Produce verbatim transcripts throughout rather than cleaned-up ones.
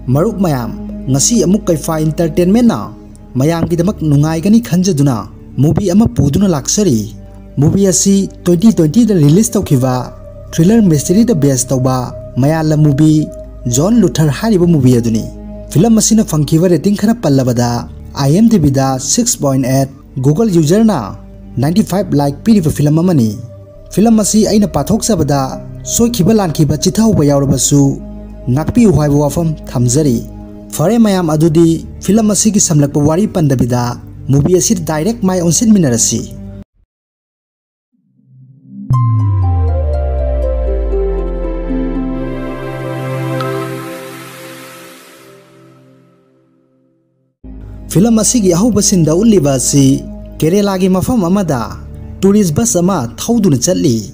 ꯃꯔꯨꯞ ꯃꯌꯥꯝ, ꯉꯁꯤ ꯑꯃꯨꯛ ꯀꯩꯐꯥ ꯏꯟꯇꯔꯇꯦꯟꯃꯦꯟꯅ ꯃꯌꯥꯝꯒꯤꯗꯃꯛ ꯅꯨꯡꯉꯥꯏꯒꯅꯤ ꯈꯟꯖꯗꯨꯅ ꯃꯨꯚꯤ ꯑꯃ ꯄꯨꯗꯨꯅ ꯂꯥꯛꯆꯔꯤ꯫ ꯃꯨꯚꯤ ꯑꯁꯤ ꯇ꯭ꯋꯦꯟꯇꯤ ꯇ꯭ꯋꯦꯟꯇꯤꯗ ꯔꯤꯂꯤꯁ ꯇꯧꯈꯤꯕ ꯊ꯭ꯔꯤꯂꯔ ꯃꯤꯁꯇꯔꯤꯗ ꯕꯦꯁ ꯇꯧꯕ ꯃꯌꯥꯂꯝ ꯃꯨꯚꯤ ꯖꯣꯟ ꯂꯨꯊꯔ ꯍꯥꯏꯔꯤꯕ ꯃꯨꯚꯤ ꯑꯗꯨꯅꯤ꯫ ꯐꯤꯂꯝ ꯑꯁꯤꯅ ꯐꯪꯈꯤꯕ ꯔꯦꯇꯤꯡ ꯈꯔ ꯄꯜꯂꯕꯗ, IMDbꯗ ꯁꯤꯛꯁ ꯄꯣꯏꯟ ꯑꯦꯠ, ꯒꯨꯒꯜ ꯌꯨꯖꯔꯅ ꯅꯥꯏꯟꯇꯤ ꯐꯥꯏꯚ ꯂꯥꯏꯛ ꯄꯤꯔꯤꯕ ꯐꯤꯂꯝ ꯑꯃꯅꯤ꯫ ꯐꯤꯂꯝ ꯑꯁꯤ ꯑꯩꯅ ꯄꯥꯊꯣꯛꯆꯕꯗ ꯁꯣꯏꯈꯤꯕ ꯂꯥꯟꯈꯤꯕ ꯆꯤꯊꯍꯧꯕ ꯌꯥꯎꯔꯕꯁꯨ ꯉꯥꯛꯄꯤꯌꯨ ꯍꯥꯏꯕ ꯋꯥꯐꯝ ꯊꯝꯖꯔꯤ꯫ ꯐꯔꯦ ꯃꯌꯥꯝ, ꯑꯗꯨꯗꯤ ꯐꯤꯂꯝ ꯑꯁꯤꯒꯤ ꯁꯝꯂꯛꯄ ꯋꯥꯔꯤ ꯄꯟꯗꯕꯤꯗ ꯃꯨꯚꯤ ꯑꯁꯤꯗ ꯗꯥꯏꯔꯦꯛ ꯃꯥꯏ ꯑꯣꯟꯁꯤꯟꯃꯤꯟꯅꯔꯁꯤ꯫ ꯐꯤꯂꯝ ꯑꯁꯤꯒꯤ ꯑꯍꯧꯕ ꯁꯤꯟꯗ ꯎꯠꯂꯤꯕ ꯑꯁꯤ ꯀꯦꯔꯦꯂꯥꯒꯤ ꯃꯐꯝ ꯑꯃꯗ ꯇꯨꯔꯤꯁ ꯕꯁ ꯑꯃ ꯊꯧꯗꯨꯅ ꯆꯠꯂꯤ꯫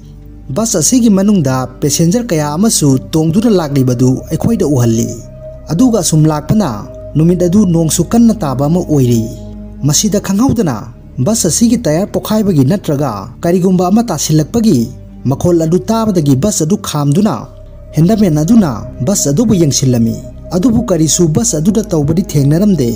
ꯕꯁ ꯑꯁꯤꯒꯤ ꯃꯅꯨꯡꯗ ꯄꯦꯁꯦꯟꯖꯔ ꯀꯌꯥ ꯑꯃꯁꯨ ꯇꯣꯡꯗꯨꯅ ꯂꯥꯛꯂꯤꯕꯗꯨ ꯑꯩꯈꯣꯏꯗ ꯎꯍꯜꯂꯤ꯫ ꯑꯗꯨꯒ ꯑꯁꯨꯝ ꯂꯥꯛꯄꯅ ꯅꯨꯃꯤꯠ ꯑꯗꯨ ꯅꯣꯡꯁꯨ ꯀꯟꯅ ꯇꯥꯕ ꯑꯃ ꯑꯣꯏꯔꯤ꯫ ꯃꯁꯤꯗ ꯈꯪꯍꯧꯗꯅ ꯕꯁ ꯑꯁꯤꯒꯤ ꯇꯌꯥꯔ ꯄꯣꯈꯥꯏꯕꯒꯤ ꯅꯠꯇ꯭ꯔꯒ ꯀꯔꯤꯒꯨꯝꯕ ꯑꯃ ꯇꯥꯁꯤꯜꯂꯛꯄꯒꯤ ꯃꯈꯣꯜ ꯑꯗꯨ ꯇꯥꯕꯗꯒꯤ ꯕꯁ ꯑꯗꯨ ꯈꯥꯝꯗꯨꯅ ꯍꯦꯟꯗꯃꯦꯟ ꯑꯗꯨꯅ ꯕꯁ ꯑꯗꯨꯕꯨ ꯌꯦꯡꯁꯤꯜꯂꯝꯃꯤ꯫ ꯑꯗꯨꯕꯨ ꯀꯔꯤꯁꯨ ꯕꯁ ꯑꯗꯨꯗ ꯇꯧꯕꯗꯤ ꯊꯦꯡꯅꯔꯝꯗꯦ꯫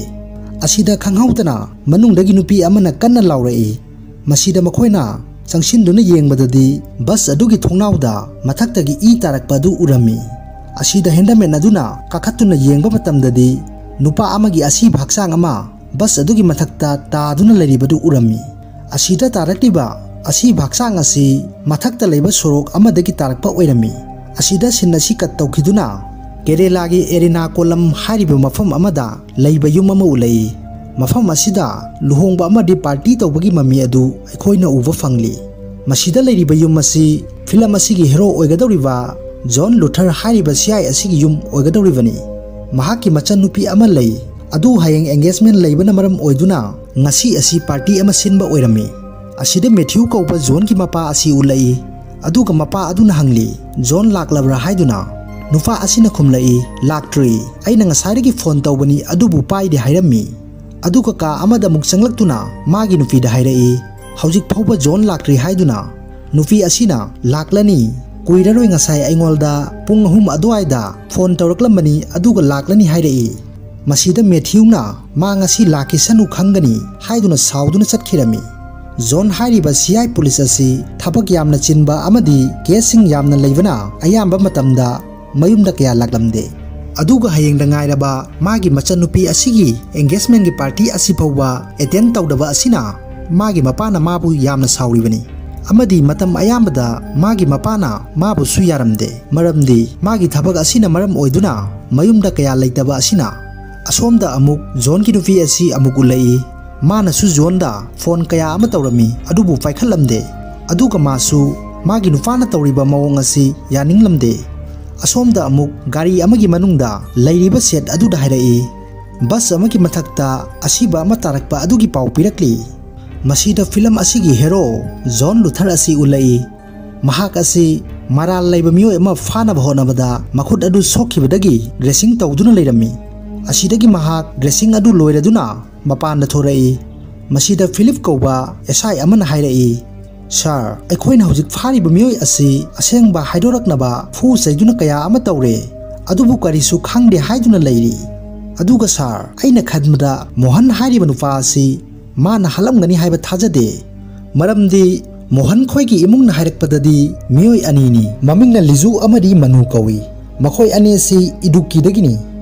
ꯑꯁꯤꯗ ꯈꯪꯍꯧꯗꯅ ꯃꯅꯨꯡꯗꯒꯤ ꯅꯨꯄꯤ ꯑꯃꯅ ꯀꯟꯅ ꯂꯥꯎꯔꯛꯏ꯫ ꯃꯁꯤꯗ ꯃꯈꯣꯏꯅ ꯆꯪꯁꯤꯟꯗꯨꯅ ꯌꯦꯡꯕꯗꯗꯤ ꯕꯁ ꯑꯗꯨꯒꯤ ꯊꯣꯡꯅꯥꯎꯗ ꯃꯊꯛꯇꯒꯤ ꯏ ꯇꯥꯔꯛꯄ ꯑꯗꯨ ꯎꯔꯝꯃꯤ꯫ ꯑꯁꯤꯗ ꯍꯦꯟꯗꯃꯦꯟ ꯑꯗꯨꯅ ꯀꯥꯈꯠꯇꯨꯅ ꯌꯦꯡꯕ ꯃꯇꯝꯗꯗꯤ ꯅꯨꯄꯥ ꯑꯃꯒꯤ ꯑꯁꯤꯕ ꯍꯛꯆꯥꯡ ꯑꯃ ꯕꯁ ꯑꯗꯨꯒꯤ ꯃꯊꯛꯇ ꯇꯥꯗꯨꯅ ꯂꯩꯔꯤꯕꯗꯨ ꯎꯔꯝꯃꯤ꯫ ꯑꯁꯤꯗ ꯇꯥꯔꯛꯂꯤꯕ ꯑꯁꯤꯕ ꯍꯛꯆꯥꯡ ꯑꯁꯤ ꯃꯊꯛꯇ ꯂꯩꯕ ꯁꯣꯔꯣꯛ ꯑꯃꯗꯒꯤ ꯇꯥꯔꯛꯄ ꯑꯣꯏꯔꯝꯃꯤ꯫ ꯑꯁꯤꯗ ꯁꯤꯟ ꯑꯁꯤ ꯀꯠ ꯇꯧꯈꯤꯗꯨꯅ ꯀꯦꯔꯦꯂꯥꯒꯤ ꯑꯦꯔꯤꯅꯥꯀꯣꯂꯝ ꯍꯥꯏꯔꯤꯕ ꯃꯐꯝ ꯑꯃꯗ ꯂꯩꯕ ꯌꯨꯝ ꯑꯃ ꯎꯠꯂꯛꯏ꯫ ꯃꯐꯝ ꯑꯁꯤꯗ ꯂꯨꯍꯣꯡꯕ ꯑꯃꯗꯤ ꯄꯥꯔꯇꯤ ꯇꯧꯕꯒꯤ ꯃꯃꯤ ꯑꯗꯨ ꯑꯩꯈꯣꯏꯅ ꯎꯕ ꯐꯪꯂꯤ꯫ ꯃꯁꯤꯗ ꯂꯩꯔꯤꯕ ꯌꯨꯝ ꯑꯁꯤ ꯐꯤꯂꯝ ꯑꯁꯤꯒꯤ ꯍꯦꯔꯣ ꯑꯣꯏꯒꯗꯧꯔꯤꯕ ꯖꯣꯟ ꯂꯨꯊꯔ ꯍꯥꯏꯔꯤꯕ ꯁꯤꯌꯥꯏ ꯑꯁꯤꯒꯤ ꯌꯨꯝ ꯑꯣꯏꯒꯗꯧꯔꯤꯕꯅꯤ꯫ ꯃꯍꯥꯛꯀꯤ ꯃꯆꯟꯅꯨꯄꯤ ꯑꯃ ꯂꯩ꯫ ꯑꯗꯨ ꯍꯌꯦꯡ ꯑꯦꯡꯒꯦꯖꯃꯦꯟ ꯂꯩꯕꯅ ꯃꯔꯝ ꯑꯣꯏꯗꯨꯅ ꯉꯁꯤ ꯑꯁꯤ ꯄꯥꯔꯇꯤ ꯑꯃ ꯁꯤꯟꯕ ꯑꯣꯏꯔꯝꯃꯤ꯫ ꯑꯁꯤꯗ ꯃꯦꯊ꯭ꯌꯨ ꯀꯧꯕ ꯖꯣꯟꯒꯤ ꯃꯄꯥ ꯑꯁꯤ ꯎꯠꯂꯛꯏ꯫ ꯑꯗꯨꯒ ꯃꯄꯥ ꯑꯗꯨꯅ ꯍꯪꯂꯤ, "ꯖꯣꯟ ꯂꯥꯛꯂꯕ꯭ꯔꯥ?" ꯍꯥꯏꯗꯨꯅ꯫ ꯅꯨꯄꯥ ꯑꯁꯤꯅ ꯈꯨꯝꯂꯛꯏ, "ꯂꯥꯛꯇ꯭ꯔꯤ꯫ ꯑꯩꯅ ꯉꯁꯥꯏꯗꯒꯤ ꯐꯣꯟ ꯇꯧꯕꯅꯤ, ꯑꯗꯨꯕꯨ ꯄꯥꯏꯗꯦ" ꯍꯥꯏꯔꯝꯃꯤ꯫ ꯑꯗꯨꯒ ꯀꯥ ꯑꯃꯗ ꯑꯃꯨꯛ ꯆꯪꯂꯛꯇꯨꯅ ꯃꯥꯒꯤ ꯅꯨꯄꯤꯗ ꯍꯥꯏꯔꯛꯏ, "ꯍꯧꯖꯤꯛ ꯐꯥꯎꯕ ꯖꯣꯟ ꯂꯥꯛꯇ꯭ꯔꯤ" ꯍꯥꯏꯗꯨꯅ꯫ ꯅꯨꯄꯤ ꯑꯁꯤꯅ, "ꯂꯥꯛꯂꯅꯤ, ꯀꯨꯏꯔꯔꯣꯏ, ꯉꯁꯥꯏ ꯑꯩꯉꯣꯟꯗ ꯄꯨꯡ ꯑꯍꯨꯝ ꯑꯗꯨꯋꯥꯏꯗ ꯐꯣꯟ ꯇꯧꯔꯛꯂꯝꯕꯅꯤ, ꯑꯗꯨꯒ ꯂꯥꯛꯂꯅꯤ ꯍꯥꯏꯔꯛꯏ꯫ ꯃꯁꯤꯗ ꯃꯦꯊ꯭ꯌꯨꯅ ꯃꯥ ꯉꯁꯤ ꯂꯥꯛꯈꯤꯁꯅꯨ ꯈꯪꯒꯅꯤ ꯍꯥꯏꯗꯨꯅ ꯁꯥꯎꯗꯨꯅ ꯆꯠꯈꯤꯔꯝꯃꯤ꯫ ꯖꯣꯟ ꯍꯥꯏꯔꯤꯕ ꯁꯤ ꯑꯥꯏ ꯄꯨꯂꯤꯁ ꯑꯁꯤ ꯊꯕꯛ ꯌꯥꯝꯅ ꯆꯤꯟꯕ ꯑꯃꯗꯤ ꯀꯦꯁꯁꯤꯡ ꯌꯥꯝꯅ ꯂꯩꯕꯅ ꯑꯌꯥꯝꯕ ꯃꯇꯝꯗ ꯃꯌꯨꯝꯗ ꯀꯌꯥ ꯂꯥꯛꯂꯝꯗꯦ꯫ ꯑꯗꯨꯒ ꯍꯌꯦꯡꯗ ꯉꯥꯏꯔꯕ ꯃꯥꯒꯤ ꯃꯆꯟꯅꯨꯄꯤ ꯑꯁꯤꯒꯤ ꯑꯦꯡꯒꯦꯖꯃꯦꯟꯒꯤ ꯄꯥꯔꯇꯤ ꯑꯁꯤ ꯐꯥꯎꯕ ꯑꯦꯇꯦꯟ ꯇꯧꯗꯕ ꯑꯁꯤꯅ ꯃꯥꯒꯤ ꯃꯄꯥꯅ ꯃꯥꯕꯨ ꯌꯥꯝꯅ ꯁꯥꯎꯔꯤꯕꯅꯤ꯫ ꯑꯃꯗꯤ ꯃꯇꯝ ꯑꯌꯥꯝꯕꯗ ꯃꯥꯒꯤ ꯃꯄꯥꯅ ꯃꯥꯕꯨꯁꯨ ꯌꯥꯔꯝꯗꯦ, ꯃꯔꯝꯗꯤ ꯃꯥꯒꯤ ꯊꯕꯛ ꯑꯁꯤꯅ ꯃꯔꯝ ꯑꯣꯏꯗꯨꯅ ꯃꯌꯨꯝꯗ ꯀꯌꯥ ꯂꯩꯇꯕ ꯑꯁꯤꯅ꯫ ꯑꯁꯣꯝꯗ ꯑꯃꯨꯛ ꯖꯣꯟꯒꯤ ꯅꯨꯄꯤ ꯑꯁꯤ ꯑꯃꯨꯛ ꯎꯠꯂꯛꯏ꯫ ꯃꯥꯅꯁꯨ ꯖꯣꯟꯗ ꯐꯣꯟ ꯀꯌꯥ ꯑꯃ ꯇꯧꯔꯝꯃꯤ, ꯑꯗꯨꯕꯨ ꯄꯥꯏꯈꯠꯂꯝꯗꯦ꯫ ꯑꯗꯨꯒ ꯃꯥꯁꯨ ꯃꯥꯒꯤ ꯅꯨꯄꯥꯅ ꯇꯧꯔꯤꯕ ꯃꯑꯣꯡ ꯑꯁꯤ ꯌꯥꯅꯤꯡꯂꯝꯗꯦ꯫ ꯑꯁꯣꯝꯗ ꯑꯃꯨꯛ ꯒꯥꯔꯤ ꯑꯃꯒꯤ ꯃꯅꯨꯡꯗ ꯂꯩꯔꯤꯕ ꯁꯦꯠ ꯑꯗꯨꯗ ꯍꯥꯏꯔꯛꯏ꯫ ꯕꯁ ꯑꯃꯒꯤ ꯃꯊꯛꯇ ꯑꯁꯤꯕ ꯑꯃ ꯇꯥꯔꯛꯄ ꯑꯗꯨꯒꯤ ꯄꯥꯎ ꯄꯤꯔꯛꯂꯤ꯫ ꯃꯁꯤꯗ ꯐꯤꯂꯝ ꯑꯁꯤꯒꯤ ꯍꯦꯔꯣ ꯖꯣꯟ ꯂꯨꯊꯔ ꯑꯁꯤ ꯎꯠꯂꯛꯏ꯫ ꯃꯍꯥꯛ ꯑꯁꯤ ꯃꯔꯥꯜ ꯂꯩꯕ ꯃꯤꯑꯣꯏ ꯑꯃ ꯐꯥꯅꯕ ꯍꯣꯠꯅꯕꯗ ꯃꯈꯨꯠ ꯑꯗꯨ ꯁꯣꯛꯈꯤꯕꯗꯒꯤ ꯗ꯭ꯔꯦꯁꯤꯡ ꯇꯧꯗꯨꯅ ꯂꯩꯔꯝꯃꯤ꯫ ꯑꯁꯤꯗꯒꯤ ꯃꯍꯥꯛ ꯗ꯭ꯔꯦꯁꯤꯡ ꯑꯗꯨ ꯂꯣꯏꯔꯗꯨꯅ ꯃꯄꯥꯟꯗ ꯊꯣꯔꯛꯏ꯫ ꯃꯁꯤꯗ ꯐꯤꯂꯤꯞ ꯀꯧꯕ ꯑꯦꯁ ꯑꯥꯏ ꯑꯃꯅ ꯍꯥꯏꯔꯛꯏ, "ꯁꯥꯔ, ꯑꯩꯈꯣꯏꯅ ꯍꯧꯖꯤꯛ ꯐꯥꯔꯤꯕ ꯃꯤꯑꯣꯏ ꯑꯁꯤ ꯑꯁꯦꯡꯕ ꯍꯥꯏꯗꯣꯔꯛꯅꯕ ꯐꯨ ꯆꯩꯗꯨꯅ ꯀꯌꯥ ꯑꯃ ꯇꯧꯔꯦ, ꯑꯗꯨꯕꯨ ꯀꯔꯤꯁꯨ ꯈꯪꯗꯦ ꯍꯥꯏꯗꯨꯅ ꯂꯩꯔꯤ꯫ ꯑꯗꯨꯒ ꯁꯥꯔ, ꯑꯩꯅ ꯈꯟꯕꯗ ꯃꯣꯍꯟ ꯍꯥꯏꯔꯤꯕ ꯅꯨꯄꯥ ꯑꯁꯤ ꯃꯥꯅ ꯍꯥꯠꯂꯝꯒꯅꯤ ꯍꯥꯏꯕ ꯊꯥꯖꯗꯦ, ꯃꯔꯝꯗꯤ ꯃꯣꯍꯟ ꯈꯣꯏꯒꯤ ꯏꯃꯨꯡꯅ ꯍꯥꯏꯔꯛꯄꯗꯗꯤ ꯃꯤꯑꯣꯏ ꯑꯅꯤꯅꯤ, ꯃꯃꯤꯡꯅ ꯂꯤꯖꯨ ꯑꯃꯗꯤ ꯃꯅꯨ ꯀꯧꯏ꯫ ꯃꯈꯣꯏ ꯑꯅꯤ ꯑꯁꯤ ꯏꯗꯨꯛꯀꯤꯗꯒꯤꯅꯤ꯫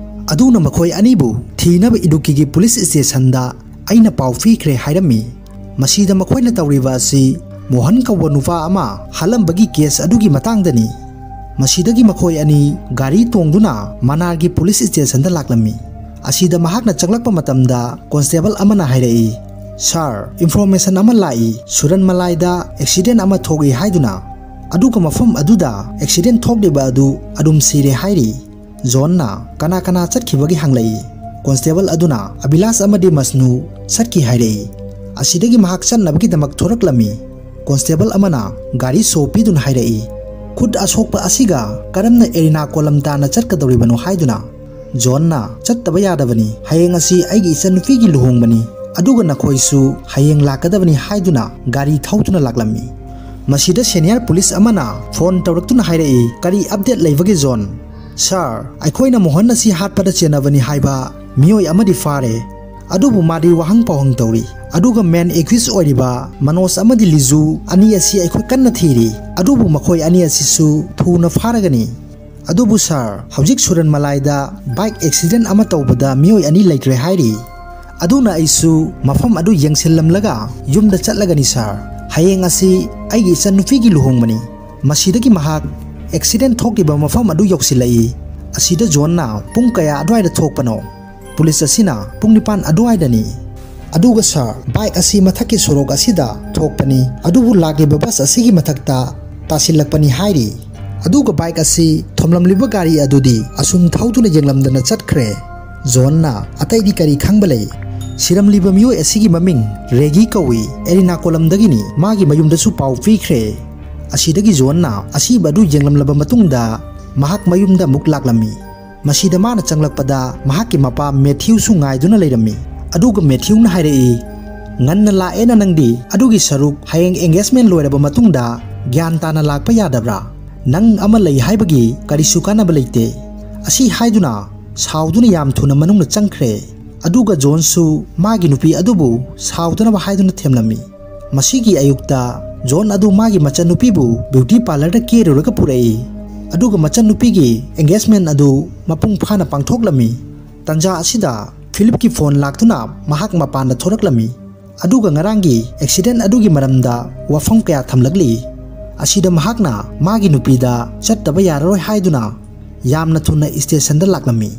ꯑꯗꯨꯅ ꯃꯈꯣꯏ ꯑꯅꯤꯕꯨ ꯊꯤꯅꯕ ꯏꯗꯨꯛꯀꯤꯒꯤ ꯄꯨꯂꯤꯁ ꯁ꯭ꯇꯦꯁꯟꯗ ꯑꯩꯅ ꯄꯥꯎ ꯄꯤꯈ꯭ꯔꯦ" ꯍꯥꯏꯔꯝꯃꯤ꯫ ꯃꯁꯤꯗ ꯃꯈꯣꯏꯅ ꯇꯧꯔꯤꯕ ꯑꯁꯤ ꯃꯣꯍꯟ ꯀꯧꯕ ꯅꯨꯄꯥ ꯑꯃ ꯍꯥꯠꯂꯝꯕꯒꯤ ꯀꯦꯁ ꯑꯗꯨꯒꯤ ꯃꯇꯥꯡꯗꯅꯤ꯫ ꯃꯁꯤꯗꯒꯤ ꯃꯈꯣꯏ ꯑꯅꯤ ꯒꯥꯔꯤ ꯇꯣꯡꯗꯨꯅ ꯃꯅꯥꯔꯒꯤ ꯄꯨꯂꯤꯁ ꯁ꯭ꯇꯦꯁꯟꯗ ꯂꯥꯛꯂꯝꯃꯤ꯫ ꯑꯁꯤꯗ ꯃꯍꯥꯛꯅ ꯆꯪꯂꯛꯄ ꯃꯇꯝꯗ ꯀꯣꯟꯁꯇꯦꯕꯜ ꯑꯃꯅ ꯍꯥꯏꯔꯛꯏ, "ꯁꯥꯔ, ꯏꯟꯐꯣꯔꯃꯦꯁꯟ ꯑꯃ ꯂꯥꯛꯏ, ꯁꯨꯔꯟ ꯃꯂꯥꯏꯗ ꯑꯦꯛꯁꯤꯗꯦꯟ ꯑꯃ ꯊꯣꯛꯏ ꯍꯥꯏꯗꯨꯅ, ꯑꯗꯨꯒ ꯃꯐꯝ ꯑꯗꯨꯗ ꯑꯦꯛꯁꯤꯗꯦꯟ ꯊꯣꯛꯂꯤꯕ ꯑꯗꯨ ꯑꯗꯨꯝ ꯁꯤꯔꯦ" ꯍꯥꯏꯔꯤ꯫ ꯖꯣꯟꯅ ꯀꯅꯥ ꯀꯅꯥ ꯆꯠꯈꯤꯕꯒꯦ ꯍꯪꯂꯛꯏ꯫ ꯀꯣꯟꯁꯇꯦꯕꯜ ꯑꯗꯨꯅ ꯑꯕꯤꯂꯥꯁ ꯑꯃꯗꯤ ꯃꯁꯅꯨ ꯆꯠꯈꯤ ꯍꯥꯏꯔꯛꯏ꯫ ꯑꯁꯤꯗꯒꯤ ꯃꯍꯥꯛ ꯆꯠꯅꯕꯒꯤꯗꯃꯛ ꯊꯣꯔꯛꯂꯝꯃꯤ꯫ ꯀꯣꯟꯁꯇꯦꯕꯜ ꯑꯃꯅ ꯒꯥꯔꯤ ꯁꯣ ꯄꯤꯗꯨꯅ ꯍꯥꯏꯔꯛꯏ, "ꯈꯨꯠ ꯑꯁꯣꯛꯄ ꯑꯁꯤꯒ ꯀꯔꯝꯅ ꯑꯦꯔꯤꯅꯥꯀꯣꯂꯝ ꯇꯥꯟꯅ ꯆꯠꯀꯗꯧꯔꯤꯕꯅꯣ?" ꯍꯥꯏꯗꯨꯅ꯫ ꯖꯣꯟꯅ, "ꯆꯠꯇꯕ ꯌꯥꯗꯕꯅꯤ, ꯍꯌꯦꯡ ꯑꯁꯤ ꯑꯩꯒꯤ ꯏꯆꯟꯅꯨꯄꯤꯒꯤ ꯂꯨꯍꯣꯡꯕꯅꯤ, ꯑꯗꯨꯒ ꯅꯈꯣꯏꯁꯨ ꯍꯌꯦꯡ ꯂꯥꯛꯀꯗꯕꯅꯤ" ꯍꯥꯏꯗꯨꯅ ꯒꯥꯔꯤ ꯊꯧꯗꯨꯅ ꯂꯥꯛꯂꯝꯃꯤ꯫ ꯃꯁꯤꯗ senior police ꯑꯃꯅ phone ꯇꯧꯔꯛꯇꯨꯅ ꯍꯥꯏꯔꯛꯏ, "ꯀꯔꯤ update ꯂꯩꯕꯒꯦ ꯖꯣꯟ?" "Sir, ꯑꯩꯈꯣꯏꯅ ꯃꯣꯍꯟ ꯑꯁꯤ ꯍꯥꯠꯄꯗ ꯆꯦꯟꯅꯕꯅꯤ ꯍꯥꯏꯕ ꯃꯤꯑꯣꯏ ꯑꯃꯗꯤ ꯐꯥꯔꯦ, ꯑꯗꯨꯕꯨ ꯃꯥꯗꯤ ꯋꯥꯍꯪ ꯄꯥꯎꯍꯪ ꯇꯧꯔꯤ꯫ ꯑꯗꯨꯒ main accused ꯑꯣꯏꯔꯤꯕ ꯃꯅꯣꯖ ꯑꯃꯗꯤ ꯂꯤꯖꯨ ꯑꯅꯤ ꯑꯁꯤ ꯑꯩꯈꯣꯏ ꯀꯟꯅ ꯊꯤꯔꯤ, ꯑꯗꯨꯕꯨ ꯃꯈꯣꯏ ꯑꯅꯤ ꯑꯁꯤꯁꯨ ꯊꯨꯅ ꯐꯥꯔꯒꯅꯤ꯫ ꯑꯗꯨꯕꯨ sir, ꯍꯧꯖꯤꯛ ꯁꯨꯔꯟ ꯃꯂꯥꯏꯗ bike accident ꯑꯃ ꯇꯧꯕꯗ ꯃꯤꯑꯣꯏ ꯑꯅꯤ ꯂꯩꯇ꯭ꯔꯦ ꯍꯥꯏꯔꯤ꯫ ꯑꯗꯨꯅ ꯑꯩꯁꯨ ꯃꯐꯝ ꯑꯗꯨ ꯌꯦꯡꯁꯤꯜꯂꯝꯂꯒ ꯌꯨꯝꯗ ꯆꯠꯂꯒꯅꯤ sir꯫ ꯍꯌꯦꯡ ꯑꯁꯤ ꯑꯩꯒꯤ ꯏꯆꯟꯅꯨꯄꯤꯒꯤ ꯂꯨꯍꯣꯡꯕꯅꯤ꯫" ꯃꯁꯤꯗꯒꯤ ꯃꯍꯥꯛ accident ꯊꯣꯛꯈꯤꯕ ꯃꯐꯝ ꯑꯗꯨ ꯌꯧꯁꯤꯜꯂꯛꯏ꯫ ꯑꯁꯤꯗ ꯖꯣꯟꯅ ꯄꯨꯡ ꯀꯌꯥ ꯑꯗꯨꯋꯥꯏꯗ ꯊꯣꯛꯄꯅꯣ? Police ꯑꯁꯤꯅ ꯄꯨꯡ ꯅꯤꯄꯥꯟ ꯑꯗꯨꯋꯥꯏꯗꯅꯤ꯫ ꯑꯗꯨꯒ sir, bike ꯑꯁꯤ ꯃꯊꯛꯀꯤ ꯁꯣꯔꯣꯛ ꯑꯁꯤꯗ ꯊꯣꯛꯄꯅꯤ, ꯑꯗꯨꯕꯨ ꯂꯥꯛꯂꯤꯕ bus ꯑꯁꯤꯒꯤ ꯃꯊꯛꯇ ꯇꯥꯁꯤꯜꯂꯛꯄꯅꯤ ꯍꯥꯏꯔꯤ꯫ ꯑꯗꯨꯒ bike ꯑꯁꯤ ꯊꯣꯝꯂꯝꯂꯤꯕ ꯒꯥꯔꯤ ꯑꯗꯨꯗꯤ ꯑꯁꯨꯝ ꯊꯧꯗꯨꯅ ꯌꯦꯡꯂꯝꯗꯅ ꯆꯠꯈ꯭ꯔꯦ꯫ ꯖꯣꯟꯅ ꯑꯇꯩꯗꯤ ꯀꯔꯤ ꯈꯪꯕ ꯂꯩ? ꯁꯤꯔꯝꯂꯤꯕ ꯃꯤꯑꯣꯏ ꯑꯁꯤꯒꯤ ꯃꯃꯤꯡ ꯔꯦꯒꯤ ꯀꯧꯏ, ꯑꯦꯔꯤꯅꯥꯀꯣꯂꯝꯗꯒꯤꯅꯤ, ꯃꯥꯒꯤ ꯃꯌꯨꯝꯗꯁꯨ ꯄꯥꯎ ꯄꯤꯈ꯭ꯔꯦ꯫ ꯑꯁꯤꯗꯒꯤ ꯖꯣꯟꯅ ꯑꯁꯤꯕ ꯑꯗꯨ ꯌꯦꯡꯂꯝꯂꯕ ꯃꯇꯨꯡꯗ ꯃꯍꯥꯛ ꯃꯌꯨꯝꯗ ꯑꯃꯨꯛ ꯂꯥꯛꯂꯝꯃꯤ꯫ ꯃꯁꯤꯗ ꯃꯥꯅ ꯆꯪꯂꯛꯄꯗ ꯃꯍꯥꯛꯀꯤ ꯃꯄꯥ ꯃꯦꯊ꯭ꯌꯨꯁꯨ ꯉꯥꯏꯗꯨꯅ ꯂꯩꯔꯝꯃꯤ꯫ ꯑꯗꯨꯒ ꯃꯦꯊ꯭ꯌꯨꯅ ꯍꯥꯏꯔꯛꯏ, "ꯉꯟꯅ ꯂꯥꯛꯑꯦꯅ ꯅꯪꯗꯤ, ꯑꯗꯨꯒꯤ ꯁꯔꯨꯛ ꯍꯌꯦꯡ engagement ꯂꯣꯏꯔꯕ ꯃꯇꯨꯡꯗ ꯒ꯭ꯌꯥꯟ ꯇꯥꯅ ꯂꯥꯛꯄ ꯌꯥꯗꯕ꯭ꯔꯥ? ꯅꯪ ꯑꯃ ꯂꯩ ꯍꯥꯏꯕꯒꯤ ꯀꯔꯤꯁꯨ ꯀꯥꯟꯅꯕ ꯂꯩꯇꯦ꯫" ꯑꯁꯤ ꯍꯥꯏꯗꯨꯅ ꯁꯥꯎꯗꯨꯅ ꯌꯥꯝ ꯊꯨꯅ ꯃꯅꯨꯡꯗ ꯆꯪꯈ꯭ꯔꯦ꯫ ꯑꯗꯨꯒ ꯖꯣꯟꯁꯨ ꯃꯥꯒꯤ ꯅꯨꯄꯤ ꯑꯗꯨꯕꯨ ꯁꯥꯎꯗꯅꯕ ꯍꯥꯏꯗꯨꯅ ꯊꯦꯝꯂꯝꯃꯤ꯫ ꯃꯁꯤꯒꯤ ꯑꯌꯨꯛꯇ ꯖꯣꯟ ꯑꯗꯨ ꯃꯥꯒꯤ ꯃꯆꯟꯅꯨꯄꯤꯕꯨ beauty parlourꯗ ꯀꯦꯔꯨꯔꯒ ꯄꯨꯔꯛꯏ꯫ ꯑꯗꯨꯒ ꯃꯆꯟꯅꯨꯄꯤꯒꯤ engagement ꯑꯗꯨ ꯃꯄꯨꯡ ꯐꯥꯅ ꯄꯥꯡꯊꯣꯛꯂꯝꯃꯤ꯫ ꯇꯟꯖꯥ ꯑꯁꯤꯗ ꯐꯤꯂꯤꯞꯀꯤ phone ꯂꯥꯛꯇꯨꯅ ꯃꯍꯥꯛ ꯃꯄꯥꯟꯗ ꯊꯣꯔꯛꯂꯝꯃꯤ꯫ ꯑꯗꯨꯒ ꯉꯔꯥꯡꯒꯤ accident ꯑꯗꯨꯒꯤ ꯃꯔꯝꯗ ꯋꯥꯐꯝ ꯀꯌꯥ ꯊꯝꯂꯛꯂꯤ꯫ ꯑꯁꯤꯗ ꯃꯍꯥꯛꯅ ꯃꯥꯒꯤ ꯅꯨꯄꯤꯗ ꯆꯠꯇꯕ ꯌꯥꯔꯔꯣꯏ ꯍꯥꯏꯗꯨꯅ ꯌꯥꯝꯅ ꯊꯨꯅ stationꯗ ꯂꯥꯛꯂꯝꯃꯤ꯫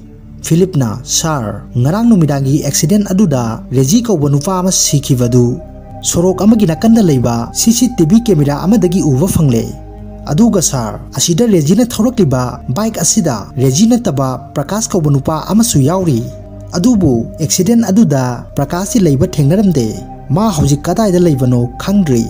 ꯐꯤꯂꯤꯞꯅ, "Sir, ꯉꯔꯥꯡ ꯅꯨꯃꯤꯗꯥꯡꯒꯤ accident ꯑꯗꯨꯗ ꯔꯦꯖꯤ ꯀꯧꯕ ꯅꯨꯄꯥ ꯑꯃ ꯁꯤꯈꯤꯕꯗꯨ ꯁꯣꯔꯣꯛ ꯑꯃꯒꯤ ꯅꯥꯀꯟꯗ ꯂꯩꯕ C C T V camera ꯑꯃꯗꯒꯤ ꯎꯕ ꯐꯪꯂꯦ꯫ ꯑꯗꯨꯒ sir, ꯑꯁꯤꯗ ꯔꯦꯖꯤꯅ ꯊꯧꯔꯛꯂꯤꯕ bike ꯑꯁꯤꯗ ꯔꯦꯖꯤ ꯅꯠꯇꯕ ꯄ꯭ꯔꯀꯥꯁ ꯀꯧꯕ ꯅꯨꯄꯥ ꯑꯃꯁꯨ ꯌꯥꯎꯔꯤ꯫ ꯑꯗꯨꯕꯨ accident ꯑꯗꯨꯗ ꯄ꯭ꯔꯀꯥꯁꯇꯤ ꯂꯩꯕ ꯊꯦꯡꯅꯔꯝꯗꯦ꯫ ꯃꯥ ꯍꯧꯖꯤꯛ ꯀꯗꯥꯏꯗ ꯂꯩꯕꯅꯣ ꯈꯪꯗ꯭ꯔꯤ꯫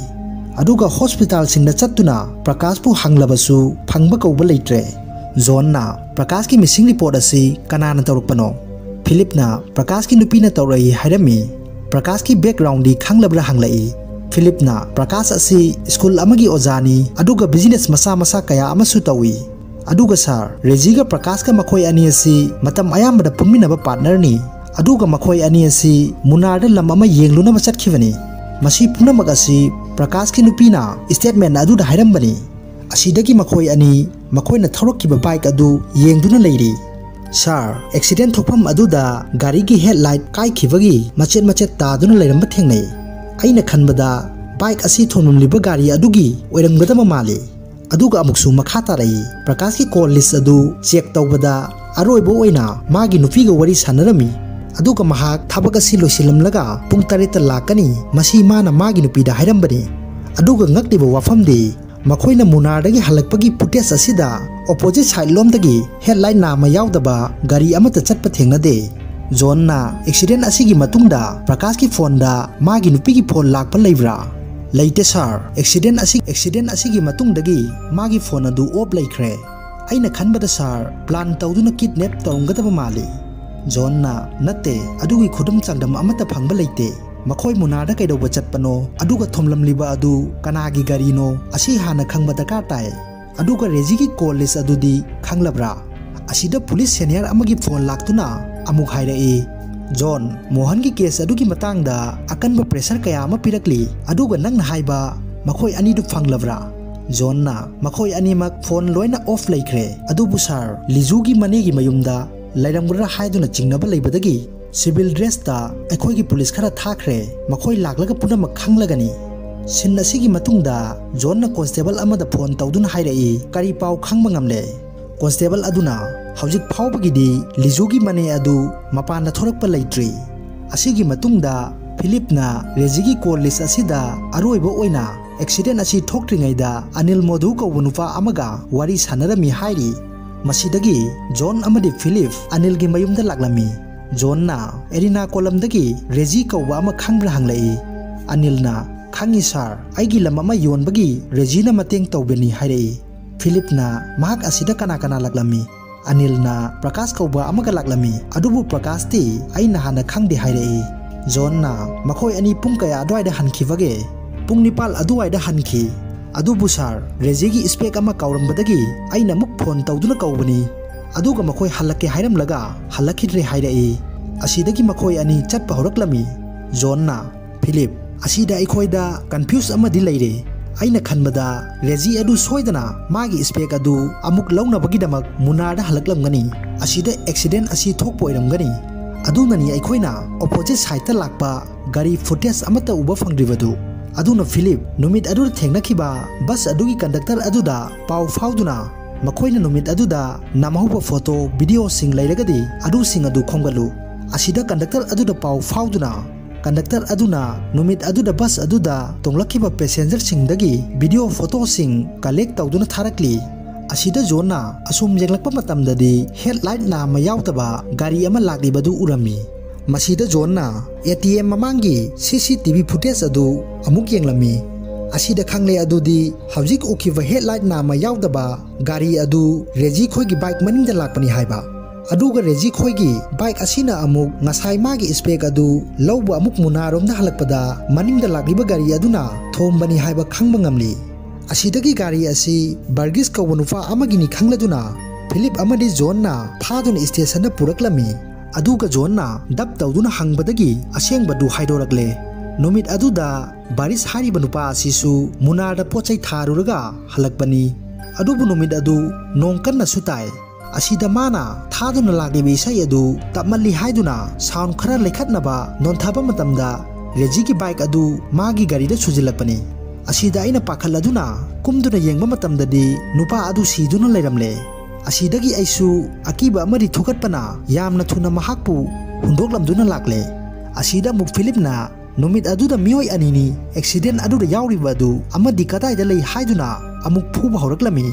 ꯑꯗꯨꯒ hospitalꯁꯤꯡꯗ ꯆꯠꯇꯨꯅ ꯄ꯭ꯔꯀꯥꯁꯄꯨ ꯍꯪꯂꯕꯁꯨ ꯐꯪꯕ ꯀꯧꯕ ꯂꯩꯇ꯭ꯔꯦ꯫" ꯖꯣꯟꯅ ꯄ꯭ꯔꯀꯥꯁꯀꯤ missing report ꯑꯁꯤ ꯀꯅꯥꯅ ꯇꯧꯔꯛꯄꯅꯣ? ꯐꯤꯂꯤꯞꯅ ꯄ꯭ꯔꯀꯥꯁꯀꯤ ꯅꯨꯄꯤꯅ ꯇꯧꯔꯛꯏ ꯍꯥꯏꯔꯝꯃꯤ꯫ ꯄ꯭ꯔꯀꯥꯁꯀꯤ backgroundꯗꯤ ꯈꯪꯂꯕ꯭ꯔꯥ ꯍꯪꯂꯛꯏ꯫ ꯐꯤꯂꯤꯞꯅ, "ꯄ꯭ꯔꯀꯥꯁ ꯑꯁꯤ ꯁ꯭ꯀꯨꯜ ꯑꯃꯒꯤ ꯑꯣꯖꯥꯅꯤ, ꯑꯗꯨꯒ ꯕꯤꯖꯤꯅꯦꯁ ꯃꯆꯥ ꯃꯆꯥ ꯀꯌꯥ ꯑꯃꯁꯨ ꯇꯧꯏ꯫ ꯑꯗꯨꯒ ꯁꯥꯔ, ꯔꯦꯖꯤꯒ ꯄ꯭ꯔꯀꯥꯁꯀ ꯃꯈꯣꯏ ꯑꯅꯤ ꯑꯁꯤ ꯃꯇꯝ ꯑꯌꯥꯝꯕꯗ ꯄꯨꯟꯃꯤꯟꯅꯕ ꯄꯥꯔꯠꯅꯔꯅꯤ꯫ ꯑꯗꯨꯒ ꯃꯈꯣꯏ ꯑꯅꯤ ꯑꯁꯤ ꯃꯨꯅꯥꯔꯗ ꯂꯝ ꯑꯃ ꯌꯦꯡꯂꯨꯅꯕ ꯆꯠꯈꯤꯕꯅꯤ꯫ ꯃꯁꯤ ꯄꯨꯝꯅꯃꯛ ꯑꯁꯤ ꯄ꯭ꯔꯀꯥꯁꯀꯤ ꯅꯨꯄꯤꯅ ꯁ꯭ꯇꯦꯠꯃꯦꯟ ꯑꯗꯨꯗ ꯍꯥꯏꯔꯝꯕꯅꯤ꯫ ꯑꯁꯤꯗꯒꯤ ꯃꯈꯣꯏ ꯑꯅꯤ ꯃꯈꯣꯏꯅ ꯊꯧꯔꯛꯈꯤꯕ ꯕꯥꯏꯛ ꯑꯗꯨ ꯌꯦꯡꯗꯨꯅ ꯂꯩꯔꯤ꯫ ꯁꯥꯔ, ꯑꯦꯛꯁꯤꯗꯦꯟ ꯊꯣꯛꯐꯝ ꯑꯗꯨꯗ ꯒꯥꯔꯤꯒꯤ ꯍꯦꯗꯂꯥꯏꯠ ꯀꯥꯏꯈꯤꯕꯒꯤ ꯃꯆꯦꯠ ꯃꯆꯦꯠ ꯇꯥꯗꯨꯅ ꯂꯩꯔꯝꯕ ꯊꯦꯡꯅꯩ꯫ ꯑꯩꯅ ꯈꯟꯕꯗ ꯕꯥꯏꯛ ꯑꯁꯤ ꯊꯣꯡꯂꯝꯂꯤꯕ ꯒꯥꯔꯤ ꯑꯗꯨꯒꯤ ꯑꯣꯏꯔꯝꯒꯗꯕ ꯃꯥꯜꯂꯤ꯫" ꯑꯗꯨꯒ ꯑꯃꯨꯛꯁꯨ ꯃꯈꯥ ꯇꯥꯔꯛꯏ, "ꯄ꯭ꯔꯀꯥꯁꯀꯤ ꯀꯣꯜ ꯂꯤꯁ ꯑꯗꯨ ꯆꯦꯛ ꯇꯧꯕꯗ ꯑꯔꯣꯏꯕ ꯑꯣꯏꯅ ꯃꯥꯒꯤ ꯅꯨꯄꯤꯒ ꯋꯥꯔꯤ ꯁꯥꯟꯅꯔꯝꯃꯤ꯫ ꯑꯗꯨꯒ ꯃꯍꯥꯛ ꯊꯕꯛ ꯑꯁꯤ ꯂꯣꯏꯁꯤꯜꯂꯝꯂꯒ ꯄꯨꯡ ꯇꯔꯦꯠꯇ ꯂꯥꯛꯀꯅꯤ, ꯃꯁꯤ ꯃꯥꯅ ꯃꯥꯒꯤ ꯅꯨꯄꯤꯗ ꯍꯥꯏꯔꯝꯕꯅꯤ꯫ ꯑꯗꯨꯒ ꯉꯛꯂꯤꯕ ꯋꯥꯐꯝꯗꯤ, ꯃꯈꯣꯏꯅ ꯃꯨꯅꯥꯔꯗꯒꯤ ꯍꯜꯂꯛꯄꯒꯤ ꯐꯨꯇꯦꯖ ꯑꯁꯤꯗ ꯑꯣꯄꯣꯖꯤꯠ ꯁꯥꯏꯠ ꯂꯣꯝꯗꯒꯤ ꯍꯦꯗꯂꯥꯏꯠ ꯅꯥꯝꯃ ꯌꯥꯎꯗꯕ ꯒꯥꯔꯤ ꯑꯃꯠꯇ ꯆꯠꯄ ꯊꯦꯡꯅꯗꯦ꯫ ꯖꯣꯟꯅ, "ꯑꯦꯛꯁꯤꯗꯦꯟ ꯑꯁꯤꯒꯤ ꯃꯇꯨꯡꯗ ꯄ꯭ꯔꯀꯥꯁꯀꯤ ꯐꯣꯟꯗ ꯃꯥꯒꯤ ꯅꯨꯄꯤꯒꯤ ꯐꯣꯟ ꯂꯥꯛꯄ ꯂꯩꯕ꯭ꯔꯥ?" "ꯂꯩꯇꯦ ꯁꯥꯔ, ꯑꯦꯛꯁꯤꯗꯦꯟ ꯑꯁꯤ, ꯑꯦꯛꯁꯤꯗꯦꯟ ꯑꯁꯤꯒꯤ ꯃꯇꯨꯡꯗꯒꯤ ꯃꯥꯒꯤ ꯐꯣꯟ ꯑꯗꯨ ꯑꯣꯐ ꯂꯩꯈ꯭ꯔꯦ꯫ ꯑꯩꯅ ꯈꯟꯕꯗ ꯁꯥꯔ, ꯄ꯭ꯂꯥꯟ ꯇꯧꯗꯨꯅ ꯀꯤꯗꯅꯦꯞ ꯇꯧꯔꯝꯒꯗꯕ ꯃꯥꯜꯂꯤ꯫" ꯖꯣꯟꯅ, "ꯅꯠꯇꯦ, ꯑꯗꯨꯒꯤ ꯈꯨꯗꯝ ꯆꯥꯡꯗꯝ ꯑꯃꯠꯇ ꯐꯪꯕ ꯂꯩꯇꯦ꯫ ꯃꯈꯣꯏ ꯃꯨꯅꯥꯔꯗ ꯀꯩꯗꯧꯕ ꯆꯠꯄꯅꯣ, ꯑꯗꯨꯒ ꯊꯣꯝꯂꯝꯂꯤꯕ ꯑꯗꯨ ꯀꯅꯥꯒꯤ ꯒꯥꯔꯤꯅꯣ, ꯑꯁꯤ ꯍꯥꯟꯅ ꯈꯪꯕ ꯗꯔꯀꯥꯔ ꯇꯥꯏ꯫ ꯑꯗꯨꯒ ꯔꯦꯖꯤꯒꯤ ꯀꯣꯜ ꯂꯤꯁ ꯑꯗꯨꯗꯤ ꯈꯪꯂꯕ꯭ꯔꯥ?" ꯑꯁꯤꯗ ꯄꯨꯂꯤꯁ ꯁꯦꯅꯤꯌꯔ ꯑꯃꯒꯤ ꯐꯣꯟ ꯂꯥꯛꯇꯨꯅ ꯑꯃꯨꯛ ꯍꯥꯏꯔꯛꯏ, "ꯖꯣꯟ, ꯃꯣꯍꯟꯒꯤ ꯀꯦꯁ ꯑꯗꯨꯒꯤ ꯃꯇꯥꯡꯗ ꯑꯀꯟꯕ ꯄ꯭ꯔꯦꯁꯔ ꯀꯌꯥ ꯑꯃ ꯄꯤꯔꯛꯂꯤ, ꯑꯗꯨꯒ ꯅꯪꯅ ꯍꯥꯏꯕ ꯃꯈꯣꯏ ꯑꯅꯤꯗꯨ ꯐꯪꯂꯕ꯭ꯔꯥ?" ꯖꯣꯟꯅ, "ꯃꯈꯣꯏ ꯑꯅꯤꯃꯛ ꯐꯣꯟ ꯂꯣꯏꯅ ꯑꯣꯐ ꯂꯩꯈ꯭ꯔꯦ꯫ ꯑꯗꯨꯕꯨ ꯁꯥꯔ, ꯂꯤꯖꯨꯒꯤ ꯃꯅꯦꯒꯤ ꯃꯌꯨꯝꯗ ꯂꯩꯔꯝꯒꯗ꯭ꯔꯥ ꯍꯥꯏꯗꯨꯅ ꯆꯤꯡꯅꯕ ꯂꯩꯕꯗꯒꯤ ꯁꯤꯚꯤꯜ ꯗ꯭ꯔꯦꯁꯇ ꯑꯩꯈꯣꯏꯒꯤ ꯄꯨꯂꯤꯁ ꯈꯔ ꯊꯥꯈ꯭ꯔꯦ꯫ ꯃꯈꯣꯏ ꯂꯥꯛꯂꯒ ꯄꯨꯝꯅꯃꯛ ꯈꯪꯂꯒꯅꯤ꯫" ꯁꯤꯟ ꯑꯁꯤꯒꯤ ꯃꯇꯨꯡꯗ ꯖꯣꯟꯅ ꯀꯣꯟꯁꯇꯦꯕꯜ ꯑꯃꯗ ꯐꯣꯟ ꯇꯧꯗꯨꯅ ꯍꯥꯏꯔꯛꯏ, "ꯀꯔꯤ ꯄꯥꯎ ꯈꯪꯕ ꯉꯝꯂꯦ?" ꯀꯣꯟꯁꯇꯦꯕꯜ ꯑꯗꯨꯅ, "ꯍꯧꯖꯤꯛ ꯐꯥꯎꯕꯒꯤꯗꯤ ꯂꯤꯖꯨꯒꯤ ꯃꯅꯦ ꯑꯗꯨ ꯃꯄꯥꯟꯗ ꯊꯣꯔꯛꯄ ꯂꯩꯇ꯭ꯔꯤ꯫" ꯑꯁꯤꯒꯤ ꯃꯇꯨꯡꯗ ꯐꯤꯂꯤꯞꯅ ꯔꯦꯖꯤꯒꯤ ꯀꯣꯜ ꯂꯤꯁ ꯑꯁꯤꯗ ꯑꯔꯣꯏꯕ ꯑꯣꯏꯅ ꯑꯦꯛꯁꯤꯗꯦꯟ ꯑꯁꯤ ꯊꯣꯛꯇ꯭ꯔꯤꯉꯩꯗ ꯑꯅꯤꯜ ꯃꯣꯙꯨ ꯀꯧꯕ ꯅꯨꯄꯥ ꯑꯃꯒ ꯋꯥꯔꯤ ꯁꯥꯟꯅꯔꯝꯃꯤ ꯍꯥꯏꯔꯤ꯫ ꯃꯁꯤꯗꯒꯤ ꯖꯣꯟ ꯑꯃꯗꯤ ꯐꯤꯂꯤꯞ ꯑꯅꯤꯜꯒꯤ ꯃꯌꯨꯝꯗ ꯂꯥꯛꯂꯝꯃꯤ꯫ ꯖꯣꯟꯅ ꯑꯦꯔꯤꯅꯥ ꯀꯣꯂꯝꯗꯒꯤ ꯔꯦꯖꯤ ꯀꯧꯕ ꯑꯃ ꯈꯪꯕ꯭ꯔꯥ ꯍꯪꯂꯛꯏ꯫ ꯑꯅꯤꯜꯅ, "ꯈꯪꯉꯤ ꯁꯥꯔ, ꯑꯩꯒꯤ ꯂꯝ ꯑꯃ ꯌꯣꯟꯕꯒꯤ ꯔꯦꯖꯤꯅ ꯃꯇꯦꯡ ꯇꯧꯕꯅꯤ" ꯍꯥꯏꯔꯛꯏ꯫ ꯐꯤꯂꯤꯞꯅ, "ꯃꯍꯥꯛ ꯑꯁꯤꯗ ꯀꯅꯥ ꯀꯅꯥ ꯂꯥꯛꯂꯝꯃꯤ?" ꯑꯅꯤꯜꯅ, "ꯄ꯭ꯔꯀꯥꯁ ꯀꯧꯕ ꯑꯃꯒ ꯂꯥꯛꯂꯝꯃꯤ, ꯑꯗꯨꯕꯨ ꯄ꯭ꯔꯀꯥꯁꯇꯤ ꯑꯩꯅ ꯍꯥꯟꯅ ꯈꯪꯗꯦ" ꯍꯥꯏꯔꯛꯏ꯫ ꯖꯣꯟꯅ, "ꯃꯈꯣꯏ ꯑꯅꯤ ꯄꯨꯡ ꯀꯌꯥ ꯑꯗꯨꯋꯥꯏꯗ ꯍꯟꯈꯤꯕꯒꯦ?" ꯄꯨꯡ ꯅꯤꯄꯥꯜ ꯑꯗꯨꯋꯥꯏꯗ ꯍꯟꯈꯤ꯫ "ꯑꯗꯨꯕꯨ ꯁꯥꯔ, ꯔꯦꯖꯤꯒꯤ ꯏꯁꯄꯦꯛ ꯑꯃ ꯀꯥꯎꯔꯝꯕꯗꯒꯤ ꯑꯩꯅ ꯑꯃꯨꯛ ꯐꯣꯟ ꯇꯧꯗꯨꯅ ꯀꯧꯕꯅꯤ, ꯑꯗꯨꯒ ꯃꯈꯣꯏ ꯍꯜꯂꯛꯀꯦ ꯍꯥꯏꯔꯝꯂꯒ ꯍꯜꯂꯛꯈꯤꯗ꯭ꯔꯦ" ꯍꯥꯏꯔꯛꯏ꯫ ꯑꯁꯤꯗꯒꯤ ꯃꯈꯣꯏ ꯑꯅꯤ ꯆꯠꯄ ꯍꯧꯔꯛꯂꯝꯃꯤ꯫ ꯖꯣꯟꯅ, "ꯐꯤꯂꯤꯞ, ꯑꯁꯤꯗ ꯑꯩꯈꯣꯏꯗ ꯀꯟꯐ꯭ꯌꯨꯁ ꯑꯃꯗꯤ ꯂꯩꯔꯦ꯫ ꯑꯩꯅ ꯈꯟꯕꯗ ꯔꯦꯖꯤ ꯑꯗꯨ ꯁꯣꯏꯗꯅ ꯃꯥꯒꯤ ꯏꯁꯄꯦꯛ ꯑꯗꯨ ꯑꯃꯨꯛ ꯂꯧꯅꯕꯒꯤꯗꯃꯛ ꯃꯨꯅꯥꯔꯗ ꯍꯜꯂꯛꯂꯝꯒꯅꯤ꯫ ꯑꯁꯤꯗ ꯑꯦꯛꯁꯤꯗꯦꯟ ꯑꯁꯤ ꯊꯣꯛꯄ ꯑꯣꯏꯔꯝꯒꯅꯤ꯫ ꯑꯗꯨꯅꯅꯤ ꯑꯩꯈꯣꯏꯅ ꯑꯣꯄꯣꯖꯤꯠ ꯁꯥꯏꯗꯇ ꯂꯥꯛꯄ ꯒꯥꯔꯤ ꯐꯨꯇꯦꯖ ꯑꯃꯠꯇ ꯎꯕ ꯐꯪꯗ꯭ꯔꯤꯕꯗꯨ"꯫ ꯑꯗꯨꯅ ꯐꯤꯂꯤꯞ, ꯅꯨꯃꯤꯠ ꯑꯗꯨꯗ ꯊꯦꯡꯅꯈꯤꯕ ꯕꯁ ꯑꯗꯨꯒꯤ ꯀꯟꯗꯛꯇꯔ ꯑꯗꯨꯗ ꯄꯥꯎ ꯐꯥꯎꯗꯨꯅ, ꯃꯈꯣꯏꯅ ꯅꯨꯃꯤꯠ ꯑꯗꯨꯗ ꯅꯝꯍꯧꯕ ꯐꯣꯇꯣ, ꯚꯤꯗꯤꯑꯣꯁꯤꯡ ꯂꯩꯔꯒꯗꯤ ꯑꯗꯨꯁꯤꯡ ꯑꯗꯨ ꯈꯣꯝꯒꯠꯂꯨ꯫ ꯑꯁꯤꯗ ꯀꯟꯗꯛꯇꯔ ꯑꯗꯨꯗ ꯄꯥꯎ ꯐꯥꯎꯗꯨꯅ, ꯀꯟꯗꯛꯇꯔ ꯑꯗꯨꯅ ꯅꯨꯃꯤꯠ ꯑꯗꯨꯗ ꯕꯁ ꯑꯗꯨꯗ ꯇꯣꯡꯂꯛꯈꯤꯕ ꯄꯦꯁꯦꯟꯖꯔꯁꯤꯡꯗꯒꯤ ꯚꯤꯗꯤꯑꯣ ꯐꯣꯇꯣꯁꯤꯡ ꯀꯂꯦꯛ ꯇꯧꯗꯨꯅ ꯊꯥꯔꯛꯂꯤ꯫ ꯑꯁꯤꯗ ꯖꯣꯟꯅ ꯑꯁꯨꯝ ꯌꯦꯡꯂꯛꯄ ꯃꯇꯝꯗꯗꯤ ꯍꯦꯗꯂꯥꯏꯠ ꯅꯥꯝꯃ ꯌꯥꯎꯗꯕ ꯒꯥꯔꯤ ꯑꯃ ꯂꯥꯛꯂꯤꯕꯗꯨ ꯎꯔꯝꯃꯤ꯫ ꯃꯁꯤꯗ ꯖꯣꯟꯅ ꯑꯦ ꯇꯤ ꯑꯦꯝ ꯃꯃꯥꯡꯒꯤ ꯁꯤ ꯁꯤ ꯇꯤ ꯚꯤ ꯐꯨꯇꯦꯖ ꯑꯗꯨ ꯑꯃꯨꯛ ꯌꯦꯡꯂꯝꯃꯤ꯫ ꯑꯁꯤꯗ ꯈꯪꯂꯦ ꯑꯗꯨꯗꯤ ꯍꯧꯖꯤꯛ ꯎꯈꯤꯕ ꯍꯦꯗꯂꯥꯏꯠ ꯅꯥꯝꯃ ꯌꯥꯎꯗꯕ ꯒꯥꯔꯤ ꯑꯗꯨ ꯔꯦꯖꯤ ꯈꯣꯏꯒꯤ ꯕꯥꯏꯛ ꯃꯅꯤꯡꯗ ꯂꯥꯛꯄꯅꯤ ꯍꯥꯏꯕ꯫ ꯑꯗꯨꯒ ꯔꯦꯖꯤ ꯈꯣꯏꯒꯤ ꯕꯥꯏꯛ ꯑꯁꯤꯅ ꯑꯃꯨꯛ ꯉꯁꯥꯏ ꯃꯥꯒꯤ ꯏꯁꯄꯦꯛ ꯑꯗꯨ ꯂꯧꯕ ꯑꯃꯨꯛ ꯃꯨꯅꯥꯔꯣꯝꯗ ꯍꯜꯂꯛꯄꯗ ꯃꯅꯤꯡꯗ ꯂꯥꯛꯂꯤꯕ ꯒꯥꯔꯤ ꯑꯗꯨꯅ ꯊꯣꯝꯕꯅꯤ ꯍꯥꯏꯕ ꯈꯪꯕ ꯉꯝꯂꯤ꯫ ꯑꯁꯤꯗꯒꯤ ꯒꯥꯔꯤ ꯑꯁꯤ ꯕꯔꯒꯤꯁ ꯀꯧꯕ ꯅꯨꯄꯥ ꯑꯃꯒꯤꯅꯤ ꯈꯪꯂꯗꯨꯅ ꯐꯤꯂꯤꯞ ꯑꯃꯗꯤ ꯖꯣꯟꯅ ꯐꯥꯗꯨꯅ ꯏꯁꯇꯦꯁꯟꯗ ꯄꯨꯔꯛꯂꯝꯃꯤ꯫ ꯑꯗꯨꯒ ꯖꯣꯟꯅ ꯗꯞ ꯇꯧꯗꯨꯅ ꯍꯪꯕꯗꯒꯤ ꯑꯁꯦꯡꯕꯗꯨ ꯍꯥꯏꯗꯣꯔꯛꯂꯦ꯫ ꯅꯨꯃꯤꯠ ꯑꯗꯨꯗ ꯕꯥꯔꯤꯁ ꯍꯥꯏꯔꯤꯕ ꯅꯨꯄꯥ ꯑꯁꯤꯁꯨ ꯃꯨꯅꯥꯔꯗ ꯄꯣꯠ ꯆꯩ ꯊꯥꯔꯨꯔꯒ ꯍꯜꯂꯛꯄꯅꯤ꯫ ꯑꯗꯨꯕꯨ ꯅꯨꯃꯤꯠ ꯑꯗꯨ ꯅꯣꯡ ꯀꯟꯅꯁꯨ ꯇꯥꯏ꯫ ꯑꯁꯤꯗ ꯃꯥꯅ ꯊꯥꯗꯨꯅ ꯂꯥꯛꯂꯤꯕ ꯏꯁꯩ ꯑꯗꯨ ꯇꯞꯃꯜꯂꯤ ꯍꯥꯏꯗꯨꯅ ꯁꯥꯎꯟ ꯈꯔ ꯂꯩꯈꯠꯅꯕ ꯅꯣꯟꯊꯕ ꯃꯇꯝꯗ ꯔꯦꯖꯤꯒꯤ ꯕꯥꯏꯛ ꯑꯗꯨ ꯃꯥꯒꯤ ꯒꯥꯔꯤꯗ ꯁꯨꯖꯤꯜꯂꯛꯄꯅꯤ꯫ ꯑꯁꯤꯗ ꯑꯩꯅ ꯄꯥꯈꯠꯂꯗꯨꯅ ꯀꯨꯝꯗꯨꯅ ꯌꯦꯡꯕ ꯃꯇꯝꯗꯗꯤ ꯅꯨꯄꯥ ꯑꯗꯨ ꯁꯤꯗꯨꯅ ꯂꯩꯔꯝꯂꯦ꯫ ꯑꯁꯤꯗꯒꯤ ꯑꯩꯁꯨ ꯑꯀꯤꯕ ꯑꯃꯗꯤ ꯊꯨꯀꯠꯄꯅ ꯌꯥꯝꯅ ꯊꯨꯅ ꯃꯍꯥꯛꯄꯨ ꯍꯨꯟꯗꯣꯛꯂꯝꯗꯨꯅ ꯂꯥꯛꯂꯦ꯫ ꯑꯁꯤꯗ ꯑꯃꯨꯛ ꯐꯤꯂꯤꯞꯅ ꯅꯨꯃꯤꯠ ꯑꯗꯨꯗ ꯃꯤꯑꯣꯏ ꯑꯅꯤꯅꯤ ꯑꯦꯛꯁꯤꯗꯦꯟ ꯑꯗꯨꯗ ꯌꯥꯎꯔꯤꯕ ꯑꯗꯨ ꯑꯃꯗꯤ ꯀꯗꯥꯏꯗ ꯂꯩ ꯍꯥꯏꯗꯨꯅ ꯑꯃꯨꯛ ꯐꯨꯕ ꯍꯧꯔꯛꯂꯝꯃꯤ꯫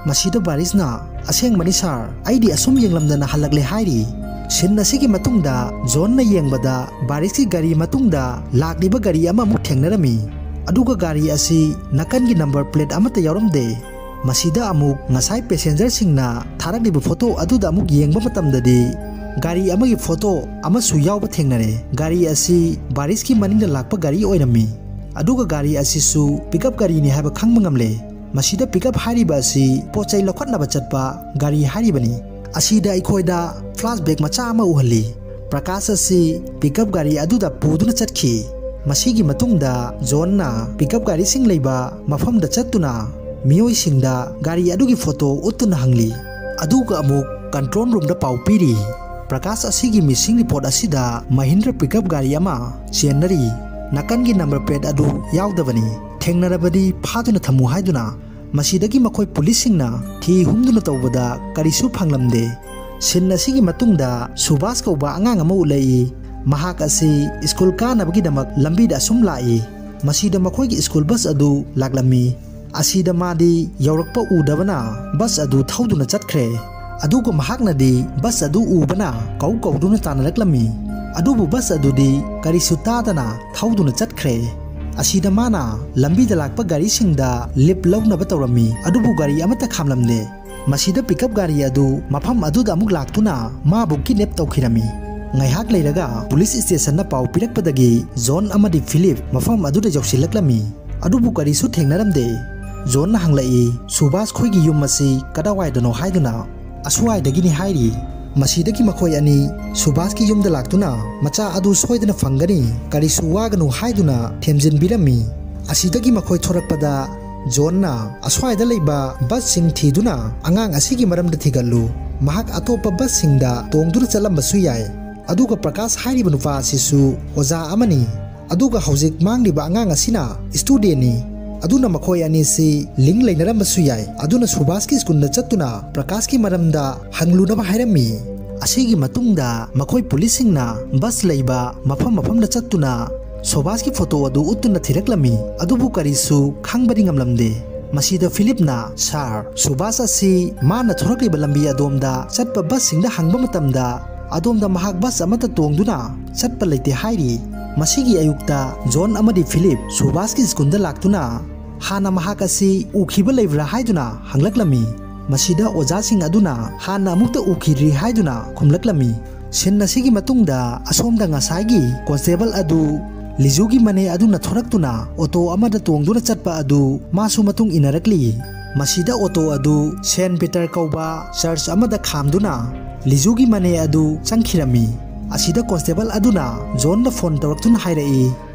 ꯃꯁꯤꯗ ꯕꯥꯔꯤꯁꯅ, "ꯑꯁꯦꯡꯕꯅꯤ ꯁꯥꯔ, ꯑꯩꯗꯤ ꯑꯁꯨꯝ ꯌꯦꯡꯂꯝꯗꯅ ꯍꯜꯂꯛꯂꯦ" ꯍꯥꯏꯔꯤ꯫ ꯁꯤꯟ ꯑꯁꯤꯒꯤ ꯃꯇꯨꯡꯗ ꯖꯣꯟꯅ ꯌꯦꯡꯕꯗ ꯕꯥꯔꯤꯁꯀꯤ ꯒꯥꯔꯤ ꯃꯇꯨꯡꯗ ꯂꯥꯛꯂꯤꯕ ꯒꯥꯔꯤ ꯑꯃꯃꯨꯛ ꯊꯦꯡꯅꯔꯝꯃꯤ꯫ ꯑꯗꯨꯒ ꯒꯥꯔꯤ ꯑꯁꯤ ꯅꯥꯀꯟꯒꯤ ꯅꯝꯕꯔ ꯄ꯭ꯂꯦꯠ ꯑꯃꯠꯇ ꯌꯥꯎꯔꯝꯗꯦ꯫ ꯃꯁꯤꯗ ꯑꯃꯨꯛ ꯉꯁꯥꯏ ꯄꯦꯁꯦꯟꯖꯔꯁꯤꯡꯅ ꯊꯥꯔꯛꯂꯤꯕ ꯐꯣꯇꯣ ꯑꯗꯨꯗ ꯑꯃꯨꯛ ꯌꯦꯡꯕ ꯃꯇꯝꯗꯗꯤ ꯒꯥꯔꯤ ꯑꯃꯒꯤ ꯐꯣꯇꯣ ꯑꯃꯁꯨ ꯌꯥꯎꯕ ꯊꯦꯡꯅꯔꯦ꯫ ꯒꯥꯔꯤ ꯑꯁꯤ ꯕꯥꯔꯤꯁꯀꯤ ꯃꯅꯤꯡꯗ ꯂꯥꯛꯄ ꯒꯥꯔꯤ ꯑꯣꯏꯔꯝꯃꯤ꯫ ꯑꯗꯨꯒ ꯒꯥꯔꯤ ꯑꯁꯤꯁꯨ ꯄꯤꯛꯑꯞ ꯒꯥꯔꯤꯅꯤ ꯍꯥꯏꯕ ꯈꯪꯕ ꯉꯝꯂꯦ꯫ ꯃꯁꯤꯗ ꯄꯤꯛꯑꯞ ꯍꯥꯏꯔꯤꯕ ꯑꯁꯤ ꯄꯣꯠ ꯆꯩ ꯂꯧꯈꯠꯅꯕ ꯆꯠꯄ ꯒꯥꯔꯤ ꯍꯥꯏꯔꯤꯕꯅꯤ꯫ ꯑꯁꯤꯗ ꯑꯩꯈꯣꯏꯗ ꯐ꯭ꯂꯥꯁꯕꯦꯛ ꯃꯆꯥ ꯑꯃ ꯎꯍꯜꯂꯤ꯫ ꯄ꯭ꯔꯀꯥꯁ ꯑꯁꯤ ꯄꯤꯛꯑꯞ ꯒꯥꯔꯤ ꯑꯗꯨꯗ ꯄꯨꯗꯨꯅ ꯆꯠꯈꯤ꯫ ꯃꯁꯤꯒꯤ ꯃꯇꯨꯡꯗ ꯖꯣꯟꯅ ꯄꯤꯛꯑꯞ ꯒꯥꯔꯤꯁꯤꯡ ꯂꯩꯕ ꯃꯐꯝꯗ ꯆꯠꯇꯨꯅ ꯃꯤꯑꯣꯏꯁꯤꯡꯗ ꯒꯥꯔꯤ ꯑꯗꯨꯒꯤ ꯐꯣꯇꯣ ꯎꯠꯇꯨꯅ ꯍꯪꯂꯤ꯫ ꯑꯗꯨꯒ ꯑꯃꯨꯛ ꯀꯟꯇ꯭ꯔꯣꯜ ꯔꯨꯝꯗ ꯄꯥꯎ ꯄꯤꯔꯤ꯫ ꯄ꯭ꯔꯀꯥꯁ ꯑꯁꯤꯒꯤ ꯃꯤꯁꯤꯡ ꯔꯤꯄꯣꯔꯠ ꯑꯁꯤꯗ ꯃꯍꯤꯟꯗ꯭ꯔ ꯄꯤꯛꯑꯞ ꯒꯥꯔꯤ ꯑꯃ ꯆꯦꯟꯅꯔꯤ꯫ ꯅꯥꯀꯟꯒꯤ ꯅꯝꯕꯔ ꯄ꯭ꯂꯦꯠ ꯑꯗꯨ ꯌꯥꯎꯗꯕꯅꯤ꯫ ꯊꯦꯡꯅꯔꯕꯗꯤ ꯐꯥꯗꯨꯅ ꯊꯝꯃꯨ ꯍꯥꯏꯗꯨꯅ ꯃꯁꯤꯗꯒꯤ ꯃꯈꯣꯏ ꯄꯨꯂꯤꯁꯁꯤꯡꯅ ꯊꯤ ꯍꯨꯝꯗꯨꯅ ꯇꯧꯕꯗ ꯀꯔꯤꯁꯨ ꯐꯪꯂꯝꯗꯦ꯫ ꯁꯤꯟ ꯑꯁꯤꯒꯤ ꯃꯇꯨꯡꯗ ꯁꯨꯕꯥꯁ ꯀꯧꯕ ꯑꯉꯥꯡ ꯑꯃ ꯎꯠꯂꯛꯏ꯫ ꯃꯍꯥꯛ ꯑꯁꯤ ꯁ꯭ꯀꯨꯜ ꯀꯥꯅꯕꯒꯤꯗꯃꯛ ꯂꯝꯕꯤꯗ ꯑꯁꯨꯝ ꯂꯥꯛꯏ꯫ ꯃꯁꯤꯗ ꯃꯈꯣꯏꯒꯤ ꯁ꯭ꯀꯨꯜ ꯕꯁ ꯑꯗꯨ ꯂꯥꯛꯂꯝꯃꯤ꯫ ꯑꯁꯤꯗ ꯃꯥꯗꯤ ꯌꯧꯔꯛꯄ ꯎꯗꯕꯅ ꯕꯁ ꯑꯗꯨ ꯊꯧꯗꯨꯅ ꯆꯠꯈ꯭ꯔꯦ꯫ ꯑꯗꯨꯒ ꯃꯍꯥꯛꯅꯗꯤ ꯕꯁ ꯑꯗꯨ ꯎꯕꯅ ꯀꯧ ꯀꯧꯗꯨꯅ ꯇꯥꯟꯅꯔꯛꯂꯝꯃꯤ꯫ ꯑꯗꯨꯕꯨ ꯕꯁ ꯑꯗꯨꯗꯤ ꯀꯔꯤꯁꯨ ꯇꯥꯗꯅ ꯊꯧꯗꯨꯅ ꯆꯠꯈ꯭ꯔꯦ꯫ ꯑꯁꯤꯗ ꯃꯥꯅ ꯂꯝꯕꯤꯗ ꯂꯥꯛꯄ ꯒꯥꯔꯤꯁꯤꯡꯗ ꯂꯤꯞ ꯂꯧꯅꯕ ꯇꯧꯔꯝꯃꯤ, ꯑꯗꯨꯕꯨ ꯒꯥꯔꯤ ꯑꯃꯠꯇ ꯈꯥꯝꯂꯝꯗꯦ꯫ ꯃꯁꯤꯗ ꯄꯤꯛꯑꯞ ꯒꯥꯔꯤ ꯑꯗꯨ ꯃꯐꯝ ꯑꯗꯨꯗ ꯑꯃꯨꯛ ꯂꯥꯛꯇꯨꯅ ꯃꯥꯕꯨ ꯀꯤꯗꯅꯦꯞ ꯇꯧꯈꯤꯔꯝꯃꯤ꯫ ꯉꯥꯏꯍꯥꯛ ꯂꯩꯔꯒ ꯄꯨꯂꯤꯁ ꯁ꯭ꯇꯦꯁꯟꯅ ꯄꯥꯎ ꯄꯤꯔꯛꯄꯗꯒꯤ ꯖꯣꯟ ꯑꯃꯗꯤ ꯐꯤꯂꯤꯞ ꯃꯐꯝ ꯑꯗꯨꯗ ꯌꯧꯁꯤꯜꯂꯛꯂꯝꯃꯤ꯫ ꯑꯗꯨꯕꯨ ꯀꯔꯤꯁꯨ ꯊꯦꯡꯅꯔꯝꯗꯦ꯫ ꯖꯣꯟꯅ ꯍꯪꯂꯛꯏ, "ꯁꯨꯕꯥꯁ ꯈꯣꯏꯒꯤ ꯌꯨꯝ ꯑꯁꯤ ꯀꯗꯥꯋꯥꯏꯗꯅꯣ?" ꯍꯥꯏꯗꯨꯅ꯫ "ꯑꯁ꯭ꯋꯥꯏꯗꯒꯤꯅꯤ" ꯍꯥꯏꯔꯤ꯫ ꯃꯁꯤꯗꯒꯤ ꯃꯈꯣꯏ ꯑꯅꯤ ꯁꯨꯕꯥꯁꯀꯤ ꯌꯨꯝꯗ ꯂꯥꯛꯇꯨꯅ ꯃꯆꯥ ꯑꯗꯨ ꯁꯣꯏꯗꯅ ꯐꯪꯒꯅꯤ, ꯀꯔꯤꯁꯨ ꯋꯥꯒꯅꯨ ꯍꯥꯏꯗꯨꯅ ꯊꯦꯝꯖꯤꯟꯕꯤꯔꯝꯃꯤ꯫ ꯑꯁꯤꯗꯒꯤ ꯃꯈꯣꯏ ꯊꯣꯔꯛꯄꯗ ꯖꯣꯟꯅ ꯑꯁ꯭ꯋꯥꯏꯗ ꯂꯩꯕ ꯕꯁꯁꯤꯡ ꯊꯤꯗꯨꯅ ꯑꯉꯥꯡ ꯑꯁꯤꯒꯤ ꯃꯔꯝꯗ ꯊꯤꯒꯠꯂꯨ, ꯃꯍꯥꯛ ꯑꯇꯣꯞꯄ ꯕꯁꯁꯤꯡꯗ ꯇꯣꯡꯗꯨꯅ ꯆꯠꯂꯝꯕꯁꯨ ꯌꯥꯏ꯫ ꯑꯗꯨꯒ ꯄ꯭ꯔꯀꯥꯁ ꯍꯥꯏꯔꯤꯕ ꯅꯨꯄꯥ ꯑꯁꯤꯁꯨ ꯑꯣꯖꯥ ꯑꯃꯅꯤ꯫ ꯑꯗꯨꯒ ꯍꯧꯖꯤꯛ ꯃꯥꯡꯂꯤꯕ ꯑꯉꯥꯡ ꯑꯁꯤꯅ ꯁ꯭ꯇꯨꯗꯦꯟꯠꯅꯤ꯫ ꯑꯗꯨꯅ ꯃꯈꯣꯏ ꯑꯅꯤꯁꯤ ꯂꯤꯡ ꯂꯩꯅꯔꯝꯕꯁꯨ ꯌꯥꯏ꯫ ꯑꯗꯨꯅ ꯁꯨꯕꯥꯁꯀꯤ ꯁ꯭ꯀꯨꯜꯗ ꯆꯠꯇꯨꯅ ꯄ꯭ꯔꯀꯥꯁꯀꯤ ꯃꯔꯝꯗ ꯍꯪꯂꯨꯅꯕ ꯍꯥꯏꯔꯝꯃꯤ꯫ ꯑꯁꯤꯒꯤ ꯃꯇꯨꯡꯗ ꯃꯈꯣꯏ ꯄꯨꯂꯤꯁꯁꯤꯡꯅ ꯕꯁ ꯂꯩꯕ ꯃꯐꯝ ꯃꯐꯝꯗ ꯆꯠꯇꯨꯅ ꯁꯨꯕꯥꯁꯀꯤ ꯐꯣꯇꯣ ꯑꯗꯨ ꯎꯠꯇꯨꯅ ꯊꯤꯔꯛꯂꯝꯃꯤ, ꯑꯗꯨꯕꯨ ꯀꯔꯤꯁꯨ ꯈꯪꯕꯗꯤ ꯉꯝꯂꯝꯗꯦ꯫ ꯃꯁꯤꯗ ꯐꯤꯂꯤꯞꯅ, "ꯁꯥꯔ, ꯁꯨꯕꯥꯁ ꯑꯁꯤ ꯃꯥꯅ ꯊꯣꯔꯛꯂꯤꯕ ꯂꯝꯕꯤ ꯑꯗꯣꯝꯗ ꯆꯠꯄ ꯕꯁꯁꯤꯡꯗ ꯍꯪꯕ ꯃꯇꯝꯗ ꯑꯗꯣꯝꯗ ꯃꯍꯥꯛ ꯕꯁ ꯑꯃꯠꯇ ꯇꯣꯡꯗꯨꯅ ꯆꯠꯄ ꯂꯩꯇꯦ" ꯍꯥꯏꯔꯤ꯫ ꯃꯁꯤꯒꯤ ꯑꯌꯨꯛꯇ ꯖꯣꯟ ꯑꯃꯗꯤ ꯐꯤꯂꯤꯞ ꯁꯨꯕꯥꯁꯀꯤ ꯁ꯭ꯀꯨꯜꯗ ꯂꯥꯛꯇꯨꯅ ꯍꯥꯟꯅ ꯃꯍꯥꯛ ꯑꯁꯤ ꯎꯈꯤꯕ ꯂꯩꯕ꯭ꯔꯥ ꯍꯥꯏꯗꯨꯅ ꯍꯪꯂꯛꯂꯝꯃꯤ꯫ ꯃꯁꯤꯗ ꯑꯣꯖꯥꯁꯤꯡ ꯑꯗꯨꯅ ꯍꯥꯟꯅ ꯑꯃꯨꯛꯇ ꯎꯈꯤꯗ꯭ꯔꯤ ꯍꯥꯏꯗꯨꯅ ꯈꯨꯝꯂꯛꯂꯝꯃꯤ꯫ ꯁꯤꯟ ꯑꯁꯤꯒꯤ ꯃꯇꯨꯡꯗ ꯑꯁꯣꯝꯗ ꯉꯁꯥꯏꯒꯤ ꯀꯣꯟꯁꯇꯦꯕꯜ ꯑꯗꯨ ꯂꯤꯖꯨꯒꯤ ꯃꯅꯦ ꯑꯗꯨꯅ ꯊꯣꯔꯛꯇꯨꯅ ꯑꯣꯇꯣ ꯑꯃꯗ ꯇꯣꯡꯗꯨꯅ ꯆꯠꯄ ꯑꯗꯨ ꯃꯥꯁꯨ ꯃꯇꯨꯡ ꯏꯟꯅꯔꯛꯂꯤ꯫ ꯃꯁꯤꯗ ꯑꯣꯇꯣ ꯑꯗꯨ ꯁꯦꯟ ꯄꯤꯇꯔ ꯀꯧꯕ ꯆꯔꯆ ꯑꯃꯗ ꯈꯥꯝꯗꯨꯅ ꯂꯤꯖꯨꯒꯤ ꯃꯅꯦ ꯑꯗꯨ ꯆꯪꯈꯤꯔꯝꯃꯤ꯫ ꯑꯁꯤꯗ ꯀꯣꯟꯁꯇꯦꯕꯜ ꯑꯗꯨꯅ ꯖꯣꯟꯗ ꯐꯣꯟ ꯇꯧꯔꯛꯇꯨꯅ ꯍꯥꯏꯔꯛꯏ,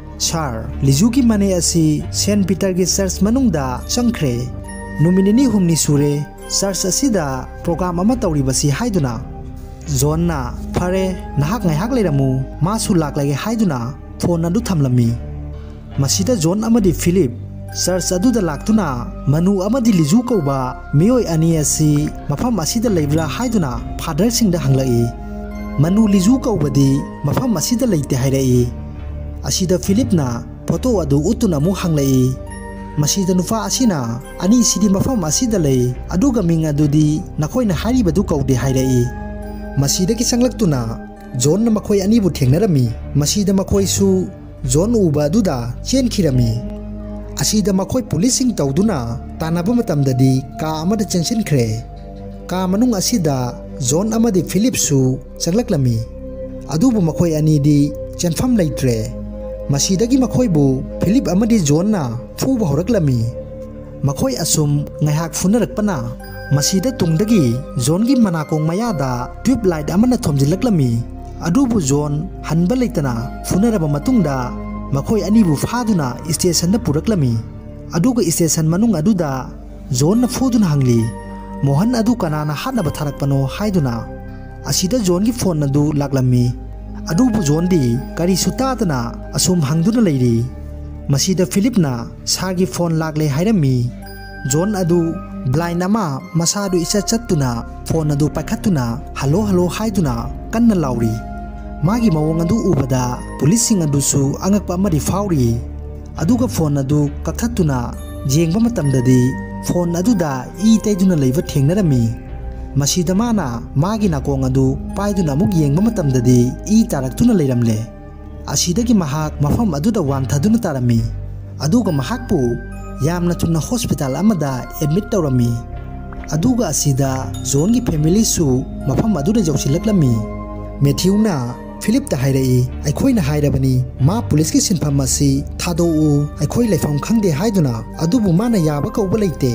"ꯁꯥꯔ, ꯂꯤꯖꯨꯒꯤ ꯃꯅꯦ ꯑꯁꯤ ꯁꯦꯟ ꯄꯤꯇꯔꯒꯤ ꯆꯔꯆ ꯃꯅꯨꯡꯗ ꯆꯪꯈ꯭ꯔꯦ꯫ ꯅꯨꯃꯤꯠ ꯅꯤꯅꯤ ꯍꯨꯝꯅꯤ ꯁꯨꯔꯦ ꯆꯔꯆ ꯑꯁꯤꯗ ꯄ꯭ꯔꯣꯒ꯭ꯔꯥꯝ ꯑꯃ ꯇꯧꯔꯤꯕꯁꯤ" ꯍꯥꯏꯗꯨꯅ꯫ ꯖꯣꯟꯅ, "ꯐꯔꯦ, ꯅꯍꯥꯛ ꯉꯥꯏꯍꯥꯛ ꯂꯩꯔꯝꯃꯨ, ꯃꯥꯁꯨ ꯂꯥꯛꯂꯒꯦ" ꯍꯥꯏꯗꯨꯅ ꯐꯣꯟ ꯑꯗꯨ ꯊꯝꯂꯝꯃꯤ꯫ ꯃꯁꯤꯗ ꯖꯣꯟ ꯑꯃꯗꯤ ꯐꯤꯂꯤꯞ ꯆꯔꯆ ꯑꯗꯨꯗ ꯂꯥꯛꯇꯨꯅ ꯃꯅꯨ ꯑꯃꯗꯤ ꯂꯤꯖꯨ ꯀꯧꯕ ꯃꯤꯑꯣꯏ ꯑꯅꯤ ꯑꯁꯤ ꯃꯐꯝ ꯑꯁꯤꯗ ꯂꯩꯕ꯭ꯔꯥ ꯍꯥꯏꯗꯨꯅ ꯐꯥꯗꯔꯁꯤꯡꯗ ꯍꯪꯂꯛꯏ꯫ ꯃꯅꯨ ꯂꯤꯖꯨ ꯀꯧꯕꯗꯤ ꯃꯐꯝ ꯑꯁꯤꯗ ꯂꯩꯇꯦ ꯍꯥꯏꯔꯛꯏ꯫ ꯑꯁꯤꯗ ꯐꯤꯂꯤꯞꯅ ꯐꯣꯇꯣ ꯑꯗꯨ ꯎꯠꯇꯨꯅ ꯑꯃꯨꯛ ꯍꯪꯂꯛꯏ꯫ ꯃꯁꯤꯗ ꯅꯨꯄꯥ ꯑꯁꯤꯅ, "ꯑꯅꯤꯁꯤꯗꯤ ꯃꯐꯝ ꯑꯁꯤꯗ ꯂꯩ, ꯑꯗꯨꯒ ꯃꯤꯡ ꯑꯗꯨꯗꯤ ꯅꯈꯣꯏꯅ ꯍꯥꯏꯔꯤꯕꯗꯨ ꯀꯧꯗꯦ" ꯍꯥꯏꯔꯛꯏ꯫ ꯃꯁꯤꯗꯒꯤ ꯆꯪꯂꯛꯇꯨꯅ ꯖꯣꯟꯅ ꯃꯈꯣꯏ ꯑꯅꯤꯕꯨ ꯊꯦꯡꯅꯔꯝꯃꯤ꯫ ꯃꯁꯤꯗ ꯃꯈꯣꯏꯁꯨ ꯖꯣꯟ ꯎꯕ ꯑꯗꯨꯗ ꯆꯦꯟꯈꯤꯔꯝꯃꯤ꯫ ꯑꯁꯤꯗ ꯃꯈꯣꯏ ꯄꯨꯂꯤꯁꯁꯤꯡ ꯇꯧꯗꯨꯅ ꯇꯥꯟꯅꯕ ꯃꯇꯝꯗꯗꯤ ꯀꯥ ꯑꯃꯗ ꯆꯪꯁꯤꯟꯈ꯭ꯔꯦ꯫ ꯀꯥ ꯃꯅꯨꯡ ꯑꯁꯤꯗ ꯖꯣꯟ ꯑꯃꯗꯤ ꯐꯤꯂꯤꯞꯁꯨ ꯆꯪꯂꯛꯂꯝꯃꯤ꯫ ꯑꯗꯨꯕꯨ ꯃꯈꯣꯏ ꯑꯅꯤꯗꯤ ꯆꯦꯟꯐꯝ ꯂꯩꯇ꯭ꯔꯦ꯫ ꯃꯁꯤꯗꯒꯤ ꯃꯈꯣꯏꯕꯨ ꯐꯤꯂꯤꯞ ꯑꯃꯗꯤ ꯖꯣꯟꯅ ꯐꯨꯕ ꯍꯧꯔꯛꯂꯝꯃꯤ꯫ ꯃꯈꯣꯏ ꯑꯁꯨꯝ ꯉꯥꯏꯍꯥꯛ ꯐꯨꯅꯔꯛꯄꯅ, ꯃꯁꯤꯗ ꯇꯨꯡꯗꯒꯤ ꯖꯣꯟꯒꯤ ꯃꯅꯥꯀꯣꯡ ꯃꯌꯥꯗ ꯇ꯭ꯌꯨꯕ ꯂꯥꯏꯠ ꯑꯃꯅ ꯊꯣꯝꯖꯤꯜꯂꯛꯂꯝꯃꯤ꯫ ꯑꯗꯨꯕꯨ ꯖꯣꯟ ꯍꯟꯕ ꯂꯩꯇꯅ ꯐꯨꯅꯔꯕ ꯃꯇꯨꯡꯗ, ꯃꯈꯣꯏ ꯑꯅꯤꯕꯨ ꯐꯥꯗꯨꯅ ꯁ꯭ꯇꯦꯁꯟꯗ ꯄꯨꯔꯛꯂꯝꯃꯤ꯫ ꯑꯗꯨꯒ ꯁ꯭ꯇꯦꯁꯟ ꯃꯅꯨꯡ ꯑꯗꯨꯗ ꯖꯣꯟꯅ ꯐꯨꯗꯨꯅ ꯍꯪꯂꯤ, "ꯃꯣꯍꯟ ꯑꯗꯨ ꯀꯅꯥꯅ ꯍꯥꯠꯅꯕ ꯊꯥꯔꯛꯄꯅꯣ?" ꯍꯥꯏꯗꯨꯅ꯫ ꯑꯁꯤꯗ ꯖꯣꯟꯒꯤ ꯐꯣꯟ ꯑꯗꯨ ꯂꯥꯛꯂꯝꯃꯤ꯫ ꯑꯗꯨꯕꯨ ꯖꯣꯟꯗꯤ ꯀꯔꯤꯁꯨ ꯇꯥꯗꯅ ꯑꯁꯨꯝ ꯍꯪꯗꯨꯅ ꯂꯩꯔꯤ꯫ ꯃꯁꯤꯗ ꯐꯤꯂꯤꯞꯅ ꯁꯥꯔꯒꯤ ꯐꯣꯟ ꯂꯥꯛꯂꯦ ꯍꯥꯏꯔꯝꯃꯤ꯫ ꯖꯣꯟ ꯑꯗꯨ ꯕ꯭ꯂꯥꯏꯟ ꯑꯃ ꯃꯁꯥꯗꯨ ꯏꯆꯠ ꯆꯠꯇꯨꯅ ꯐꯣꯟ ꯑꯗꯨ ꯄꯥꯏꯈꯠꯇꯨꯅ "ꯍꯜꯂꯣ, ꯍꯜꯂꯣ" ꯍꯥꯏꯗꯨꯅ ꯀꯟꯅ ꯂꯥꯎꯔꯤ꯫ ꯃꯥꯒꯤ ꯃꯑꯣꯡ ꯑꯗꯨ ꯎꯕꯗ ꯄꯨꯂꯤꯁꯁꯤꯡ ꯑꯗꯨꯁꯨ ꯑꯉꯛꯄ ꯑꯃꯗꯤ ꯐꯥꯎꯔꯤ꯫ ꯑꯗꯨꯒ ꯐꯣꯟ ꯑꯗꯨ ꯀꯛꯊꯠꯇꯨꯅ ꯌꯦꯡꯕ ꯃꯇꯝꯗꯗꯤ ꯐꯣꯟ ꯑꯗꯨꯗ ꯏ ꯇꯩꯗꯨꯅ ꯂꯩꯕ ꯊꯦꯡꯅꯔꯝꯃꯤ꯫ ꯃꯁꯤꯗ ꯃꯥꯅ ꯃꯥꯒꯤ ꯅꯥꯀꯣꯡ ꯑꯗꯨ ꯄꯥꯏꯗꯨꯅ ꯑꯃꯨꯛ ꯌꯦꯡꯕ ꯃꯇꯝꯗꯗꯤ ꯏ ꯇꯥꯔꯛꯇꯨꯅ ꯂꯩꯔꯝꯂꯦ꯫ ꯑꯁꯤꯗꯒꯤ ꯃꯍꯥꯛ ꯃꯐꯝ ꯑꯗꯨꯗ ꯋꯥꯟꯊꯗꯨꯅ ꯇꯥꯔꯝꯃꯤ꯫ ꯑꯗꯨꯒ ꯃꯍꯥꯛꯄꯨ ꯌꯥꯝꯅ ꯊꯨꯅ ꯍꯣꯁꯄꯤꯇꯥꯜ ꯑꯃꯗ ꯑꯦꯗꯃꯤꯠ ꯇꯧꯔꯝꯃꯤ꯫ ꯑꯗꯨꯒ ꯑꯁꯤꯗ ꯖꯣꯟꯒꯤ ꯐꯦꯃꯤꯂꯤꯁꯨ ꯃꯐꯝ ꯑꯗꯨꯗ ꯌꯧꯁꯤꯜꯂꯛꯂꯝꯃꯤ꯫ ꯃꯦꯊ꯭ꯌꯨꯅ ꯐꯤꯂꯤꯞꯇ ꯍꯥꯏꯔꯛꯏ, "ꯑꯩꯈꯣꯏꯅ ꯍꯥꯏꯔꯕꯅꯤ, ꯃꯥ ꯄꯨꯂꯤꯁꯀꯤ ꯁꯤꯟꯐꯝ ꯑꯁꯤ ꯊꯥꯗꯣꯛꯎ, ꯑꯩꯈꯣꯏ ꯂꯩꯐꯝ ꯈꯪꯗꯦ ꯍꯥꯏꯗꯨꯅ, ꯑꯗꯨꯕꯨ ꯃꯥꯅ ꯌꯥꯕ ꯀꯧꯕ ꯂꯩꯇꯦ"꯫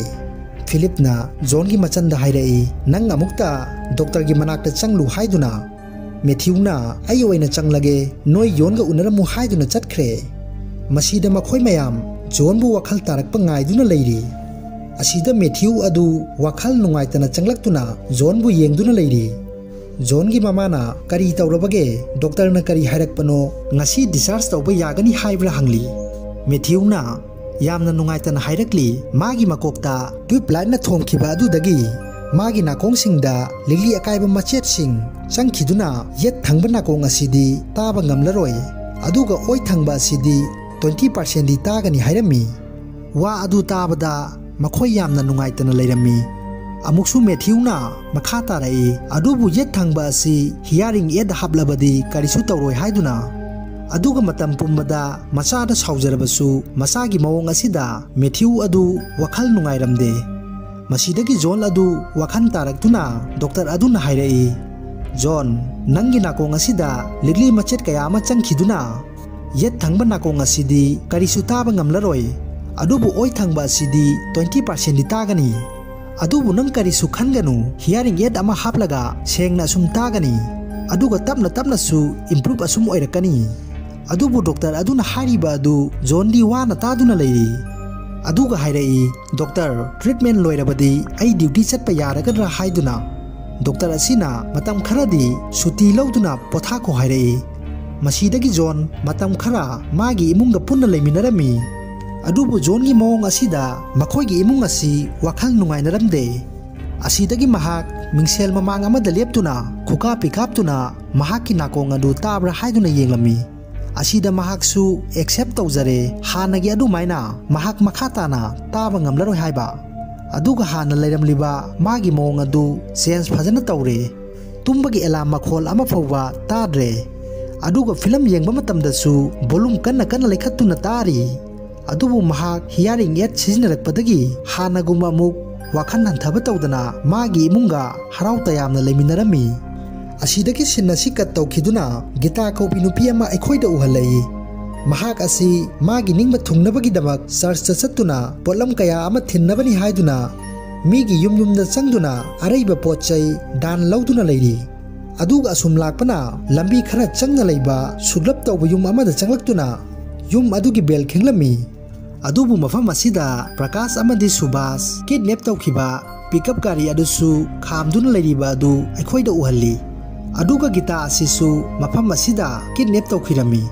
ꯐꯤꯂꯤꯞꯅ ꯖꯣꯟꯒꯤ ꯃꯆꯟꯗ ꯍꯥꯏꯔꯛꯏ, "ꯅꯪ ꯑꯃꯨꯛꯇ ꯗꯣꯛꯇꯔꯒꯤ ꯃꯅꯥꯛꯇ ꯆꯪꯂꯨ" ꯍꯥꯏꯗꯨꯅ꯫ ꯃꯦꯊ꯭ꯌꯨꯅ "ꯑꯩ ꯑꯣꯏꯅ ꯆꯪꯂꯒꯦ, ꯅꯣꯏ ꯌꯣꯟꯒ ꯎꯅꯔꯝꯃꯨ" ꯍꯥꯏꯗꯨꯅ ꯆꯠꯈ꯭ꯔꯦ꯫ ꯃꯁꯤꯗ ꯃꯈꯣꯏ ꯃꯌꯥꯝ ꯖꯣꯟꯕꯨ ꯋꯥꯈꯜ ꯇꯥꯔꯛꯄ ꯉꯥꯏꯗꯨꯅ ꯂꯩꯔꯤ꯫ ꯑꯁꯤꯗ ꯃꯦꯊ꯭ꯌꯨ ꯑꯗꯨ ꯋꯥꯈꯜ ꯅꯨꯡꯉꯥꯏꯇꯅ ꯆꯪꯂꯛꯇꯨꯅ ꯖꯣꯟꯕꯨ ꯌꯦꯡꯗꯨꯅ ꯂꯩꯔꯤ꯫ ꯖꯣꯟꯒꯤ ꯃꯃꯥꯅ "ꯀꯔꯤ ꯇꯧꯔꯕꯒꯦ? ꯗꯣꯛꯇꯔꯅ ꯀꯔꯤ ꯍꯥꯏꯔꯛꯄꯅꯣ? ꯉꯁꯤ discharge ꯇꯧꯕ ꯌꯥꯒꯅꯤ ꯍꯥꯏꯕ꯭ꯔꯥ?" ꯍꯪꯂꯤ꯫ ꯃꯦꯊ꯭ꯌꯨꯅ ꯌꯥꯝꯅ ꯅꯨꯡꯉꯥꯏꯇꯅ ꯍꯥꯏꯔꯛꯂꯤ, ꯃꯥꯒꯤ ꯃꯀꯣꯛꯇ tube lightꯅ ꯊꯣꯝꯈꯤꯕ ꯑꯗꯨꯗꯒꯤ ꯃꯥꯒꯤ ꯅꯥꯀꯣꯡꯁꯤꯡꯗ ꯂꯤꯛꯂꯤ ꯑꯀꯥꯏꯕ ꯃꯆꯦꯠꯁꯤꯡ ꯆꯪꯈꯤꯗꯨꯅ ꯌꯦꯠ ꯊꯪꯕ ꯅꯥꯀꯣꯡ ꯑꯁꯤꯗꯤ ꯇꯥꯕ ꯉꯝꯂꯔꯣꯏ, ꯑꯗꯨꯒ ꯑꯣꯏ ꯊꯪꯕ ꯑꯁꯤꯗꯤ twenty percentꯗꯤ ꯇꯥꯒꯅꯤ ꯍꯥꯏꯔꯝꯃꯤ꯫ ꯋꯥ ꯑꯗꯨ ꯇꯥꯕꯗ ꯃꯈꯣꯏ ꯌꯥꯝꯅ ꯅꯨꯡꯉꯥꯏꯇꯅ ꯂꯩꯔꯝꯃꯤ꯫ ꯑꯃꯨꯛꯁꯨ ꯃꯦꯊ꯭ꯌꯨꯅ ꯃꯈꯥ ꯇꯥꯔꯛꯏ, "ꯑꯗꯨꯕꯨ ꯌꯦꯠ ꯊꯪꯕ ꯑꯁꯤ hearing aid ꯍꯥꯞꯂꯕꯗꯤ ꯀꯔꯤꯁꯨ ꯇꯧꯔꯣꯏ" ꯍꯥꯏꯗꯨꯅ꯫ ꯑꯗꯨꯒ ꯃꯇꯝ ꯄꯨꯝꯕꯗ ꯃꯆꯥꯗ ꯁꯥꯎꯖꯔꯕꯁꯨ ꯃꯆꯥꯒꯤ ꯃꯑꯣꯡ ꯑꯁꯤꯗ ꯃꯦꯊ꯭ꯌꯨ ꯑꯗꯨ ꯋꯥꯈꯜ ꯅꯨꯡꯉꯥꯏꯔꯝꯗꯦ꯫ ꯃꯁꯤꯗꯒꯤ ꯖꯣꯟ ꯑꯗꯨ ꯋꯥꯈꯜ ꯇꯥꯔꯛꯇꯨꯅ ꯗꯣꯛꯇꯔ ꯑꯗꯨꯅ ꯍꯥꯏꯔꯛꯏ, "ꯖꯣꯟ, ꯅꯪꯒꯤ ꯅꯥꯀꯣꯡ ꯑꯁꯤꯗ ꯂꯤꯛꯂꯤ ꯃꯆꯦꯠ ꯀꯌꯥ ꯑꯃ ꯆꯪꯈꯤꯗꯨꯅ ꯌꯦꯠ ꯊꯪꯕ ꯅꯥꯀꯣꯡ ꯑꯁꯤꯗꯤ ꯀꯔꯤꯁꯨ ꯇꯥꯕ ꯉꯝꯂꯔꯣꯏ, ꯑꯗꯨꯕꯨ ꯑꯣꯏ ꯊꯪꯕ ꯑꯁꯤꯗꯤ twenty percentꯗꯤ ꯇꯥꯒꯅꯤ꯫ ꯑꯗꯨꯕꯨ ꯅꯪ ꯀꯔꯤꯁꯨ ꯈꯟꯒꯅꯨ, hearing aid ꯑꯃ ꯍꯥꯞꯂꯒ ꯁꯦꯡꯅ ꯑꯁꯨꯝ ꯇꯥꯒꯅꯤ, ꯑꯗꯨꯒ ꯇꯞꯅ ꯇꯞꯅꯁꯨ improve ꯑꯁꯨꯝ ꯑꯣꯏꯔꯛꯀꯅꯤ"꯫ ꯑꯗꯨꯕꯨ ꯗꯣꯛꯇꯔ ꯑꯗꯨꯅ ꯍꯥꯏꯔꯤꯕ ꯑꯗꯨ ꯖꯣꯟꯗꯤ ꯋꯥꯅ ꯇꯥꯗꯨꯅ ꯂꯩꯔꯤ꯫ ꯑꯗꯨꯒ ꯍꯥꯏꯔꯛꯏ, "ꯗꯣꯛꯇꯔ, treatment ꯂꯣꯏꯔꯕꯗꯤ ꯑꯩ duty ꯆꯠꯄ ꯌꯥꯔꯒꯗ꯭ꯔꯥ?" ꯍꯥꯏꯗꯨꯅ꯫ ꯗꯣꯛꯇꯔ ꯑꯁꯤꯅ ꯃꯇꯝ ꯈꯔꯗꯤ ꯁꯨꯇꯤ ꯂꯧꯗꯨꯅ ꯄꯣꯊꯥꯈꯣ ꯍꯥꯏꯔꯛꯏ꯫ ꯃꯁꯤꯗꯒꯤ ꯖꯣꯟ ꯃꯇꯝ ꯈꯔ ꯃꯥꯒꯤ ꯏꯃꯨꯡꯒ ꯄꯨꯟꯅ ꯂꯩꯃꯤꯟꯅꯔꯝꯃꯤ꯫ ꯑꯗꯨꯕꯨ ꯖꯣꯟꯒꯤ ꯃꯑꯣꯡ ꯑꯁꯤꯗ ꯃꯈꯣꯏꯒꯤ ꯏꯃꯨꯡ ꯑꯁꯤ ꯋꯥꯈꯜ ꯅꯨꯡꯉꯥꯏꯅꯔꯝꯗꯦ꯫ ꯑꯁꯤꯗꯒꯤ ꯃꯍꯥꯛ ꯃꯤꯡꯁꯦꯜ ꯃꯃꯥꯡ ꯑꯃꯗ ꯂꯦꯞꯇꯨꯅ ꯈꯨꯀꯥꯞꯄꯤ ꯀꯥꯞꯇꯨꯅ ꯃꯍꯥꯛꯀꯤ ꯅꯥꯀꯣꯡ ꯑꯗꯨ ꯇꯥꯕ꯭ꯔꯥ ꯍꯥꯏꯗꯨꯅ ꯌꯦꯡꯂꯝꯃꯤ꯫ ꯑꯁꯤꯗ ꯃꯍꯥꯛꯁꯨ accept ꯇꯧꯖꯔꯦ, ꯍꯥꯟꯅꯒꯤ ꯑꯗꯨꯃꯥꯏꯅ ꯃꯍꯥꯛ ꯃꯈꯥ ꯇꯥꯅ ꯇꯥꯕ ꯉꯝꯂꯔꯣꯏ ꯍꯥꯏꯕ꯫ ꯑꯗꯨꯒ ꯍꯥꯟꯅ ꯂꯩꯔꯝꯂꯤꯕ ꯃꯥꯒꯤ ꯃꯑꯣꯡ ꯑꯗꯨ change ꯐꯖꯅ ꯇꯧꯔꯦ꯫ ꯇꯨꯝꯕꯒꯤ alarm ꯃꯈꯣꯜ ꯑꯃ ꯐꯥꯎꯕ ꯇꯥꯗ꯭ꯔꯦ꯫ ꯑꯗꯨꯒ film ꯌꯦꯡꯕ ꯃꯇꯝꯗꯁꯨ volume ꯀꯟꯅ ꯀꯟꯅ ꯂꯩꯈꯠꯇꯨꯅ ꯇꯥꯔꯤ꯫ ꯑꯗꯨꯕꯨ ꯃꯍꯥꯛ hearing aid ꯁꯤꯖꯤꯟꯅꯔꯛꯄꯗꯒꯤ ꯍꯥꯟꯅꯒꯨꯝꯕ ꯑꯃꯨꯛ ꯋꯥꯈꯜ ꯍꯟꯊꯕ ꯇꯧꯗꯅ ꯃꯥꯒꯤ ꯏꯃꯨꯡꯒ ꯍꯔꯥꯎ ꯇꯌꯥꯝꯅ ꯂꯩꯃꯤꯟꯅꯔꯝꯃꯤ꯫ ꯑꯁꯤꯗꯒꯤ ꯁꯤꯟ ꯑꯁꯤ ꯀꯠ ꯇꯧꯈꯤꯗꯨꯅ ꯒꯤꯇꯥ ꯀꯧꯕꯤ ꯅꯨꯄꯤ ꯑꯃ ꯑꯩꯈꯣꯏꯗ ꯎꯍꯜꯂꯛꯏ꯫ ꯃꯍꯥꯛ ꯑꯁꯤ ꯃꯥꯒꯤ ꯅꯤꯡꯕ ꯊꯨꯡꯅꯕꯒꯤꯗꯃꯛ ꯆꯔꯆꯇ ꯆꯠꯇꯨꯅ ꯄꯣꯠꯂꯝ ꯀꯌꯥ ꯑꯃ ꯊꯤꯟꯅꯕꯅꯤ ꯍꯥꯏꯗꯨꯅ ꯃꯤꯒꯤ ꯌꯨꯝ ꯌꯨꯝꯗ ꯆꯪꯗꯨꯅ ꯑꯔꯩꯕ ꯄꯣꯠ ꯆꯩ ꯗꯥꯟ ꯂꯧꯗꯨꯅ ꯂꯩꯔꯤ꯫ ꯑꯗꯨꯒ ꯑꯁꯨꯝ ꯂꯥꯛꯄꯅ ꯂꯝꯕꯤ ꯈꯔ ꯆꯪꯅ ꯂꯩꯕ ꯁꯨꯒ꯭ꯂꯞ ꯇꯧꯕ ꯌꯨꯝ ꯑꯃꯗ ꯆꯪꯂꯛꯇꯨꯅ ꯌꯨꯝ ꯑꯗꯨꯒꯤ ꯕꯦꯜ ꯈꯤꯡꯂꯝꯃꯤ꯫ ꯑꯗꯨꯕꯨ ꯃꯐꯝ ꯑꯁꯤꯗ ꯄ꯭ꯔꯀꯥꯁ ꯑꯃꯗꯤ ꯁꯨꯕꯥꯁ ꯀꯤꯗꯅꯦꯞ ꯇꯧꯈꯤꯕ ꯄꯤꯀꯞ ꯒꯥꯔꯤ ꯑꯗꯨꯁꯨ ꯈꯥꯝꯗꯨꯅ ꯂꯩꯔꯤꯕ ꯑꯗꯨ ꯑꯩꯈꯣꯏꯗ ꯎꯍꯜꯂꯤ꯫ ꯑꯗꯨꯒ ꯒꯤꯇꯥ ꯑꯁꯤꯁꯨ ꯃꯐꯝ ꯑꯁꯤꯗ ꯀꯤꯗꯅꯦꯞ ꯇꯧꯈꯤꯔꯝꯃꯤ꯫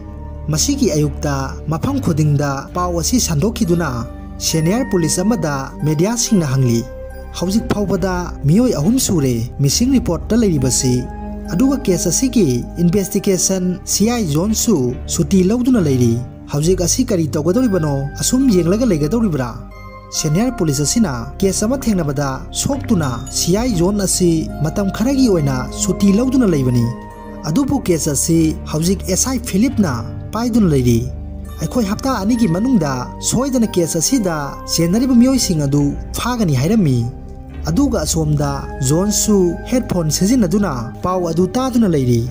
ꯃꯁꯤꯒꯤ ꯑꯌꯨꯛꯇ ꯃꯐꯝ ꯈꯨꯗꯤꯡꯗ ꯄꯥꯎ ꯑꯁꯤ ꯁꯟꯗꯣꯛꯈꯤꯗꯨꯅ ꯁꯦꯅꯤꯌꯔ ꯄꯨꯂꯤꯁ ꯑꯃꯗ ꯃꯦꯗꯤꯌꯥꯁꯤꯡꯅ ꯍꯪꯂꯤ, "ꯍꯧꯖꯤꯛ ꯐꯥꯎꯕꯗ ꯃꯤꯑꯣꯏ ꯑꯍꯨꯝ ꯁꯨꯔꯦ ꯃꯤꯁꯤꯡ ꯔꯤꯄꯣꯔꯠꯇ ꯂꯩꯔꯤꯕꯁꯤ, ꯑꯗꯨꯒ ꯀꯦꯁ ꯑꯁꯤꯒꯤ ꯏꯟꯚꯦꯁꯇꯤꯒꯦꯁꯟ ꯁꯤ ꯑꯥꯏ ꯖꯣꯟꯁꯨ ꯁꯨꯇꯤ ꯂꯧꯗꯨꯅ ꯂꯩꯔꯤ꯫ ꯍꯧꯖꯤꯛ ꯑꯁꯤ ꯀꯔꯤ ꯇꯧꯒꯗꯧꯔꯤꯕꯅꯣ? ꯑꯁꯨꯝ ꯌꯦꯡꯂꯒ ꯂꯩꯒꯗꯧꯔꯤꯕ꯭ꯔꯥ?" ꯁꯦꯅꯤꯌꯔ ꯄꯨꯂꯤꯁ ꯑꯁꯤꯅ ꯀꯦꯁ ꯑꯃ ꯊꯦꯡꯅꯕꯗ ꯁꯣꯛꯇꯨꯅ ꯁꯤ ꯑꯥꯏ ꯖꯣꯟ ꯑꯁꯤ ꯃꯇꯝ ꯈꯔꯒꯤ ꯑꯣꯏꯅ ꯁꯨꯇꯤ ꯂꯧꯗꯨꯅ ꯂꯩꯕꯅꯤ꯫ ꯑꯗꯨꯕꯨ ꯀꯦꯁ ꯑꯁꯤ ꯍꯧꯖꯤꯛ ꯑꯦꯁ ꯑꯥꯏ ꯐꯤꯂꯤꯞꯅ ꯄꯥꯏꯗꯨꯅ ꯂꯩꯔꯤ꯫ ꯑꯩꯈꯣꯏ ꯍꯞꯇꯥ ꯑꯅꯤꯒꯤ ꯃꯅꯨꯡꯗ ꯁꯣꯏꯗꯅ ꯀꯦꯁ ꯑꯁꯤꯗ ꯆꯦꯟꯅꯔꯤꯕ ꯃꯤꯑꯣꯏꯁꯤꯡ ꯑꯗꯨ ꯐꯥꯒꯅꯤ ꯍꯥꯏꯔꯝꯃꯤ꯫ ꯑꯗꯨꯒ ꯑꯁꯣꯝꯗ ꯖꯣꯟꯁꯨ ꯍꯦꯗꯐꯣꯟ ꯁꯤꯖꯤꯟꯅꯗꯨꯅ ꯄꯥꯎ ꯑꯗꯨ ꯇꯥꯗꯨꯅ ꯂꯩꯔꯤ꯫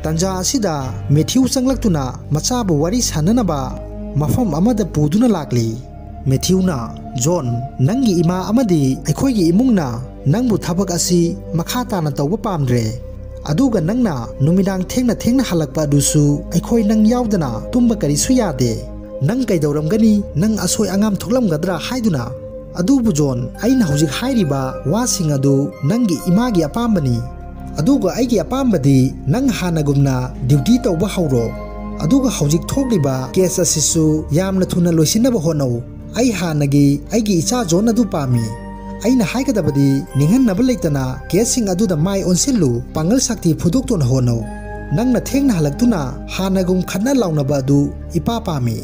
ꯇꯟꯖꯥ ꯑꯁꯤꯗ ꯃꯦꯊ꯭ꯌꯨ ꯆꯪꯂꯛꯇꯨꯅ ꯃꯆꯥꯕꯨ ꯋꯥꯔꯤ ꯁꯥꯟꯅꯅꯕ ꯃꯐꯝ ꯑꯃꯗ ꯄꯨꯗꯨꯅ ꯂꯥꯛꯂꯤ꯫ ꯃꯦꯊ꯭ꯌꯨꯅ, "ꯖꯣꯟ, ꯅꯪꯒꯤ ꯏꯃꯥ ꯑꯃꯗꯤ ꯑꯩꯈꯣꯏꯒꯤ ꯏꯃꯨꯡꯅ ꯅꯪꯕꯨ ꯊꯕꯛ ꯑꯁꯤ ꯃꯈꯥ ꯇꯥꯅ ꯇꯧꯕ ꯄꯥꯝꯗ꯭ꯔꯦ꯫ ꯑꯗꯨꯒ ꯅꯪꯅ ꯅꯨꯃꯤꯗꯥꯡ ꯊꯦꯡꯅ ꯊꯦꯡꯅ ꯍꯜꯂꯛꯄ ꯑꯗꯨꯁꯨ ꯑꯩꯈꯣꯏ ꯅꯪ ꯌꯥꯎꯗꯅ ꯇꯨꯝꯕ ꯀꯔꯤꯁꯨ ꯌꯥꯗꯦ꯫ ꯅꯪ ꯀꯩꯗꯧꯔꯝꯒꯅꯤ? ꯅꯪ ꯑꯁꯣꯏ ꯑꯉꯥꯝ ꯊꯣꯛꯂꯝꯒꯗ꯭ꯔꯥ?" ꯍꯥꯏꯗꯨꯅ꯫ "ꯑꯗꯨꯕꯨ ꯖꯣꯟ, ꯑꯩꯅ ꯍꯧꯖꯤꯛ ꯍꯥꯏꯔꯤꯕ ꯋꯥꯁꯤꯡ ꯑꯗꯨ ꯅꯪꯒꯤ ꯏꯃꯥꯒꯤ ꯑꯄꯥꯝꯕꯅꯤ꯫ ꯑꯗꯨꯒ ꯑꯩꯒꯤ ꯑꯄꯥꯝꯕꯗꯤ ꯅꯪ ꯍꯥꯟꯅꯒꯨꯝꯅ ꯗ꯭ꯌꯨꯇꯤ ꯇꯧꯕ ꯍꯧꯔꯣ꯫ ꯑꯗꯨꯒ ꯍꯧꯖꯤꯛ ꯊꯣꯛꯂꯤꯕ ꯀꯦꯁ ꯑꯁꯤꯁꯨ ꯌꯥꯝꯅ ꯊꯨꯅ ꯂꯣꯏꯁꯤꯟꯅꯕ ꯍꯣꯠꯅꯧ꯫ ꯑꯩ ꯍꯥꯟꯅꯒꯤ ꯑꯩꯒꯤ ꯏꯆꯥ ꯖꯣꯟ ꯑꯗꯨ ꯄꯥꯝꯃꯤ꯫ ꯑꯩꯅ ꯍꯥꯏꯒꯗꯕꯗꯤ ꯅꯤꯡꯍꯟꯅꯕ ꯂꯩꯇꯅ ꯀꯦꯁꯁꯤꯡ ꯑꯗꯨꯗ ꯃꯥꯏ ꯑꯣꯟꯁꯤꯜꯂꯨ, ꯄꯥꯡꯒꯜ ꯁꯛꯇꯤ ꯐꯨꯗꯣꯛꯇꯨꯅ ꯍꯣꯠꯅꯧ꯫ ꯅꯪꯅ ꯊꯦꯡꯅ ꯍꯜꯂꯛꯇꯨꯅ ꯍꯥꯟꯅꯒꯨꯝ ꯈꯠꯅ ꯂꯥꯎꯅꯕ ꯑꯗꯨ ꯏꯄꯥ ꯄꯥꯝꯃꯤ"꯫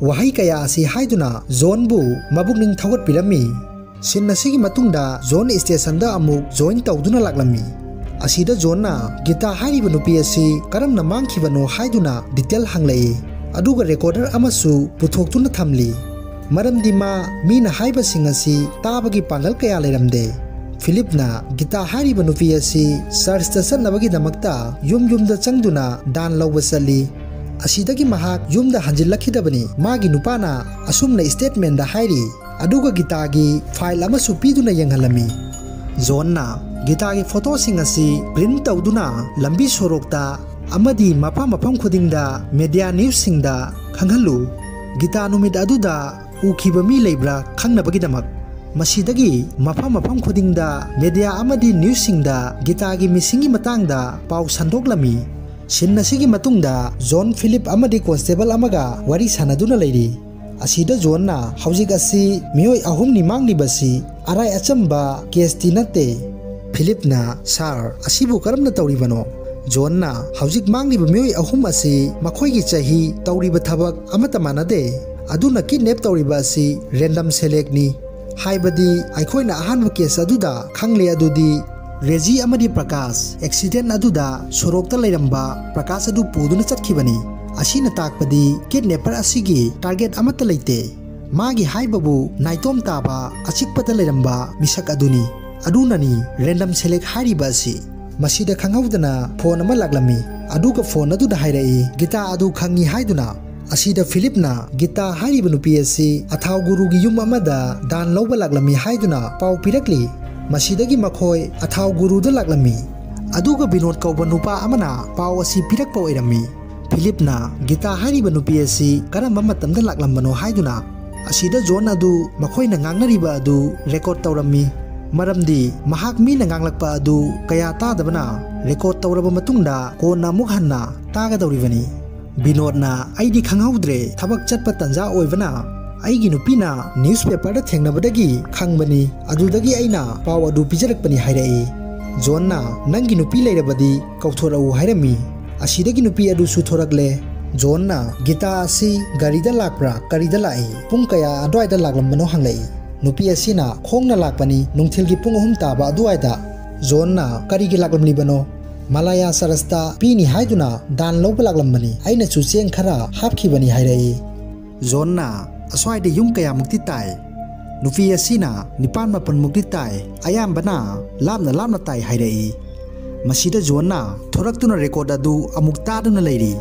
ꯋꯥꯍꯩ ꯀꯌꯥ ꯑꯁꯤ ꯍꯥꯏꯗꯨꯅ ꯖꯣꯟꯕꯨ ꯃꯕꯨꯛꯅꯤꯡ ꯊꯧꯒꯠꯄꯤꯔꯝꯃꯤ꯫ ꯁꯤꯟ ꯑꯁꯤꯒꯤ ꯃꯇꯨꯡꯗ ꯖꯣꯟ ꯁ꯭ꯇꯦꯁꯟꯗ ꯑꯃꯨꯛ ꯖꯣꯏꯟ ꯇꯧꯗꯨꯅ ꯂꯥꯛꯂꯝꯃꯤ꯫ ꯑꯁꯤꯗ ꯖꯣꯟꯅ ꯒꯤꯇꯥ ꯍꯥꯏꯔꯤꯕ ꯅꯨꯄꯤ ꯑꯁꯤ ꯀꯔꯝꯅ ꯃꯥꯡꯈꯤꯕꯅꯣ ꯍꯥꯏꯗꯨꯅ ꯗꯤꯇꯦꯜ ꯍꯪꯂꯛꯏ꯫ ꯑꯗꯨꯒ ꯔꯦꯀꯣꯔꯗꯔ ꯑꯃꯁꯨ ꯄꯨꯊꯣꯛꯇꯨꯅ ꯊꯝꯂꯤ꯫ ꯃꯔꯝꯗꯤ ꯃꯥ ꯃꯤꯅ ꯍꯥꯏꯕꯁꯤꯡ ꯑꯁꯤ ꯇꯥꯕꯒꯤ ꯄꯥꯡꯒꯜ ꯀꯌꯥ ꯂꯩꯔꯝꯗꯦ꯫ ꯐꯤꯂꯤꯞꯅ ꯒꯤꯇꯥ ꯍꯥꯏꯔꯤꯕ ꯅꯨꯄꯤ ꯑꯁꯤ ꯆꯔꯆꯇ ꯆꯠꯅꯕꯒꯤꯗꯃꯛꯇ ꯌꯨꯝ ꯌꯨꯝꯗ ꯆꯪꯗꯨꯅ ꯗꯥꯟ ꯂꯧꯕ ꯆꯠꯂꯤ꯫ ꯑꯁꯤꯗꯒꯤ ꯃꯍꯥꯛ ꯌꯨꯝꯗ ꯍꯟꯖꯤꯜꯂꯛꯈꯤꯗꯕꯅꯤ꯫ ꯃꯥꯒꯤ ꯅꯨꯄꯥꯅ ꯑꯁꯨꯝꯅ ꯁ꯭ꯇꯦꯠꯃꯦꯟꯗ ꯍꯥꯏꯔꯤ, ꯑꯗꯨꯒ ꯒꯤꯇꯥꯒꯤ ꯐꯥꯏꯜ ꯑꯃꯁꯨ ꯄꯤꯗꯨꯅ ꯌꯦꯡꯍꯜꯂꯝꯃꯤ꯫ ꯖꯣꯟꯅ ꯒꯤꯇꯥꯒꯤ ꯐꯣꯇꯣꯁꯤꯡ ꯑꯁꯤ ꯄ꯭ꯔꯤꯟꯠ ꯇꯧꯗꯨꯅ ꯂꯝꯕꯤ ꯁꯣꯔꯣꯛꯇ ꯑꯃꯗꯤ ꯃꯐꯝ ꯃꯐꯝ ꯈꯨꯗꯤꯡꯗ ꯃꯦꯗꯤꯌꯥ ꯅ꯭ꯌꯨꯁꯁꯤꯡꯗ ꯈꯪꯍꯜꯂꯨ꯫ ꯒꯤꯇꯥ ꯅꯨꯃꯤꯠ ꯑꯗꯨꯗ ꯎꯈꯤꯕ ꯃꯤ ꯂꯩꯕ꯭ꯔꯥ ꯈꯪꯅꯕꯒꯤꯗꯃꯛ꯫ ꯃꯁꯤꯗꯒꯤ ꯃꯐꯝ ꯃꯐꯝ ꯈꯨꯗꯤꯡꯗ ꯃꯦꯗꯤꯌꯥ ꯑꯃꯗꯤ ꯅ꯭ꯌꯨꯁꯁꯤꯡꯗ ꯒꯤꯇꯥꯒꯤ ꯃꯤꯁꯤꯡꯒꯤ ꯃꯇꯥꯡꯗ ꯄꯥꯎ ꯁꯟꯗꯣꯛꯂꯝꯃꯤ꯫ ꯁꯤꯟ ꯑꯁꯤꯒꯤ ꯃꯇꯨꯡꯗ ꯖꯣꯟ ꯐꯤꯂꯤꯞ ꯑꯃꯗꯤ ꯀꯣꯟꯁꯇꯦꯕꯜ ꯑꯃꯒ ꯋꯥꯔꯤ ꯁꯥꯟꯅꯗꯨꯅ ꯂꯩꯔꯤ꯫ ꯑꯁꯤꯗ ꯖꯣꯟꯅ ꯍꯧꯖꯤꯛ ꯑꯁꯤ ꯃꯤꯑꯣꯏ ꯑꯍꯨꯝꯅꯤ ꯃꯥꯡꯂꯤꯕꯁꯤ ꯑꯔꯥꯏ ꯑꯆꯝꯕ ꯀꯦꯁꯇꯤ ꯅꯠꯇꯦ꯫ ꯐꯤꯂꯤꯞꯅ, "ꯁꯥꯔ, ꯑꯁꯤꯕꯨ ꯀꯔꯝꯅ ꯇꯧꯔꯤꯕꯅꯣ?" ꯖꯣꯟꯅ, "ꯍꯧꯖꯤꯛ ꯃꯥꯡꯂꯤꯕ ꯃꯤꯑꯣꯏ ꯑꯍꯨꯝ ꯑꯁꯤ ꯃꯈꯣꯏꯒꯤ ꯆꯍꯤ, ꯇꯧꯔꯤꯕ ꯊꯕꯛ ꯑꯃꯠꯇ ꯃꯥꯟꯅꯗꯦ꯫ ꯑꯗꯨꯅ ꯀꯤꯗꯅꯦꯞ ꯇꯧꯔꯤꯕ ꯑꯁꯤ ꯔꯦꯟꯗꯝ ꯁꯦꯂꯦꯛꯅꯤ꯫ ꯍꯥꯏꯕꯗꯤ ꯑꯩꯈꯣꯏꯅ ꯑꯍꯥꯟꯕ ꯀꯦꯁ ꯑꯗꯨꯗ ꯈꯪꯂꯦ ꯑꯗꯨꯗꯤ ꯔꯦꯖꯤ ꯑꯃꯗꯤ ꯄ꯭ꯔꯀꯥꯁ ꯑꯦꯛꯁꯤꯗꯦꯟ ꯑꯗꯨꯗ ꯁꯣꯔꯣꯛꯇ ꯂꯩꯔꯝꯕ ꯄ꯭ꯔꯀꯥꯁ ꯑꯗꯨ ꯄꯨꯗꯨꯅ ꯆꯠꯈꯤꯕꯅꯤ꯫ ꯑꯁꯤꯅ ꯇꯥꯛꯄꯗꯤ ꯀꯤꯗꯅꯦꯄꯔ ꯑꯁꯤꯒꯤ ꯇꯥꯔꯒꯦꯠ ꯑꯃꯠꯇ ꯂꯩꯇꯦ꯫ ꯃꯥꯒꯤ ꯍꯥꯏꯕꯕꯨ ꯅꯥꯏꯇꯣꯝ ꯇꯥꯕ ꯑꯆꯤꯛꯄꯗ ꯂꯩꯔꯝꯕ ꯃꯤꯁꯛ ꯑꯗꯨꯅꯤ꯫ ꯑꯗꯨꯅꯅꯤ ꯔꯦꯟꯗꯝ ꯁꯦꯂꯦꯛ ꯍꯥꯏꯔꯤꯕ ꯑꯁꯤ꯫" ꯃꯁꯤꯗ ꯈꯪꯍꯧꯗꯅ ꯐꯣꯟ ꯑꯃ ꯂꯥꯛꯂꯝꯃꯤ꯫ ꯑꯗꯨꯒ ꯐꯣꯟ ꯑꯗꯨꯗ ꯍꯥꯏꯔꯛꯏ, "ꯒꯤꯇꯥ ꯑꯗꯨ ꯈꯪꯉꯤ" ꯍꯥꯏꯗꯨꯅ꯫ ꯑꯁꯤꯗ ꯐꯤꯂꯤꯞꯅ ꯒꯤꯇꯥ ꯍꯥꯏꯔꯤꯕ ꯅꯨꯄꯤ ꯑꯁꯤ ꯑꯊꯥꯎ ꯒꯨꯔꯨꯒꯤ ꯌꯨꯝ ꯑꯃꯗ ꯗꯥꯟ ꯂꯧꯕ ꯂꯥꯛꯂꯝꯃꯤ ꯍꯥꯏꯗꯨꯅ ꯄꯥꯎ ꯄꯤꯔꯛꯂꯤ꯫ ꯃꯁꯤꯗꯒꯤ ꯃꯈꯣꯏ ꯑꯊꯥꯎ ꯒꯨꯔꯨꯗ ꯂꯥꯛꯂꯝꯃꯤ꯫ ꯑꯗꯨꯒ ꯕꯤꯅꯣꯗ ꯀꯧꯕ ꯅꯨꯄꯥ ꯑꯃꯅ ꯄꯥꯎ ꯑꯁꯤ ꯄꯤꯔꯛꯄ ꯑꯣꯏꯔꯝꯃꯤ꯫ ꯐꯤꯂꯤꯞꯅ ꯒꯤꯇꯥ ꯍꯥꯏꯔꯤꯕ ꯅꯨꯄꯤ ꯑꯁꯤ ꯀꯔꯝꯕ ꯃꯇꯝꯗ ꯂꯥꯛꯂꯝꯕꯅꯣ ꯍꯥꯏꯗꯨꯅ꯫ ꯑꯁꯤꯗ ꯖꯣꯟ ꯑꯗꯨ ꯃꯈꯣꯏꯅ ꯉꯥꯡꯅꯔꯤꯕ ꯑꯗꯨ ꯔꯦꯀꯣꯔꯗ ꯇꯧꯔꯝꯃꯤ꯫ ꯃꯔꯝꯗꯤ ꯃꯍꯥꯛ ꯃꯤꯅ ꯉꯥꯡꯂꯛꯄ ꯑꯗꯨ ꯀꯌꯥ ꯇꯥꯗꯕꯅ ꯔꯦꯀꯣꯔꯗ ꯇꯧꯔꯕ ꯃꯇꯨꯡꯗ ꯀꯣꯟꯅ ꯑꯃꯨꯛ ꯍꯟꯅ ꯇꯥꯒꯗꯧꯔꯤꯕꯅꯤ꯫ ꯕꯤꯅꯣꯗꯅ, "ꯑꯩꯗꯤ ꯈꯪꯍꯧꯗ꯭ꯔꯦ, ꯊꯕꯛ ꯆꯠꯄ ꯇꯟꯖꯥ ꯑꯣꯏꯕꯅ꯫ ꯑꯩꯒꯤ ꯅꯨꯄꯤꯅ ꯅ꯭ꯌꯨꯁꯄꯦꯄꯔꯗ ꯊꯦꯡꯅꯕꯗꯒꯤ ꯈꯪꯕꯅꯤ, ꯑꯗꯨꯗꯒꯤ ꯑꯩꯅ ꯄꯥꯎ ꯑꯗꯨ ꯄꯤꯖꯔꯛꯄꯅꯤ" ꯍꯥꯏꯔꯛꯏ꯫ ꯖꯣꯟꯅ, "ꯅꯪꯒꯤ ꯅꯨꯄꯤ ꯂꯩꯔꯕꯗꯤ ꯀꯧꯊꯣꯔꯛꯎ" ꯍꯥꯏꯔꯝꯃꯤ꯫ ꯑꯁꯤꯗꯒꯤ ꯅꯨꯄꯤ ꯑꯗꯨꯁꯨ ꯊꯣꯔꯛꯂꯦ꯫ ꯖꯣꯟꯅ, "ꯒꯤꯇꯥ ꯑꯁꯤ ꯒꯥꯔꯤꯗ ꯂꯥꯛꯄ꯭ꯔꯥ, ꯀꯔꯤꯗ ꯂꯥꯛꯏ? ꯄꯨꯡ ꯀꯌꯥ ꯑꯗꯨꯋꯥꯏꯗ ꯂꯥꯛꯂꯝꯕꯅꯣ?" ꯍꯪꯂꯛꯏ꯫ ꯅꯨꯄꯤ ꯑꯁꯤꯅ, "ꯈꯣꯡꯅ ꯂꯥꯛꯄꯅꯤ, ꯅꯨꯡꯊꯤꯜꯒꯤ ꯄꯨꯡ ꯑꯍꯨꯝ ꯇꯥꯕ ꯑꯗꯨꯋꯥꯏꯗ"꯫ ꯖꯣꯟꯅ, "ꯀꯔꯤꯒꯤ ꯂꯥꯛꯂꯝꯂꯤꯕꯅꯣ?" "ꯃꯂꯥꯌꯥ ꯆꯔꯆꯇ ꯄꯤꯅꯤ ꯍꯥꯏꯗꯨꯅ ꯗꯥꯟ ꯂꯧꯕ ꯂꯥꯛꯂꯝꯕꯅꯤ, ꯑꯩꯅꯁꯨ ꯆꯦꯡ ꯈꯔ ꯍꯥꯞꯈꯤꯕꯅꯤ" ꯍꯥꯏꯔꯛꯏ꯫ ꯖꯣꯟꯅ, "ꯑꯁ꯭ꯋꯥꯏꯗ ꯌꯨꯝ ꯀꯌꯥꯃꯨꯛꯇꯤ ꯇꯥꯏ?" ꯅꯨꯄꯤ ꯑꯁꯤꯅ ꯅꯤꯄꯥꯟ ꯃꯥꯄꯟꯃꯨꯛꯇꯤ ꯇꯥꯏ, ꯑꯌꯥꯝꯕꯅ ꯂꯥꯞꯅ ꯂꯥꯞꯅ ꯇꯥꯏ ꯍꯥꯏꯔꯛꯏ꯫ ꯃꯁꯤꯗ ꯖꯣꯟꯅ ꯊꯣꯔꯛꯇꯨꯅ ꯔꯦꯀꯣꯔꯗ ꯑꯗꯨ ꯑꯃꯨꯛ ꯇꯥꯗꯨꯅ ꯂꯩꯔꯤ꯫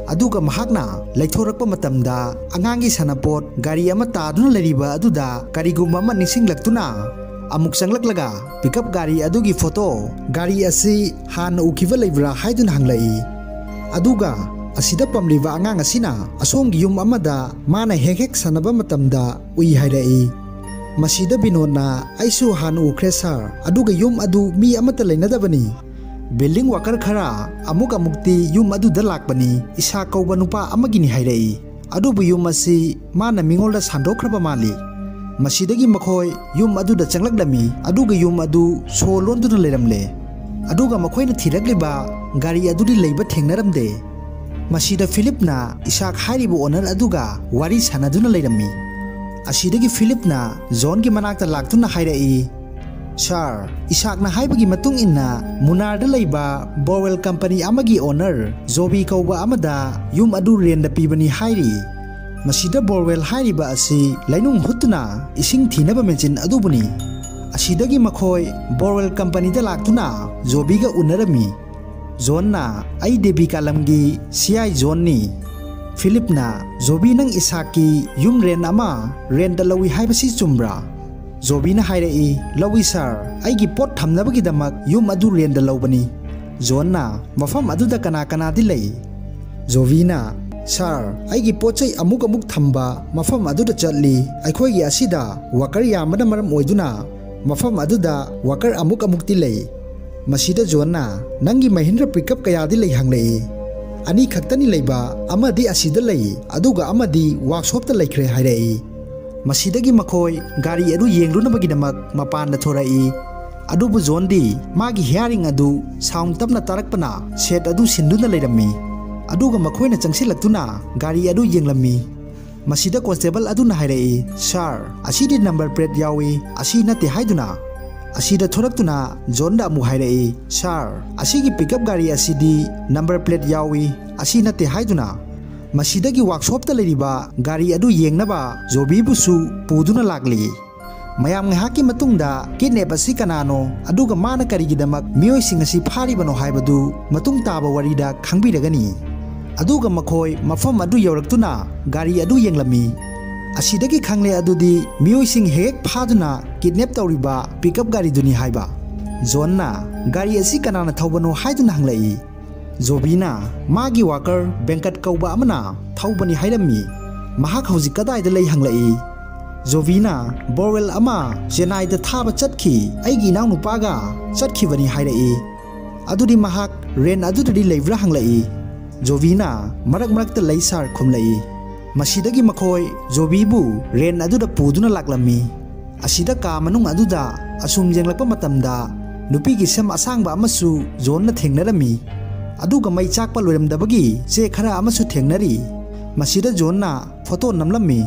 ꯑꯗꯨꯒ ꯃꯍꯥꯛꯅ ꯂꯩꯊꯣꯔꯛꯄ ꯃꯇꯝꯗ ꯑꯉꯥꯡꯒꯤ ꯁꯥꯟꯅꯄꯣꯠ ꯒꯥꯔꯤ ꯑꯃ ꯇꯥꯗꯨꯅ ꯂꯩꯔꯤꯕ ꯑꯗꯨꯗ ꯀꯔꯤꯒꯨꯝꯕ ꯑꯃ ꯅꯤꯡꯁꯤꯡꯂꯛꯇꯨꯅ ꯑꯃꯨꯛ ꯆꯪꯂꯛꯂꯒ ꯄꯤꯀꯞ ꯒꯥꯔꯤ ꯑꯗꯨꯒꯤ ꯐꯣꯇꯣ ꯒꯥꯔꯤ ꯑꯁꯤ ꯍꯥꯟꯅ ꯎꯈꯤꯕ ꯂꯩꯕ꯭ꯔꯥ ꯍꯥꯏꯗꯨꯅ ꯍꯪꯂꯛꯏ꯫ ꯑꯗꯨꯒ ꯑꯁꯤꯗ ꯄꯝꯂꯤꯕ ꯑꯉꯥꯡ ꯑꯁꯤꯅ ꯑꯁꯣꯝꯒꯤ ꯌꯨꯝ ꯑꯃꯗ ꯃꯥꯅ ꯍꯦꯛ ꯍꯦꯛ ꯁꯥꯟꯅꯕ ꯃꯇꯝꯗ ꯎꯏ ꯍꯥꯏꯔꯛꯏ꯫ ꯃꯁꯤꯗ ꯕꯤꯅꯣꯗꯅ, "ꯑꯩꯁꯨ ꯍꯥꯟꯅ ꯎꯈ꯭ꯔꯦ ꯁꯥꯔ, ꯑꯗꯨꯒ ꯌꯨꯝ ꯑꯗꯨ ꯃꯤ ꯑꯃꯠꯇ ꯂꯩꯅꯗꯕꯅꯤ꯫ ꯕꯤꯜꯗꯤꯡ ꯋꯥꯀꯔ ꯈꯔ ꯑꯃꯨꯛ ꯑꯃꯨꯛꯇꯤ ꯌꯨꯝ ꯑꯗꯨꯗ ꯂꯥꯛꯄꯅꯤ, ꯏꯁꯥꯛ ꯀꯧꯕ ꯅꯨꯄꯥ ꯑꯃꯒꯤꯅꯤ" ꯍꯥꯏꯔꯛꯏ꯫ ꯑꯗꯨꯕꯨ ꯌꯨꯝ ꯑꯁꯤ ꯃꯥꯅ ꯃꯤꯉꯣꯟꯗ ꯁꯥꯟꯗꯣꯛꯈ꯭ꯔꯕ ꯃꯥꯜꯂꯤ꯫ ꯃꯁꯤꯗꯒꯤ ꯃꯈꯣꯏ ꯌꯨꯝ ꯑꯗꯨꯗ ꯆꯪꯂꯛꯂꯝꯃꯤ, ꯑꯗꯨꯒ ꯌꯨꯝ ꯑꯗꯨ ꯁꯣ ꯂꯣꯟꯗꯨꯅ ꯂꯩꯔꯝꯂꯦ꯫ ꯑꯗꯨꯒ ꯃꯈꯣꯏꯅ ꯊꯤꯔꯛꯂꯤꯕ ꯒꯥꯔꯤ ꯑꯗꯨꯗꯤ ꯂꯩꯕ ꯊꯦꯡꯅꯔꯝꯗꯦ꯫ ꯃꯁꯤꯗ ꯐꯤꯂꯤꯞꯅ ꯏꯁꯥꯛ ꯍꯥꯏꯔꯤꯕ ꯑꯣꯅꯔ ꯑꯗꯨꯒ ꯋꯥꯔꯤ ꯁꯥꯟꯅꯗꯨꯅ ꯂꯩꯔꯝꯃꯤ꯫ ꯑꯁꯤꯗꯒꯤ ꯐꯤꯂꯤꯞꯅ ꯖꯣꯟꯒꯤ ꯃꯅꯥꯛꯇ ꯂꯥꯛꯇꯨꯅ ꯍꯥꯏꯔꯛꯏ, "ꯁꯥꯔ, ꯏꯁꯥꯛꯅ ꯍꯥꯏꯕꯒꯤ ꯃꯇꯨꯡ ꯏꯟꯅ ꯃꯨꯅꯥꯔꯗ ꯂꯩꯕ ꯕꯣꯔꯋꯦꯜ ꯀꯝꯄꯅꯤ ꯑꯃꯒꯤ ꯑꯣꯅꯔ ꯖꯣꯕꯤ ꯀꯧꯕ ꯑꯃꯗ ꯌꯨꯝ ꯑꯗꯨ ꯔꯦꯟꯗ ꯄꯤꯕꯅꯤ ꯍꯥꯏꯔꯤ꯫ ꯃꯁꯤꯗ ꯕꯣꯔꯋꯦꯜ ꯍꯥꯏꯔꯤꯕ ꯑꯁꯤ ꯂꯩꯅꯨꯡ ꯍꯨꯠꯇꯨꯅ ꯏꯁꯤꯡ ꯊꯤꯅꯕ ꯃꯦꯆꯤꯟ ꯑꯗꯨꯕꯨꯅꯤ"꯫ ꯑꯁꯤꯗꯒꯤ ꯃꯈꯣꯏ ꯕꯣꯔꯋꯦꯜ ꯀꯝꯄꯅꯤꯗ ꯂꯥꯛꯇꯨꯅ ꯖꯣꯕꯤꯒ ꯎꯅꯔꯝꯃꯤ꯫ ꯖꯣꯟꯅ, "ꯑꯩ ꯗꯦꯕꯤ ꯀꯥꯂꯝꯒꯤ ꯁꯤ ꯑꯥꯏ ꯖꯣꯟꯅꯤ"꯫ ꯐꯤꯂꯤꯞꯅ, "ꯖꯣꯕꯤ, ꯅꯪ ꯏꯁꯥꯛꯀꯤ ꯌꯨꯝ ꯔꯦꯟ ꯑꯃ ꯔꯦꯟꯗ ꯂꯧꯏ ꯍꯥꯏꯕꯁꯤ ꯆꯨꯝꯕ꯭ꯔꯥ?" ꯖꯣꯕꯤꯅ ꯍꯥꯏꯔꯛꯏ, "ꯂꯧꯏ ꯁꯥꯔ, ꯑꯩꯒꯤ ꯄꯣꯠ ꯊꯝꯅꯕꯒꯤꯗꯃꯛ ꯌꯨꯝ ꯑꯗꯨ ꯔꯦꯟꯗ ꯂꯧꯕꯅꯤ"꯫ ꯖꯣꯟꯅ, "ꯃꯐꯝ ꯑꯗꯨꯗ ꯀꯅꯥ ꯀꯅꯥꯗꯤ ꯂꯩ?" ꯖꯣꯕꯤꯅ, "ꯁꯥꯔ, ꯑꯩꯒꯤ ꯄꯣꯠ ꯆꯩ ꯑꯃꯨꯛ ꯑꯃꯨꯛ ꯊꯝꯕ ꯃꯐꯝ ꯑꯗꯨꯗ ꯆꯠꯂꯤ꯫ ꯑꯩꯈꯣꯏꯒꯤ ꯑꯁꯤꯗ ꯋꯥꯀꯔ ꯌꯥꯝꯕꯅ ꯃꯔꯝ ꯑꯣꯏꯗꯨꯅ ꯃꯐꯝ ꯑꯗꯨꯗ ꯋꯥꯀꯔ ꯑꯃꯨꯛ ꯑꯃꯨꯛꯇꯤ ꯂꯩ"꯫ ꯃꯁꯤꯗ ꯖꯣꯟꯅ, "ꯅꯪꯒꯤ ꯃꯍꯤꯟꯗ꯭ꯔ ꯄꯤꯀꯞ ꯀꯌꯥꯗꯤ ꯂꯩ?" ꯍꯪꯂꯛꯏ꯫ "ꯑꯅꯤ ꯈꯛꯇꯅꯤ ꯂꯩꯕ, ꯑꯃꯗꯤ ꯑꯁꯤꯗ ꯂꯩ, ꯑꯗꯨꯒ ꯑꯃꯗꯤ ꯋꯥꯛꯁꯣꯞꯇ ꯂꯩꯈ꯭ꯔꯦ" ꯍꯥꯏꯔꯛꯏ꯫ ꯃꯁꯤꯗꯒꯤ ꯃꯈꯣꯏ ꯒꯥꯔꯤ ꯑꯗꯨ ꯌꯦꯡꯂꯨꯅꯕꯒꯤꯗꯃꯛ ꯃꯄꯥꯟꯗ ꯊꯣꯔꯛꯏ꯫ ꯑꯗꯨꯕꯨ ꯖꯣꯟꯗꯤ ꯃꯥꯒꯤ ꯍꯤꯌꯥꯔꯤꯡ ꯑꯗꯨ ꯁꯥꯎꯟ ꯇꯞꯅ ꯇꯥꯔꯛꯄꯅ ꯁꯦꯠ ꯑꯗꯨ ꯁꯤꯟꯗꯨꯅ ꯂꯩꯔꯝꯃꯤ꯫ ꯑꯗꯨꯒ ꯃꯈꯣꯏꯅ ꯆꯪꯁꯤꯜꯂꯛꯇꯨꯅ ꯒꯥꯔꯤ ꯑꯗꯨ ꯌꯦꯡꯂꯝꯃꯤ꯫ ꯃꯁꯤꯗ ꯀꯣꯟꯁꯇꯦꯕꯜ ꯑꯗꯨꯅ ꯍꯥꯏꯔꯛꯏ, "ꯁꯥꯔ, ꯑꯁꯤꯗꯤ ꯅꯝꯕꯔ ꯄ꯭ꯂꯦꯠ ꯌꯥꯎꯏ, ꯑꯁꯤ ꯅꯠꯇꯦ" ꯍꯥꯏꯗꯨꯅ꯫ ꯑꯁꯤꯗ ꯊꯣꯔꯛꯇꯨꯅ ꯖꯣꯟꯗ ꯑꯃꯨꯛ ꯍꯥꯏꯔꯛꯏ, "ꯁꯥꯔ, ꯑꯁꯤꯒꯤ ꯄꯤꯀꯞ ꯒꯥꯔꯤ ꯑꯁꯤꯗꯤ ꯅꯝꯕꯔ ꯄ꯭ꯂꯦꯠ ꯌꯥꯎꯏ, ꯑꯁꯤ ꯅꯠꯇꯦ" ꯍꯥꯏꯗꯨꯅ꯫ ꯃꯁꯤꯗꯒꯤ ꯋꯥꯔꯛꯁꯣꯞꯇ ꯂꯩꯔꯤꯕ ꯒꯥꯔꯤ ꯑꯗꯨ ꯌꯦꯡꯅꯕ ꯖꯣꯕꯤꯕꯨꯁꯨ ꯄꯨꯗꯨꯅ ꯂꯥꯛꯂꯤ꯫ ꯃꯌꯥꯝ ꯉꯥꯏꯍꯥꯛꯀꯤ ꯃꯇꯨꯡꯗ ꯀꯤꯗꯅꯦꯞ ꯑꯁꯤ ꯀꯅꯥꯅꯣ, ꯑꯗꯨꯒ ꯃꯥꯅ ꯀꯔꯤꯒꯤꯗꯃꯛ ꯃꯤꯑꯣꯏꯁꯤꯡ ꯑꯁꯤ ꯐꯥꯔꯤꯕꯅꯣ ꯍꯥꯏꯕꯗꯨ ꯃꯇꯨꯡ ꯇꯥꯕ ꯋꯥꯔꯤꯗ ꯈꯪꯕꯤꯔꯒꯅꯤ꯫ ꯑꯗꯨꯒ ꯃꯈꯣꯏ ꯃꯐꯝ ꯑꯗꯨ ꯌꯧꯔꯛꯇꯨꯅ ꯒꯥꯔꯤ ꯑꯗꯨ ꯌꯦꯡꯂꯝꯃꯤ꯫ ꯑꯁꯤꯗꯒꯤ ꯈꯪꯂꯦ ꯑꯗꯨꯗꯤ ꯃꯤꯑꯣꯏꯁꯤꯡ ꯍꯦꯛ ꯐꯥꯗꯨꯅ ꯀꯤꯗꯅꯦꯞ ꯇꯧꯔꯤꯕ ꯄꯤꯛꯑꯞ ꯒꯥꯔꯤꯗꯨꯅꯤ ꯍꯥꯏꯕ꯫ ꯖꯣꯟꯅ ꯒꯥꯔꯤ ꯑꯁꯤ ꯀꯅꯥꯅ ꯊꯧꯕꯅꯣ ꯍꯥꯏꯗꯨꯅ ꯍꯪꯂꯛꯏ꯫ ꯖꯣꯕꯤꯅ ꯃꯥꯒꯤ ꯋꯥꯀꯔ ꯕꯦꯡꯀꯠ ꯀꯧꯕ ꯑꯃꯅ ꯊꯧꯕꯅꯤ ꯍꯥꯏꯔꯝꯃꯤ꯫ ꯃꯍꯥꯛ ꯍꯧꯖꯤꯛ ꯀꯗꯥꯏꯗ ꯂꯩ ꯍꯪꯂꯛꯏ꯫ ꯖꯣꯕꯤꯅ ꯕꯣꯔꯋꯦꯜ ꯑꯃ ꯆꯦꯟꯅꯥꯏꯗ ꯊꯥꯕ ꯆꯠꯈꯤ, ꯑꯩꯒꯤ ꯏꯅꯥꯎꯅꯨꯄꯥꯒ ꯆꯠꯈꯤꯕꯅꯤ ꯍꯥꯏꯔꯛꯏ꯫ ꯑꯗꯨꯗꯤ ꯃꯍꯥꯛ ꯔꯦꯟ ꯑꯗꯨꯗꯗꯤ ꯂꯩꯕ꯭ꯔꯥ ꯍꯪꯂꯛꯏ꯫ ꯖꯣꯕꯤꯅ ꯃꯔꯛ ꯃꯔꯛꯇ ꯂꯩ ꯁꯥꯔ ꯈꯨꯝꯂꯛꯏ꯫ ꯃꯁꯤꯗꯒꯤ ꯃꯈꯣꯏ ꯖꯣꯕꯤꯕꯨ ꯔꯦꯟ ꯑꯗꯨꯗ ꯄꯨꯗꯨꯅ ꯂꯥꯛꯂꯝꯃꯤ꯫ ꯑꯁꯤꯗ ꯀꯥ ꯃꯅꯨꯡ ꯑꯗꯨꯗ ꯑꯁꯨꯝ ꯌꯦꯡꯂꯛꯄ ꯃꯇꯝꯗ ꯅꯨꯄꯤꯒꯤ ꯁꯝ ꯑꯁꯥꯡꯕ ꯑꯃꯁꯨ ꯖꯣꯟꯅ ꯊꯦꯡꯅꯔꯝꯃꯤ꯫ ꯑꯗꯨꯒ ꯃꯩ ꯆꯥꯛꯄ ꯂꯣꯏꯔꯝꯗꯕꯒꯤ ꯆꯦ ꯈꯔ ꯑꯃꯁꯨ ꯊꯦꯡꯅꯔꯤ꯫ ꯃꯁꯤꯗ ꯖꯣꯟꯅ ꯐꯣꯇꯣ ꯅꯝꯂꯝꯃꯤ꯫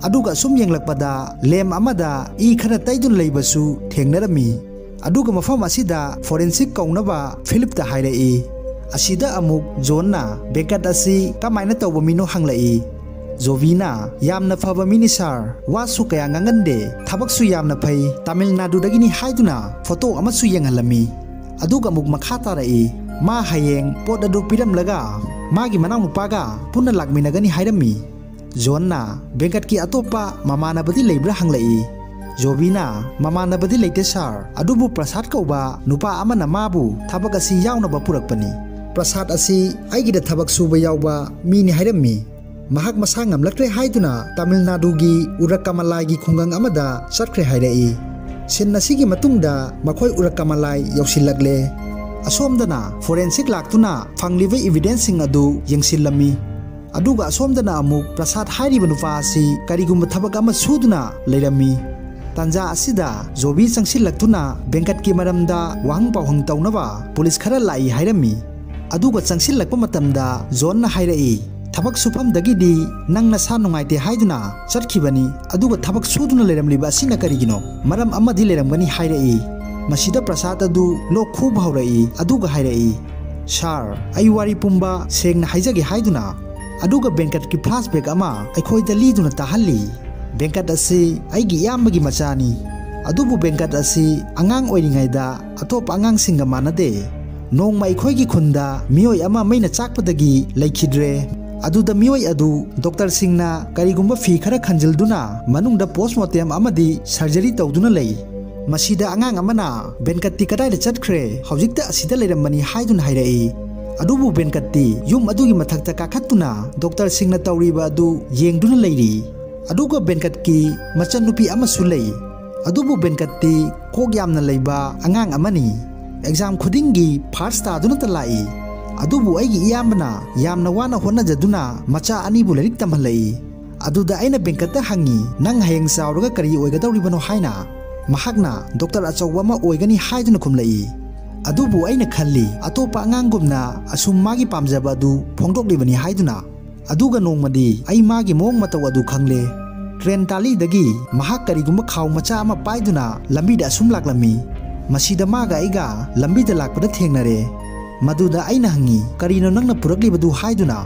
ꯑꯗꯨꯒ ꯑꯁꯨꯝ ꯌꯦꯡꯂꯛꯄꯗ ꯂꯦꯝ ꯑꯃꯗ ꯏ ꯈꯔ ꯇꯩꯗꯨꯅ ꯂꯩꯕꯁꯨ ꯊꯦꯡꯅꯔꯝꯃꯤ꯫ ꯑꯗꯨꯒ ꯃꯐꯝ ꯑꯁꯤꯗ ꯐꯣꯔꯦꯟꯁꯤꯛ ꯀꯧꯅꯕ ꯐꯤꯂꯤꯞꯇ ꯍꯥꯏꯔꯛꯏ꯫ ꯑꯁꯤꯗ ꯑꯃꯨꯛ ꯖꯣꯟꯅ ꯕꯦꯡꯀꯠ ꯑꯁꯤ ꯀꯃꯥꯏꯅ ꯇꯧꯕ ꯃꯤꯅꯣ ꯍꯪꯂꯛꯏ꯫ ꯖꯣꯕꯤꯅ ꯌꯥꯝꯅ ꯐꯕ ꯃꯤꯅꯤ ꯁꯥꯔ, ꯋꯥꯁꯨ ꯀꯌꯥ ꯉꯥꯡꯒꯟꯗꯦ, ꯊꯕꯛꯁꯨ ꯌꯥꯝꯅ ꯐꯩ, ꯇꯥꯃꯤꯜ ꯅꯥꯗꯨꯗꯒꯤꯅꯤ ꯍꯥꯏꯗꯨꯅ ꯐꯣꯇꯣ ꯑꯃꯁꯨ ꯌꯦꯡꯍꯜꯂꯝꯃꯤ꯫ ꯑꯗꯨꯒ ꯑꯃꯨꯛ ꯃꯈꯥ ꯇꯥꯔꯛꯏ꯫ ꯃꯥ ꯍꯌꯦꯡ ꯄꯣꯠ ꯑꯗꯨ ꯄꯤꯔꯝꯂꯒ ꯃꯥꯒꯤ ꯃꯅꯥꯎꯅꯨꯄꯥꯒ ꯄꯨꯟꯅ ꯂꯥꯛꯃꯤꯟꯅꯒꯅꯤ ꯍꯥꯏꯔꯝꯃꯤ꯫ ꯖꯣꯟꯅ ꯕꯦꯡꯀꯠꯀꯤ ꯑꯇꯣꯞꯄ ꯃꯃꯥꯟꯅꯕꯗꯤ ꯂꯩꯕ꯭ꯔꯥ ꯍꯪꯂꯛꯏ꯫ ꯖꯣꯕꯤꯅ ꯃꯃꯥꯟꯅꯕꯗꯤ ꯂꯩꯇꯦ ꯁꯥꯔ, ꯑꯗꯨꯕꯨ ꯄ꯭ꯔꯁꯥꯗ ꯀꯧꯕ ꯅꯨꯄꯥ ꯑꯃꯅ ꯃꯥꯕꯨ ꯊꯕꯛ ꯑꯁꯤ ꯌꯥꯎꯅꯕ ꯄꯨꯔꯛꯄꯅꯤ꯫ ꯄ꯭ꯔꯁꯥꯗ ꯑꯁꯤ ꯑꯩꯒꯤꯗ ꯊꯕꯛ ꯁꯨꯕ ꯌꯥꯎꯕ ꯃꯤꯅꯤ ꯍꯥꯏꯔꯝꯃꯤ꯫ ꯃꯍꯥꯛ ꯃꯁꯥ ꯉꯝꯂꯛꯇ꯭ꯔꯦ ꯍꯥꯏꯗꯨꯅ ꯇꯥꯃꯤꯜ ꯅꯥꯗꯨꯒꯤ ꯎꯔꯛꯀꯃꯂꯥꯏꯒꯤ ꯈꯨꯡꯒꯪ ꯑꯃꯗ ꯆꯠꯈ꯭ꯔꯦ ꯍꯥꯏꯔꯛꯏ꯫ ꯁꯤꯟ ꯑꯁꯤꯒꯤ ꯃꯇꯨꯡꯗ ꯃꯈꯣꯏ ꯎꯔꯛꯀꯃꯂꯥꯏ ꯌꯧꯁꯤꯜꯂꯛꯂꯦ꯫ ꯑꯁꯣꯝꯗꯅ ꯐꯣꯔꯦꯟꯁꯤꯛ ꯂꯥꯛꯇꯨꯅ ꯐꯪꯂꯤꯕ ꯏꯕꯤꯗꯦꯟꯁꯁꯤꯡ ꯑꯗꯨ ꯌꯦꯡꯁꯤꯜꯂꯝꯃꯤ꯫ ꯑꯗꯨꯒ ꯑꯁꯣꯝꯗꯅ ꯑꯃꯨꯛ ꯄ꯭ꯔꯁꯥꯗ ꯍꯥꯏꯔꯤꯕ ꯅꯨꯄꯥ ꯑꯁꯤ ꯀꯔꯤꯒꯨꯝꯕ ꯊꯕꯛ ꯑꯃ ꯁꯨꯗꯨꯅ ꯂꯩꯔꯝꯃꯤ꯫ ꯇꯥꯟꯖꯥ ꯑꯁꯤꯗ ꯖꯣꯕꯤ ꯆꯪꯁꯤꯜꯂꯛꯇꯨꯅ ꯕꯦꯡꯀꯠꯀꯤ ꯃꯔꯝꯗ ꯋꯥꯍꯪ ꯄꯥꯎꯍꯪ ꯇꯧꯅꯕ ꯄꯨꯂꯤꯁ ꯈꯔ ꯂꯥꯛꯏ ꯍꯥꯏꯔꯝꯃꯤ꯫ ꯑꯗꯨꯒ ꯆꯪꯁꯤꯜꯂꯛꯄ ꯃꯇꯝꯗ ꯖꯣꯟꯅ ꯍꯥꯏꯔꯛꯏ, "ꯊꯕꯛ ꯁꯨꯐꯝꯗꯒꯤꯗꯤ ꯅꯪ ꯅꯁꯥ ꯅꯨꯡꯉꯥꯏꯇꯦ ꯍꯥꯏꯗꯨꯅ ꯆꯠꯈꯤꯕꯅꯤ, ꯑꯗꯨꯒ ꯊꯕꯛ ꯁꯨꯗꯨꯅ ꯂꯩꯔꯝꯂꯤꯕ ꯑꯁꯤꯅ ꯀꯔꯤꯒꯤꯅꯣ? ꯃꯔꯝ ꯑꯃꯗꯤ ꯂꯩꯔꯝꯒꯅꯤ" ꯍꯥꯏꯔꯛꯏ꯫ ꯃꯁꯤꯗ ꯄ꯭ꯔꯁꯥꯗ ꯑꯗꯨ ꯂꯣꯛ ꯈꯨꯕ ꯍꯧꯔꯛꯏ, ꯑꯗꯨꯒ ꯍꯥꯏꯔꯛꯏ, "ꯁꯥꯔ, ꯑꯩ ꯋꯥꯔꯤ ꯄꯨꯝꯕ ꯁꯦꯡꯅ ꯍꯥꯏꯖꯒꯦ ꯍꯥꯏꯗꯨꯅ ꯑꯗꯨꯒ ꯕꯦꯡꯀꯠꯀꯤ ꯐ꯭ꯂꯥꯁꯕꯦꯛ ꯑꯃ ꯑꯩꯈꯣꯏꯗ ꯂꯤꯗꯨꯅ ꯇꯥꯍꯜꯂꯤ꯫ ꯕꯦꯡꯀꯠ ꯑꯁꯤ ꯑꯩꯒꯤ ꯏꯌꯥꯝꯕꯒꯤ ꯃꯆꯥꯅꯤ꯫ ꯑꯗꯨꯕꯨ ꯕꯦꯡꯀꯠ ꯑꯁꯤ ꯑꯉꯥꯡ ꯑꯣꯏꯔꯤꯉꯩꯗ ꯑꯇꯣꯞꯄ ꯑꯉꯥꯡꯁꯤꯡꯒ ꯃꯥꯟꯅꯗꯦ꯫ ꯅꯣꯡꯃ ꯑꯩꯈꯣꯏꯒꯤ ꯈꯨꯟꯗ ꯃꯤꯑꯣꯏ ꯑꯃ ꯃꯩꯅ ꯆꯥꯛꯄꯗꯒꯤ ꯂꯩꯈꯤꯗ꯭ꯔꯦ꯫ ꯑꯗꯨꯗ ꯃꯤꯑꯣꯏ ꯑꯗꯨ ꯗꯣꯛꯇꯔꯁꯤꯡꯅ ꯀꯔꯤꯒꯨꯝꯕ ꯐꯤ ꯈꯔ ꯈꯟꯖꯤꯜꯗꯨꯅ ꯃꯅꯨꯡꯗ ꯄꯣꯁꯃꯣꯔꯇꯦꯝ ꯑꯃꯗꯤ ꯁꯔꯖꯔꯤ ꯇꯧꯗꯨꯅ ꯂꯩ꯫ ꯃꯁꯤꯗ ꯑꯉꯥꯡ ꯑꯃꯅ, "ꯕꯦꯟꯀꯠꯇꯤ ꯀꯗꯥꯏꯗ ꯆꯠꯈ꯭ꯔꯦ? ꯍꯧꯖꯤꯛꯇ ꯑꯁꯤꯗ ꯂꯩꯔꯝꯕꯅꯤ" ꯍꯥꯏꯗꯨꯅ ꯍꯥꯏꯔꯛꯏ꯫ ꯑꯗꯨꯕꯨ ꯕꯦꯟꯀꯠꯇꯤ ꯌꯨꯝ ꯑꯗꯨꯒꯤ ꯃꯊꯛꯇ ꯀꯥꯈꯠꯇꯨꯅ ꯗꯣꯛꯇꯔꯁꯤꯡꯅ ꯇꯧꯔꯤꯕ ꯑꯗꯨ ꯌꯦꯡꯗꯨꯅ ꯂꯩꯔꯤ꯫ ꯑꯗꯨꯒ ꯕꯦꯟꯀꯠꯀꯤ ꯃꯆꯟꯅꯨꯄꯤ ꯑꯃꯁꯨ ꯂꯩ꯫ ꯑꯗꯨꯕꯨ ꯕꯦꯟꯀꯠꯇꯤ ꯀꯣꯛ ꯌꯥꯝꯅ ꯂꯩꯕ ꯑꯉꯥꯡ ꯑꯃꯅꯤ꯫ ꯑꯦꯛꯖꯥꯝ ꯈꯨꯗꯤꯡꯒꯤ ꯐꯥꯔꯁ ꯇꯥꯗꯨꯅꯇ ꯂꯥꯛꯏ꯫ ꯑꯗꯨꯕꯨ ꯑꯩꯒꯤ ꯏꯌꯥꯝꯕꯅ ꯌꯥꯝꯅ ꯋꯥꯅ ꯍꯣꯠꯅꯖꯗꯨꯅ ꯃꯆꯥ ꯑꯅꯤꯕꯨ ꯂꯥꯏꯔꯤꯛ ꯇꯝꯍꯜꯂꯛꯏ꯫ ꯑꯗꯨꯗ ꯑꯩꯅ ꯕꯦꯡꯀꯠꯇ ꯍꯪꯉꯤ, "ꯅꯪ ꯍꯌꯦꯡ ꯆꯥꯎꯔꯒ ꯀꯔꯤ ꯑꯣꯏꯒꯗꯧꯔꯤꯕꯅꯣ?" ꯍꯥꯏꯅ꯫ ꯃꯍꯥꯛꯅ, "ꯗꯣꯛꯇꯔ ꯑꯆꯧꯕ ꯑꯃ ꯑꯣꯏꯒꯅꯤ" ꯍꯥꯏꯗꯨꯅ ꯈꯨꯝꯂꯛꯏ꯫ ꯑꯗꯨꯕꯨ ꯑꯩꯅ ꯈꯜꯂꯤ, ꯑꯇꯣꯞꯄ ꯑꯉꯥꯡꯒꯨꯝꯅ ꯑꯁꯨꯝ ꯃꯥꯒꯤ ꯄꯥꯝꯖꯕ ꯑꯗꯨ ꯐꯣꯡꯗꯣꯛꯂꯤꯕꯅꯤ ꯍꯥꯏꯗꯨꯅ꯫ ꯑꯗꯨꯒ ꯅꯣꯡꯃꯗꯤ ꯑꯩ ꯃꯥꯒꯤ ꯃꯑꯣꯡ ꯃꯇꯧ ꯑꯗꯨ ꯈꯪꯂꯦ꯫ ꯇ꯭ꯔꯦꯟ ꯇꯥꯂꯤꯗꯒꯤ ꯃꯍꯥꯛ ꯀꯔꯤꯒꯨꯝꯕ ꯈꯥꯎ ꯃꯆꯥ ꯑꯃ ꯄꯥꯏꯗꯨꯅ ꯂꯝꯕꯤꯗ ꯑꯁꯨꯝ ꯂꯥꯛꯂꯝꯃꯤ꯫ ꯃꯁꯤꯗ ꯃꯥꯒ ꯑꯩꯒ ꯂꯝꯕꯤꯗ ꯂꯥꯛꯄꯗ ꯊꯦꯡꯅꯔꯦ꯫ ꯃꯗꯨꯗ ꯑꯩꯅ ꯍꯪꯉꯤ, "ꯀꯔꯤꯅꯣ ꯅꯪꯅ ꯄꯨꯔꯛꯂꯤꯕꯗꯨ?" ꯍꯥꯏꯗꯨꯅ꯫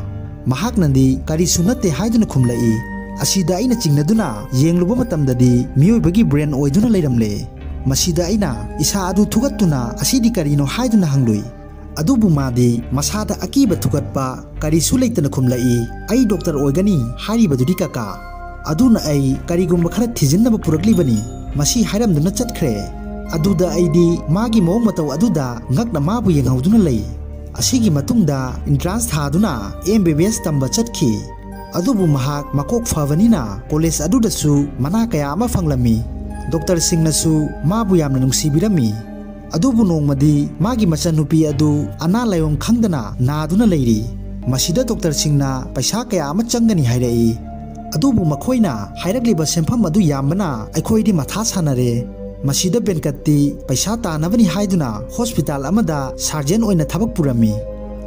ꯃꯍꯥꯛꯅꯗꯤ, "ꯀꯔꯤꯁꯨ ꯅꯠꯇꯦ" ꯍꯥꯏꯗꯨꯅ ꯈꯨꯝꯂꯛꯏ꯫ ꯑꯁꯤꯗ ꯑꯩꯅ ꯆꯤꯡꯅꯗꯨꯅ ꯌꯦꯡꯂꯨꯕ ꯃꯇꯝꯗꯗꯤ ꯃꯤꯑꯣꯏꯕꯒꯤ ꯕ꯭ꯔꯦꯟ ꯑꯣꯏꯗꯨꯅ ꯂꯩꯔꯝꯂꯦ꯫ ꯃꯁꯤꯗ ꯑꯩꯅ ꯏꯁꯥ ꯑꯗꯨ ꯊꯨꯒꯠꯇꯨꯅ, "ꯑꯁꯤꯗꯤ ꯀꯔꯤꯅꯣ?" ꯍꯥꯏꯗꯨꯅ ꯍꯪꯂꯨꯏ꯫ ꯑꯗꯨꯕꯨ ꯃꯥꯗꯤ ꯃꯁꯥꯗ ꯑꯀꯤꯕ ꯊꯨꯒꯠꯄ ꯀꯔꯤꯁꯨ ꯂꯩꯇꯅ ꯈꯨꯝꯂꯛꯏ, "ꯑꯩ ꯗꯣꯛꯇꯔ ꯑꯣꯏꯒꯅꯤ ꯍꯥꯏꯔꯤꯕꯗꯨꯗꯤ ꯀꯀꯥ꯫ ꯑꯗꯨꯅ ꯑꯩ ꯀꯔꯤꯒꯨꯝꯕ ꯈꯔ ꯊꯤꯖꯤꯟꯅꯕ ꯄꯨꯔꯛꯂꯤꯕꯅꯤ", ꯃꯁꯤ ꯍꯥꯏꯔꯝꯗꯨꯅ ꯆꯠꯈ꯭ꯔꯦ꯫ ꯑꯗꯨꯗ ꯑꯩꯗꯤ ꯃꯥꯒꯤ ꯃꯑꯣꯡ ꯃꯇꯧ ꯑꯗꯨꯗ ꯉꯛꯅ ꯃꯥꯕꯨ ꯌꯦꯡꯍꯧꯗꯨꯅ ꯂꯩ꯫ ꯑꯁꯤꯒꯤ ꯃꯇꯨꯡꯗ ꯏꯟꯇ꯭ꯔꯥꯟꯁ ꯊꯥꯗꯨꯅ ꯑꯦꯝ ꯕꯤ ꯕꯤ ꯑꯦꯁ ꯇꯝꯕ ꯆꯠꯈꯤ꯫ ꯑꯗꯨꯕꯨ ꯃꯍꯥꯛ ꯃꯀꯣꯛ ꯐꯕꯅꯤꯅ ꯀꯣꯂꯦꯖ ꯑꯗꯨꯗꯁꯨ ꯃꯅꯥ ꯀꯌꯥ ꯑꯃ ꯐꯪꯂꯝꯃꯤ꯫ ꯗꯣꯛꯇꯔꯁꯤꯡꯅꯁꯨ ꯃꯥꯕꯨ ꯌꯥꯝꯅ ꯅꯨꯡꯁꯤꯕꯤꯔꯝꯃꯤ꯫ ꯑꯗꯨꯕꯨ ꯅꯣꯡꯃꯗꯤ ꯃꯥꯒꯤ ꯃꯆꯟꯅꯨꯄꯤ ꯑꯗꯨ ꯑꯅꯥ ꯂꯥꯏꯑꯣꯡ ꯈꯪꯗꯅ ꯅꯥꯗꯨꯅ ꯂꯩꯔꯤ꯫ ꯃꯁꯤꯗ ꯗꯣꯛꯇꯔꯁꯤꯡꯅ ꯄꯩꯁꯥ ꯀꯌꯥ ꯑꯃ ꯆꯪꯒꯅꯤ ꯍꯥꯏꯔꯛꯏ꯫ ꯑꯗꯨꯕꯨ ꯃꯈꯣꯏꯅ ꯍꯥꯏꯔꯛꯂꯤꯕ ꯁꯦꯟꯐꯝ ꯑꯗꯨ ꯌꯥꯝꯕꯅ ꯑꯩꯈꯣꯏꯗꯤ ꯃꯊꯥ ꯁꯥꯟꯅꯔꯦ꯫ ꯃꯁꯤꯗ ꯕꯦꯟꯀꯠꯇꯤ ꯄꯩꯁꯥ ꯇꯥꯅꯕꯅꯤ ꯍꯥꯏꯗꯨꯅ ꯍꯣꯁꯄꯤꯇꯥꯜ ꯑꯃꯗ ꯁꯥꯔꯖꯦꯟ ꯑꯣꯏꯅ ꯊꯕꯛ ꯄꯨꯔꯝꯃꯤ꯫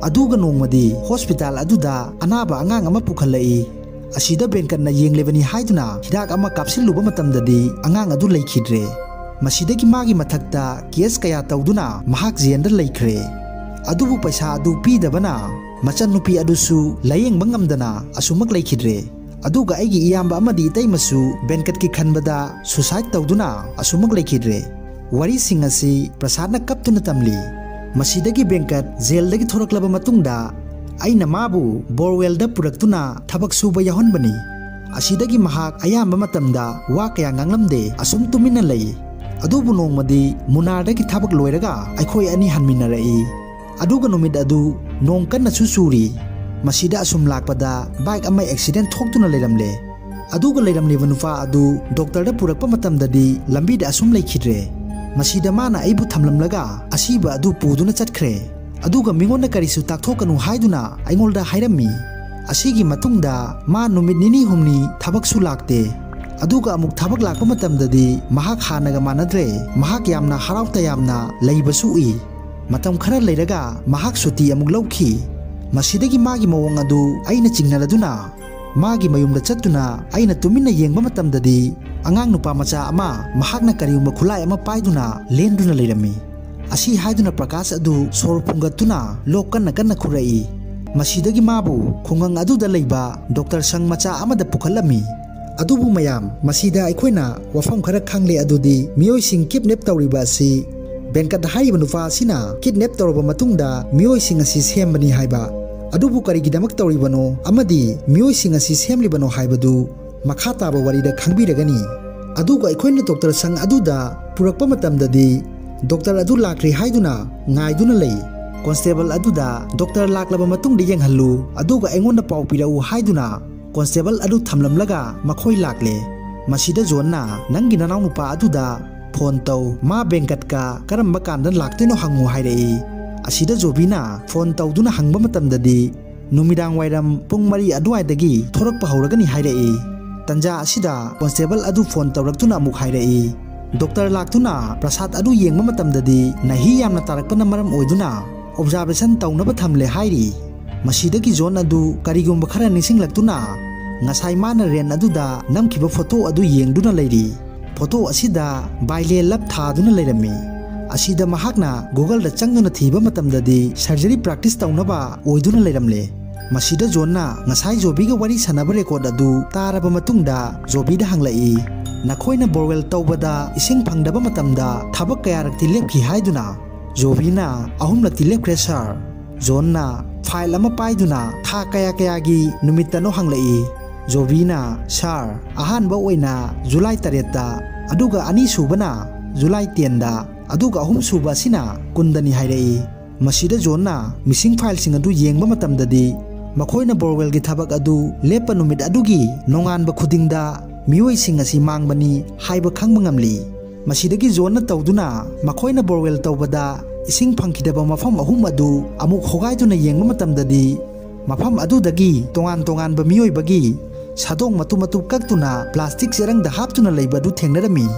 ꯑꯗꯨꯒ ꯅꯣꯡꯃꯗꯤ ꯍꯣꯁꯄꯤꯇꯥꯜ ꯑꯗꯨꯗ ꯑꯅꯥꯕ ꯑꯉꯥꯡ ꯑꯃ ꯄꯨꯈꯠꯂꯛꯏ꯫ ꯑꯁꯤꯗ ꯕꯦꯟꯀꯠꯅ ꯌꯦꯡꯂꯤꯕꯅꯤ ꯍꯥꯏꯗꯨꯅ ꯍꯤꯗꯥꯛ ꯑꯃ ꯀꯥꯞꯁꯤꯜꯂꯨꯕ ꯃꯇꯝꯗꯗꯤ ꯑꯉꯥꯡ ꯑꯗꯨ ꯂꯩꯈꯤꯗ꯭ꯔꯦ꯫ ꯃꯁꯤꯗꯒꯤ ꯃꯥꯒꯤ ꯃꯊꯛꯇ ꯀꯦꯁ ꯀꯌꯥ ꯇꯧꯗꯨꯅ ꯃꯍꯥꯛ ꯖꯦꯜꯗ ꯂꯩꯈ꯭ꯔꯦ꯫ ꯑꯗꯨꯕꯨ ꯄꯩꯁꯥ ꯑꯗꯨ ꯄꯤꯗꯕꯅ ꯃꯆꯟꯅꯨꯄꯤ ꯑꯗꯨꯁꯨ ꯂꯥꯌꯦꯡꯕ ꯉꯝꯗꯅ ꯑꯁꯨꯃꯛ ꯂꯩꯈꯤꯗ꯭ꯔꯦ꯫ ꯑꯗꯨꯒ ꯑꯩꯒꯤ ꯏꯌꯥꯝꯕ ꯑꯃꯗꯤ ꯏꯇꯩꯃꯁꯨ ꯕꯦꯡꯀꯠꯀꯤ ꯈꯟꯕꯗ suicide ꯇꯧꯗꯨꯅ ꯑꯁꯨꯃꯛ ꯂꯩꯈꯤꯗ꯭ꯔꯦ꯫ ꯋꯥꯔꯤꯁꯤꯡ ꯑꯁꯤ ꯄ꯭ꯔꯁꯥꯗꯅ ꯀꯞꯇꯨꯅ ꯇꯝꯂꯤ꯫ ꯃꯁꯤꯗꯒꯤ ꯕꯦꯡꯀꯠ ꯖꯦꯜꯗꯒꯤ ꯊꯣꯔꯛꯂꯕ ꯃꯇꯨꯡꯗ ꯑꯩꯅ ꯃꯥꯕꯨ ꯕꯣꯔꯋꯦꯜꯗ ꯄꯨꯔꯛꯇꯨꯅ ꯊꯕꯛ ꯁꯨꯕ ꯌꯥꯎꯍꯟꯕꯅꯤ꯫ ꯑꯁꯤꯗꯒꯤ ꯃꯍꯥꯛ ꯑꯌꯥꯝꯕ ꯃꯇꯝꯗ ꯋꯥ ꯀꯌꯥ ꯉꯥꯡꯂꯝꯗꯦ, ꯑꯁꯨꯝ ꯇꯨꯃꯤꯟꯅ ꯂꯩ꯫ ꯑꯗꯨꯕꯨ ꯅꯣꯡꯃꯗꯤ ꯃꯨꯅꯥꯔꯗꯒꯤ ꯊꯕꯛ ꯂꯣꯏꯔꯒ ꯑꯩꯈꯣꯏ ꯑꯅꯤ ꯍꯟꯃꯤꯟꯅꯔꯛꯏ꯫ ꯑꯗꯨꯒ ꯅꯨꯃꯤꯠ ꯑꯗꯨ ꯅꯣꯡ ꯀꯟꯅꯁꯨ ꯆꯨꯔꯤ꯫ ꯃꯁꯤꯗ ꯑꯁꯨꯝ ꯂꯥꯛꯄꯗ ꯕꯥꯏꯛ ꯑꯃ ꯑꯦꯛꯁꯤꯗꯦꯟ ꯊꯣꯛꯇꯨꯅ ꯂꯩꯔꯝꯂꯦ꯫ ꯑꯗꯨꯒ ꯂꯩꯔꯝꯂꯤꯕ ꯅꯨꯄꯥ ꯑꯗꯨ ꯗꯣꯛꯇꯔꯗ ꯄꯨꯔꯛꯄ ꯃꯇꯝꯗꯗꯤ ꯂꯝꯕꯤꯗ ꯑꯁꯨꯝ ꯂꯩꯈꯤꯗ꯭ꯔꯦ꯫ ꯃꯁꯤꯗ ꯃꯥꯅ ꯑꯩꯕꯨ ꯊꯝꯂꯝꯂꯒ ꯑꯁꯤꯕ ꯑꯗꯨ ꯄꯨꯗꯨꯅ ꯆꯠꯈ꯭ꯔꯦ꯫ ꯑꯗꯨꯒ ꯃꯤꯉꯣꯟꯗ ꯀꯔꯤꯁꯨ ꯇꯥꯛꯊꯣꯛꯀꯅꯨ ꯍꯥꯏꯗꯨꯅ ꯑꯩꯉꯣꯟꯗ ꯍꯥꯏꯔꯝꯃꯤ꯫ ꯑꯁꯤꯒꯤ ꯃꯇꯨꯡꯗ ꯃꯥ ꯅꯨꯃꯤꯠ ꯅꯤꯅꯤ ꯍꯨꯝꯅꯤ ꯊꯕꯛꯁꯨ ꯂꯥꯛꯇꯦ꯫ ꯑꯗꯨꯒ ꯑꯃꯨꯛ ꯊꯕꯛ ꯂꯥꯛꯄ ꯃꯇꯝꯗꯗꯤ ꯃꯍꯥꯛ ꯍꯥꯟꯅꯒ ꯃꯥꯟꯅꯗ꯭ꯔꯦ꯫ ꯃꯍꯥꯛ ꯌꯥꯝꯅ ꯍꯔꯥꯎ ꯇꯌꯥꯝꯅ ꯂꯩꯕꯁꯨ ꯎꯏ꯫ ꯃꯇꯝ ꯈꯔ ꯂꯩꯔꯒ ꯃꯍꯥꯛ ꯁꯨꯇꯤ ꯑꯃꯨꯛ ꯂꯧꯈꯤ꯫ ꯃꯁꯤꯗꯒꯤ ꯃꯥꯒꯤ ꯃꯑꯣꯡ ꯑꯗꯨ ꯑꯩꯅ ꯆꯤꯡꯅꯔꯗꯨꯅ ꯃꯥꯒꯤ ꯃꯌꯨꯝꯗ ꯆꯠꯇꯨꯅ ꯑꯩꯅ ꯇꯨꯃꯤꯟꯅ ꯌꯦꯡꯕ ꯃꯇꯝꯗꯗꯤ ꯑꯉꯥꯡ ꯅꯨꯄꯥ ꯃꯆꯥ ꯑꯃ ꯃꯍꯥꯛꯅ ꯀꯔꯤꯒꯨꯝꯕ ꯈꯨꯠꯂꯥꯏ ꯑꯃ ꯄꯥꯏꯗꯨꯅ ꯂꯦꯟꯗꯨꯅ ꯂꯩꯔꯝꯃꯤ꯫ ꯑꯁꯤ ꯍꯥꯏꯗꯨꯅ ꯄ꯭ꯔꯀꯥꯁ ꯑꯗꯨ ꯁꯣꯔ ꯐꯨꯡꯒꯠꯇꯨꯅ ꯂꯣꯛ ꯀꯟꯅ ꯀꯟꯅ ꯈꯨꯔꯛꯏ꯫ ꯃꯁꯤꯗꯒꯤ ꯃꯥꯕꯨ ꯈꯨꯡꯒꯪ ꯑꯗꯨꯗ ꯂꯩꯕ ꯗꯣꯛꯇꯔ ꯁꯪ ꯃꯆꯥ ꯑꯃꯗ ꯄꯨꯈꯠꯂꯝꯃꯤ꯫ ꯑꯗꯨꯕꯨ ꯃꯌꯥꯝ, ꯃꯁꯤꯗ ꯑꯩꯈꯣꯏꯅ ꯋꯥꯐꯝ ꯈꯔ ꯈꯪꯂꯦ, ꯑꯗꯨꯗꯤ ꯃꯤꯑꯣꯏꯁꯤꯡ ꯀꯤꯗꯅꯦꯞ ꯇꯧꯔꯤꯕ ꯑꯁꯤ ꯕꯦꯡꯀꯠ ꯍꯥꯏꯔꯤꯕ ꯅꯨꯄꯥ ꯑꯁꯤꯅ ꯀꯤꯗꯅꯦꯞ ꯇꯧꯔꯕ ꯃꯇꯨꯡꯗ ꯃꯤꯑꯣꯏꯁꯤꯡ ꯑꯁꯤ ꯁꯦꯝꯕꯅꯤ ꯍꯥꯏꯕ꯫ ꯑꯗꯨꯕꯨ ꯀꯔꯤꯒꯤꯗꯃꯛ ꯇꯧꯔꯤꯕꯅꯣ ꯑꯃꯗꯤ ꯃꯤꯑꯣꯏꯁꯤꯡ ꯑꯁꯤ ꯁꯦꯝꯂꯤꯕꯅꯣ ꯍꯥꯏꯕꯗꯨ ꯃꯈꯥ ꯇꯥꯕ ꯋꯥꯔꯤꯗ ꯈꯪꯕꯤꯔꯒꯅꯤ꯫ ꯑꯗꯨꯒ ꯑꯩꯈꯣꯏꯅ ꯗꯣꯛꯇꯔ ꯁꯪ ꯑꯗꯨꯗ ꯄꯨꯔꯛꯄ ꯃꯇꯝꯗꯗꯤ ꯗꯣꯛꯇꯔ ꯑꯗꯨ ꯂꯥꯛꯈ꯭ꯔꯦ ꯍꯥꯏꯗꯨꯅ ꯉꯥꯏꯗꯨꯅ ꯂꯩ꯫ ꯀꯣꯟꯁꯇꯦꯕꯜ ꯑꯗꯨꯗ ꯗꯣꯛꯇꯔ ꯂꯥꯛꯂꯕ ꯃꯇꯨꯡꯗ ꯌꯦꯡꯍꯜꯂꯨ, ꯑꯗꯨꯒ ꯑꯩꯉꯣꯟꯗ ꯄꯥꯎ ꯄꯤꯔꯛꯎ ꯍꯥꯏꯗꯨꯅ ꯀꯣꯟꯁꯇꯦꯕꯜ ꯑꯗꯨ ꯊꯝꯂꯝꯂꯒ ꯃꯈꯣꯏ ꯂꯥꯛꯂꯦ꯫ ꯃꯁꯤꯗ ꯖꯣꯟꯅ, "ꯅꯪꯒꯤ ꯅꯅꯥꯎꯅꯨꯄꯥ ꯑꯗꯨꯗ ꯐꯣꯟ ꯇꯧ, ꯃꯥ ꯕꯦꯡꯀꯠꯀ ꯀꯔꯝꯕ ꯀꯥꯟꯗ ꯂꯥꯛꯇꯣꯏꯅꯣ ꯍꯪꯉꯨ" ꯍꯥꯏꯔꯛꯏ꯫ ꯑꯁꯤꯗ ꯖꯣꯕꯤꯅ ꯐꯣꯟ ꯇꯧꯗꯨꯅ ꯍꯪꯕ ꯃꯇꯝꯗꯗꯤ, "ꯅꯨꯃꯤꯗꯥꯡ ꯋꯥꯏꯔꯝ ꯄꯨꯡ ꯃꯔꯤ ꯑꯗꯨꯋꯥꯏꯗꯒꯤ ꯊꯣꯔꯛꯄ ꯍꯧꯔꯒꯅꯤ" ꯍꯥꯏꯔꯛꯏ꯫ ꯇꯟꯖꯥ ꯑꯁꯤꯗ ꯀꯣꯟꯁꯇꯦꯕꯜ ꯑꯗꯨ ꯐꯣꯟ ꯇꯧꯔꯛꯇꯨꯅ ꯑꯃꯨꯛ ꯍꯥꯏꯔꯛꯏ, "ꯗꯣꯛꯇꯔ ꯂꯥꯛꯇꯨꯅ ꯄ꯭ꯔꯁꯥꯗ ꯑꯗꯨ ꯌꯦꯡꯕ ꯃꯇꯝꯗꯗꯤ ꯅꯥꯍꯤ ꯌꯥꯝꯅ ꯇꯥꯔꯛꯄꯅ ꯃꯔꯝ ꯑꯣꯏꯗꯨꯅ ꯑꯣꯕꯖꯥꯔꯕꯦꯁꯟ ꯇꯧꯅꯕ ꯊꯝꯂꯦ" ꯍꯥꯏꯔꯤ꯫ ꯃꯁꯤꯗꯒꯤ ꯖꯣꯟ ꯑꯗꯨ ꯀꯔꯤꯒꯨꯝꯕ ꯈꯔ ꯅꯤꯡꯁꯤꯡꯂꯛꯇꯨꯅ ꯉꯁꯥꯏ ꯃꯥꯅ ꯔꯦꯟ ꯑꯗꯨꯗ ꯅꯝꯈꯤꯕ ꯐꯣꯇꯣ ꯑꯗꯨ ꯌꯦꯡꯗꯨꯅ ꯂꯩꯔꯤ꯫ ꯐꯣꯇꯣ ꯑꯁꯤꯗ ꯕꯥꯏꯂꯦ ꯂꯞ ꯊꯥꯗꯨꯅ ꯂꯩꯔꯝꯃꯤ꯫ ꯑꯁꯤꯗ ꯃꯍꯥꯛꯅ Google-ꯗ ꯆꯪꯗꯨꯅ ꯊꯤꯕ ꯃꯇꯝꯗꯗꯤ surgery practice ꯇꯧꯅꯕ ꯑꯣꯏꯗꯨꯅ ꯂꯩꯔꯝꯂꯦ꯫ ꯃꯁꯤꯗ ꯖꯣꯟꯅ ꯉꯁꯥꯏ ꯖꯣꯕꯤꯒ ꯋꯥꯔꯤ ꯁꯥꯟꯅꯕ record ꯑꯗꯨ ꯇꯥꯔꯕ ꯃꯇꯨꯡꯗ ꯖꯣꯕꯤꯗ ꯍꯪꯂꯛꯏ, "ꯅꯈꯣꯏꯅ borewell ꯇꯧꯕꯗ ꯏꯁꯤꯡ ꯐꯪꯗꯕ ꯃꯇꯝꯗ ꯊꯕꯛ ꯀꯌꯥꯔꯛꯇꯤ ꯂꯦꯞꯈꯤ?" ꯍꯥꯏꯗꯨꯅ꯫ ꯖꯣꯕꯤꯅ, "ꯑꯍꯨꯝꯂꯛꯇꯤ ꯂꯦꯞꯈ꯭ꯔꯦ, sir꯫" ꯖꯣꯟꯅ file ꯑꯃ ꯄꯥꯏꯗꯨꯅ ꯊꯥ ꯀꯌꯥ ꯀꯌꯥꯒꯤ ꯅꯨꯃꯤꯠꯇꯅꯣ ꯍꯪꯂꯛꯏ꯫ ꯖꯣꯕꯤꯅ, "Sir, ꯑꯍꯥꯟꯕ ꯑꯣꯏꯅ July ꯇꯔꯦꯠꯇ, ꯑꯗꯨꯒ ꯑꯅꯤꯁꯨꯕꯅ July ten-ꯗ, ꯑꯗꯨꯒ ꯑꯍꯨꯝꯁꯨꯕ ꯑꯁꯤꯅ ꯀꯨꯟꯗꯅꯤ" ꯍꯥꯏꯔꯛꯏ꯫ ꯃꯁꯤꯗ ꯖꯣꯟꯅ missing file-ꯁꯤꯡ ꯑꯗꯨ ꯌꯦꯡꯕ ꯃꯇꯝꯗꯗꯤ, ꯃꯈꯣꯏꯅ borewell-ꯒꯤ ꯊꯕꯛ ꯑꯗꯨ ꯂꯦꯞꯄ ꯅꯨꯃꯤꯠ ꯑꯗꯨꯒꯤ ꯅꯣꯡꯉꯥꯟꯕ ꯈꯨꯗꯤꯡꯗ ꯃꯤꯑꯣꯏꯁꯤꯡ ꯑꯁꯤ ꯃꯥꯡꯕꯅꯤ ꯍꯥꯏꯕ ꯈꯪꯕ ꯉꯝꯂꯤ꯫ ꯃꯁꯤꯗꯒꯤ ꯖꯣꯟꯅ ꯇꯧꯗꯨꯅ ꯃꯈꯣꯏꯅ borewell ꯇꯧꯕꯗ ꯏꯁꯤꯡ ꯐꯪꯈꯤꯗꯕ ꯃꯐꯝ ꯑꯍꯨꯝ ꯑꯗꯨ ꯑꯃꯨꯛ ꯍꯣꯒꯥꯏꯗꯨꯅ ꯌꯦꯡꯕ ꯃꯇꯝꯗꯗꯤ, ꯃꯐꯝ ꯑꯗꯨꯗꯒꯤ ꯇꯣꯉꯥꯟ ꯇꯣꯉꯥꯟꯕ ꯃꯤꯑꯣꯏꯕꯒꯤ ꯁꯥꯗꯣꯡ ꯃꯇꯨꯝ ꯃꯇꯨꯝ ꯀꯛꯇꯨꯅ plastic ꯆꯦꯔꯪꯗ ꯍꯥꯞꯇꯨꯅ ꯂꯩꯕ ꯑꯗꯨ ꯊꯦꯡꯅꯔꯝꯃꯤ꯫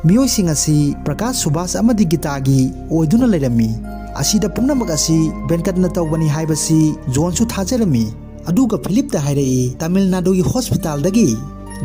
ꯃꯤꯑꯣꯏꯁꯤꯡ ꯑꯁꯤ ꯄ꯭ꯔꯀꯥꯁ ꯁꯨꯕꯥꯁ ꯑꯃꯗꯤ ꯒꯤꯇꯥꯒꯤ ꯑꯣꯏꯗꯨꯅ ꯂꯩꯔꯝꯃꯤ꯫ ꯑꯁꯤꯗ ꯄꯨꯝꯅꯃꯛ ꯑꯁꯤ ꯚꯦꯟꯀꯠꯅ ꯇꯧꯕꯅꯤ ꯍꯥꯏꯕꯁꯤ ꯖꯣꯟꯁꯨ ꯊꯥꯖꯔꯝꯃꯤ꯫ ꯑꯗꯨꯒ ꯐꯤꯂꯤꯞꯇ ꯍꯥꯏꯔꯛꯏ, "ꯇꯥꯃꯤꯜ ꯅꯥꯗꯨꯒꯤ ꯍꯣꯁꯄꯤꯇꯥꯜꯗꯒꯤ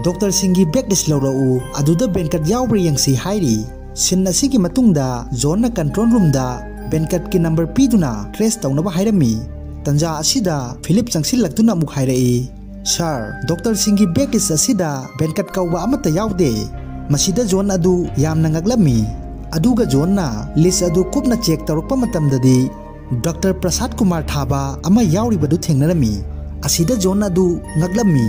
ꯗꯣꯛꯇꯔꯁꯤꯡꯒꯤ bag list ꯂꯧꯔꯛꯎ, ꯑꯗꯨꯗ ꯚꯦꯟꯀꯠ ꯌꯥꯎꯕ꯭ꯔꯥ ꯌꯦꯡꯁꯤ" ꯍꯥꯏꯔꯤ꯫ Scene ꯑꯁꯤꯒꯤ ꯃꯇꯨꯡꯗ ꯖꯣꯟꯅ control room-ꯗ ꯚꯦꯟꯀꯠꯀꯤ number ꯄꯤꯗꯨꯅ trace ꯇꯧꯅꯕ ꯍꯥꯏꯔꯝꯃꯤ꯫ ꯇꯟꯖꯥ ꯑꯁꯤꯗ ꯐꯤꯂꯤꯞ ꯆꯪꯁꯤꯜꯂꯛꯇꯨꯅ ꯑꯃꯨꯛ ꯍꯥꯏꯔꯛꯏ, "Sir, ꯗꯣꯛꯇꯔꯁꯤꯡꯒꯤ bag list ꯑꯁꯤꯗ ꯚꯦꯟꯀꯠ ꯀꯧꯕ ꯑꯃꯠꯇ ꯌꯥꯎꯗꯦ꯫" ꯃꯁꯤꯗ ꯖꯣꯟ ꯑꯗꯨ ꯌꯥꯝꯅ ꯉꯛꯂꯝꯃꯤ꯫ ꯑꯗꯨꯒ ꯖꯣꯟꯅ list ꯑꯗꯨ ꯀꯨꯞꯅ check ꯇꯧꯔꯛꯄ ꯃꯇꯝꯗꯗꯤ, ꯗꯣꯛꯇꯔ ꯄ꯭ꯔꯁꯥꯗ ꯀꯨꯃꯥꯔ ꯊꯥꯕ ꯑꯃ ꯌꯥꯎꯔꯤꯕꯗꯨ ꯊꯦꯡꯅꯔꯝꯃꯤ꯫ ꯑꯁꯤꯗ ꯖꯣꯟ ꯑꯗꯨ ꯉꯛꯂꯝꯃꯤ꯫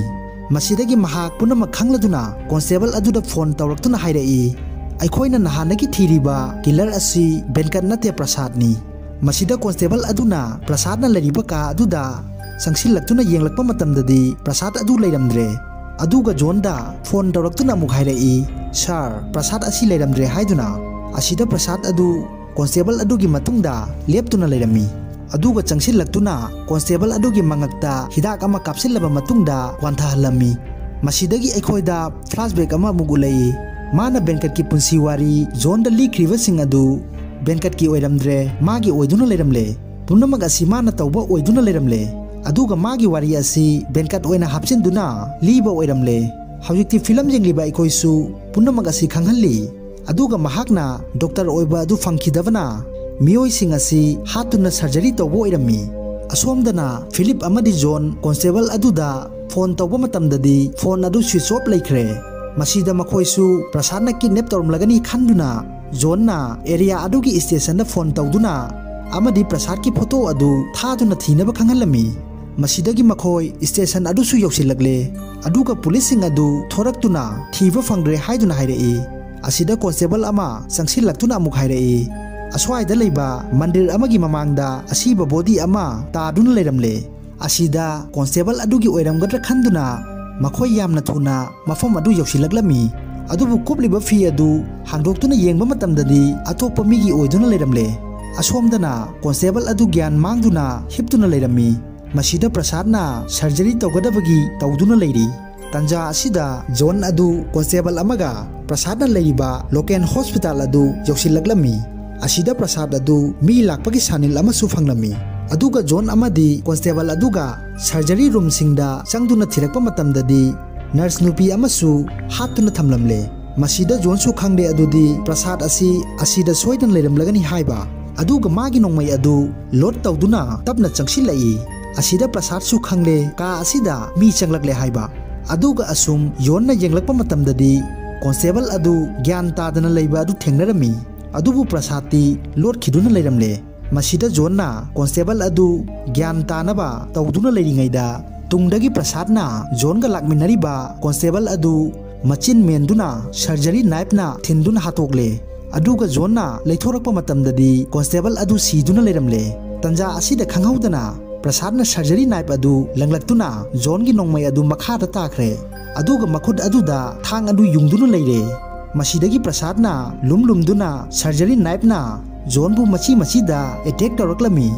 ꯃꯁꯤꯗꯒꯤ ꯃꯍꯥꯛ ꯄꯨꯝꯅꯃꯛ ꯈꯪꯂꯗꯨꯅ constable ꯑꯗꯨꯗ phone ꯇꯧꯔꯛꯇꯨꯅ ꯍꯥꯏꯔꯛꯏ, "ꯑꯩꯈꯣꯏꯅ ꯅꯍꯥꯟꯗꯒꯤ ꯊꯤꯔꯤꯕ killer ꯑꯁꯤ ꯚꯦꯟꯀꯠ ꯅꯠꯇꯦ, ꯄ꯭ꯔꯁꯥꯗꯅꯤ꯫" ꯃꯁꯤꯗ constable ꯑꯗꯨꯅ ꯄ꯭ꯔꯁꯥꯗꯅ ꯂꯩꯔꯤꯕ ꯀꯥ ꯑꯗꯨꯗ ꯆꯪꯁꯤꯜꯂꯛꯇꯨꯅ ꯌꯦꯡꯂꯛꯄ ꯃꯇꯝꯗꯗꯤ ꯄ꯭ꯔꯁꯥꯗ ꯑꯗꯨ ꯂꯩꯔꯝꯗ꯭ꯔꯦ꯫ ꯑꯗꯨꯒ ꯖꯣꯟꯗ phone ꯇꯧꯔꯛꯇꯨꯅ ꯑꯃꯨꯛ ꯍꯥꯏꯔꯛꯏ, "Sir, ꯄ꯭ꯔꯁꯥꯗ ꯑꯁꯤ ꯂꯩꯔꯝꯗ꯭ꯔꯦ" ꯍꯥꯏꯗꯨꯅ꯫ ꯑꯁꯤꯗ ꯄ꯭ꯔꯁꯥꯗ ꯑꯗꯨ constable ꯑꯗꯨꯒꯤ ꯃꯇꯨꯡꯗ ꯂꯦꯞꯇꯨꯅ ꯂꯩꯔꯝꯃꯤ꯫ ꯑꯗꯨꯒ ꯆꯪꯁꯤꯜꯂꯛꯇꯨꯅ constable ꯑꯗꯨꯒꯤ ꯃꯉꯛꯇ ꯍꯤꯗꯥꯛ ꯑꯃ ꯀꯥꯞꯁꯤꯜꯂꯕ ꯃꯇꯨꯡꯗ ꯋꯥꯟꯊꯍꯜꯂꯝꯃꯤ꯫ ꯃꯁꯤꯗꯒꯤ ꯑꯩꯈꯣꯏꯗ flashback ꯑꯃ ꯑꯃꯨꯛ ꯎꯠꯂꯛꯏ꯫ ꯃꯥꯅ ꯚꯦꯟꯀꯠꯀꯤ ꯄꯨꯟꯁꯤ ꯋꯥꯔꯤ ꯖꯣꯟꯗ ꯂꯤꯈ꯭ꯔꯤꯕꯁꯤꯡ ꯑꯗꯨ ꯚꯦꯟꯀꯠꯀꯤ ꯑꯣꯏꯔꯝꯗ꯭ꯔꯦ, ꯃꯥꯒꯤ ꯑꯣꯏꯗꯨꯅ ꯂꯩꯔꯝꯂꯦ꯫ ꯄꯨꯝꯅꯃꯛ ꯑꯁꯤ ꯃꯥꯅ ꯇꯧꯕ ꯑꯣꯏꯗꯨꯅ ꯂꯩꯔꯝꯂꯦ꯫ ꯑꯗꯨꯒ ꯃꯥꯒꯤ ꯋꯥꯔꯤ ꯑꯁꯤ ꯚꯦꯟꯀꯠ ꯑꯣꯏꯅ ꯍꯥꯞꯆꯤꯟꯗꯨꯅ ꯂꯤꯕ ꯑꯣꯏꯔꯝꯂꯦ꯫ ꯍꯧꯖꯤꯛꯇꯤ ꯐꯤꯂꯝ ꯌꯦꯡꯂꯤꯕ ꯑꯩꯈꯣꯏꯁꯨ ꯄꯨꯝꯅꯃꯛ ꯑꯁꯤ ꯈꯪꯍꯜꯂꯤ꯫ ꯑꯗꯨꯒ ꯃꯍꯥꯛꯅ ꯗꯣꯛꯇꯔ ꯑꯣꯏꯕ ꯑꯗꯨ ꯐꯪꯈꯤꯗꯕꯅ ꯃꯤꯑꯣꯏꯁꯤꯡ ꯑꯁꯤ ꯍꯥꯠꯇꯨꯅ ꯁꯔꯖꯔꯤ ꯇꯧꯕ ꯑꯣꯏꯔꯝꯃꯤ꯫ ꯑꯁꯣꯝꯗꯅ ꯐꯤꯂꯤꯞ ꯑꯃꯗꯤ ꯖꯣꯟ ꯀꯣꯟꯁꯇꯦꯕꯜ ꯑꯗꯨꯗ ꯐꯣꯟ ꯇꯧꯕ ꯃꯇꯝꯗꯗꯤ ꯐꯣꯟ ꯑꯗꯨ ꯁ꯭ꯋꯤꯆ ꯑꯣꯐ ꯂꯩꯈ꯭ꯔꯦ꯫ ꯃꯁꯤꯗ ꯃꯈꯣꯏꯁꯨ ꯄ꯭ꯔꯁꯥꯗꯅ ꯀꯤꯗꯅꯦꯞ ꯇꯧꯔꯝꯂꯒꯅꯤ ꯈꯟꯗꯨꯅ ꯖꯣꯟꯅ ꯑꯦꯔꯤꯌꯥ ꯑꯗꯨꯒꯤ ꯁ꯭ꯇꯦꯁꯟꯗ ꯐꯣꯟ ꯇꯧꯗꯨꯅ ꯑꯃꯗꯤ ꯄ꯭ꯔꯁꯥꯗꯀꯤ ꯐꯣꯇꯣ ꯑꯗꯨ ꯊꯥꯗꯨꯅ ꯊꯤꯅꯕ ꯈꯪꯍꯜꯂꯝꯃꯤ꯫ ꯃꯁꯤꯗꯒꯤ ꯃꯈꯣꯏ ꯁ꯭ꯇꯦꯁꯟ ꯑꯗꯨꯁꯨ ꯌꯧꯁꯤꯜꯂꯛꯂꯦ꯫ ꯑꯗꯨꯒ ꯄꯨꯂꯤꯁꯁꯤꯡ ꯑꯗꯨ ꯊꯣꯔꯛꯇꯨꯅ ꯊꯤꯕ ꯐꯪꯗ꯭ꯔꯦ ꯍꯥꯏꯗꯨꯅ ꯍꯥꯏꯔꯛꯏ꯫ ꯑꯁꯤꯗ ꯀꯣꯟꯁꯇꯦꯕꯜ ꯑꯃ ꯆꯪꯁꯤꯜꯂꯛꯇꯨꯅ ꯑꯃꯨꯛ ꯍꯥꯏꯔꯛꯏ, "ꯑꯁ꯭ꯋꯥꯏꯗ ꯂꯩꯕ ꯃꯟꯗꯤꯔ ꯑꯃꯒꯤ ꯃꯃꯥꯡꯗ ꯑꯁꯤꯕ ꯕꯣꯗꯤ ꯑꯃ ꯇꯥꯗꯨꯅ ꯂꯩꯔꯝꯂꯦ꯫ ꯑꯁꯤꯗ ꯀꯣꯟꯁꯇꯦꯕꯜ ꯑꯗꯨꯒꯤ ꯑꯣꯏꯔꯝꯒꯗ꯭ꯔꯥ ꯈꯟꯗꯨꯅ ꯃꯈꯣꯏ ꯌꯥꯝꯅ ꯊꯨꯅ ꯃꯐꯝ ꯑꯗꯨ ꯌꯧꯁꯤꯜꯂꯛꯂꯝꯃꯤ꯫ ꯑꯗꯨꯕꯨ ꯀꯨꯞꯂꯤꯕ ꯐꯤ ꯑꯗꯨ ꯍꯥꯡꯗꯣꯛꯇꯨꯅ ꯌꯦꯡꯕ ꯃꯇꯝꯗꯗꯤ ꯑꯇꯣꯞꯄ ꯃꯤꯒꯤ ꯑꯣꯏꯗꯨꯅ ꯂꯩꯔꯝꯂꯦ꯫ ꯑꯁꯣꯝꯗꯅ ꯀꯣꯟꯁꯇꯦꯕꯜ ꯑꯗꯨ ꯒ꯭ꯌꯥꯟ ꯃꯥꯡꯗꯨꯅ ꯍꯤꯞꯇꯨꯅ ꯂꯩꯔꯝꯃꯤ꯫ ꯃꯁꯤꯗ ꯄ꯭ꯔꯁꯥꯗꯅ ꯁꯔꯖꯔꯤ ꯇꯧꯒꯗꯕꯒꯤ ꯇꯧꯗꯨꯅ ꯂꯩꯔꯤ꯫ ꯇꯟꯖꯥ ꯑꯁꯤꯗ ꯖꯣꯟ ꯑꯗꯨ ꯀꯣꯟꯁꯇꯦꯕꯜ ꯑꯃꯒ ꯄ꯭ꯔꯁꯥꯗꯅ ꯂꯩꯔꯤꯕ ꯂꯣꯀꯦꯜ ꯍꯣꯁꯄꯤꯇꯥꯜ ꯑꯗꯨ ꯌꯧꯁꯤꯜꯂꯛꯂꯝꯃꯤ꯫ ꯑꯁꯤꯗ ꯄ꯭ꯔꯁꯥꯗ ꯑꯗꯨ ꯃꯤ ꯂꯥꯛꯄꯒꯤ ꯁꯥꯅꯤꯜ ꯑꯃꯁꯨ ꯐꯪꯂꯝꯃꯤ꯫ ꯑꯗꯨꯒ ꯖꯣꯟ ꯑꯃꯗꯤ ꯀꯣꯟꯁꯇꯦꯕꯜ ꯑꯗꯨꯒ ꯁꯔꯖꯔꯤ ꯔꯨꯝꯁꯤꯡꯗ ꯆꯪꯗꯨꯅ ꯊꯤꯔꯛꯄ ꯃꯇꯝꯗꯗꯤ ꯅꯔꯁ ꯅꯨꯄꯤ ꯑꯃꯁꯨ ꯍꯥꯠꯇꯨꯅ ꯊꯝꯂꯝꯂꯦ꯫ ꯃꯁꯤꯗ ꯖꯣꯟꯁꯨ ꯈꯪꯂꯦ ꯑꯗꯨꯗꯤ ꯄ꯭ꯔꯁꯥꯗ ꯑꯁꯤ ꯑꯁꯤꯗ ꯁꯣꯏꯗꯅ ꯂꯩꯔꯝꯂꯒꯅꯤ ꯍꯥꯏꯕ꯫ ꯑꯗꯨꯒ ꯃꯥꯒꯤ ꯅꯣꯡꯃꯩ ꯑꯗꯨ ꯂꯣꯗ ꯇꯧꯗꯨꯅ ꯇꯞꯅ ꯆꯪꯁꯤꯜꯂꯛꯏ꯫ ꯑꯁꯤꯗ ꯄ꯭ꯔꯁꯥꯗꯁꯨ ꯈꯪꯂꯦ ꯀꯥ ꯑꯁꯤꯗ ꯃꯤ ꯆꯪꯂꯛꯂꯦ ꯍꯥꯏꯕ꯫ ꯑꯗꯨꯒ ꯑꯁꯨꯝ ꯌꯣꯟꯅ ꯌꯦꯡꯂꯛꯄ ꯃꯇꯝꯗꯗꯤ ꯀꯣꯟꯁꯇꯦꯕꯜ ꯑꯗꯨ ꯒ꯭ꯌꯥꯟ ꯇꯥꯗꯅ ꯂꯩꯕ ꯑꯗꯨ ꯊꯦꯡꯅꯔꯝꯃꯤ꯫ ꯑꯗꯨꯕꯨ ꯄ꯭ꯔꯁꯥꯗꯇꯤ ꯂꯣꯠꯈꯤꯗꯨꯅ ꯂꯩꯔꯝꯂꯦ꯫ ꯃꯁꯤꯗ ꯖꯣꯟꯅ ꯀꯣꯟꯁꯇꯦꯕꯜ ꯑꯗꯨ ꯒ꯭ꯌꯥꯟ ꯇꯥꯅꯕ ꯇꯧꯗꯨꯅ ꯂꯩꯔꯤꯉꯩꯗ ꯇꯨꯡꯗꯒꯤ ꯄ꯭ꯔꯁꯥꯗꯅ ꯖꯣꯟꯒ ꯂꯥꯛꯃꯤꯟꯅꯔꯤꯕ ꯀꯣꯟꯁꯇꯦꯕꯜ ꯑꯗꯨ ꯃꯆꯤꯟ ꯃꯦꯟꯗꯨꯅ ꯁꯔꯖꯔꯤ ꯅꯥꯏꯐꯅ ꯊꯤꯟꯗꯨꯅ ꯍꯥꯠꯇꯣꯛꯂꯦ꯫ ꯑꯗꯨꯒ ꯖꯣꯟꯅ ꯂꯩꯊꯣꯔꯛꯄ ꯃꯇꯝꯗꯗꯤ ꯀꯣꯟꯁꯇꯦꯕꯜ ꯑꯗꯨ ꯁꯤꯗꯨꯅ ꯂꯩꯔꯝꯂꯦ꯫ ꯇꯟꯖꯥ ꯑꯁꯤꯗ ꯈꯪꯍꯧꯗꯅ ꯄ꯭ꯔꯁꯥꯗꯅ ꯁꯔꯖꯔꯤ ꯅꯥꯏꯐ ꯑꯗꯨ ꯂꯪꯂꯛꯇꯨꯅ ꯖꯣꯟꯒꯤ ꯅꯣꯡꯃꯩ ꯑꯗꯨ ꯃꯈꯥꯗ ꯇꯥꯈ꯭ꯔꯦ꯫ ꯑꯗꯨꯒ ꯃꯈꯨꯠ ꯑꯗꯨꯗ ꯊꯥꯡ ꯑꯗꯨ ꯌꯨꯡꯗꯨꯅ ꯂꯩꯔꯦ꯫ ꯃꯁꯤꯗꯒꯤ ꯄ꯭ꯔꯁꯥꯗꯅ ꯂꯨꯝ ꯂꯨꯝꯗꯨꯅ ꯁꯔꯖꯔꯤ ꯅꯥꯏꯐꯅ ꯖꯣꯟꯕꯨ ꯃꯆꯤ ꯃꯆꯤꯗ ꯑꯦꯇꯦꯛ ꯇꯧꯔꯛꯂꯝꯃꯤ꯫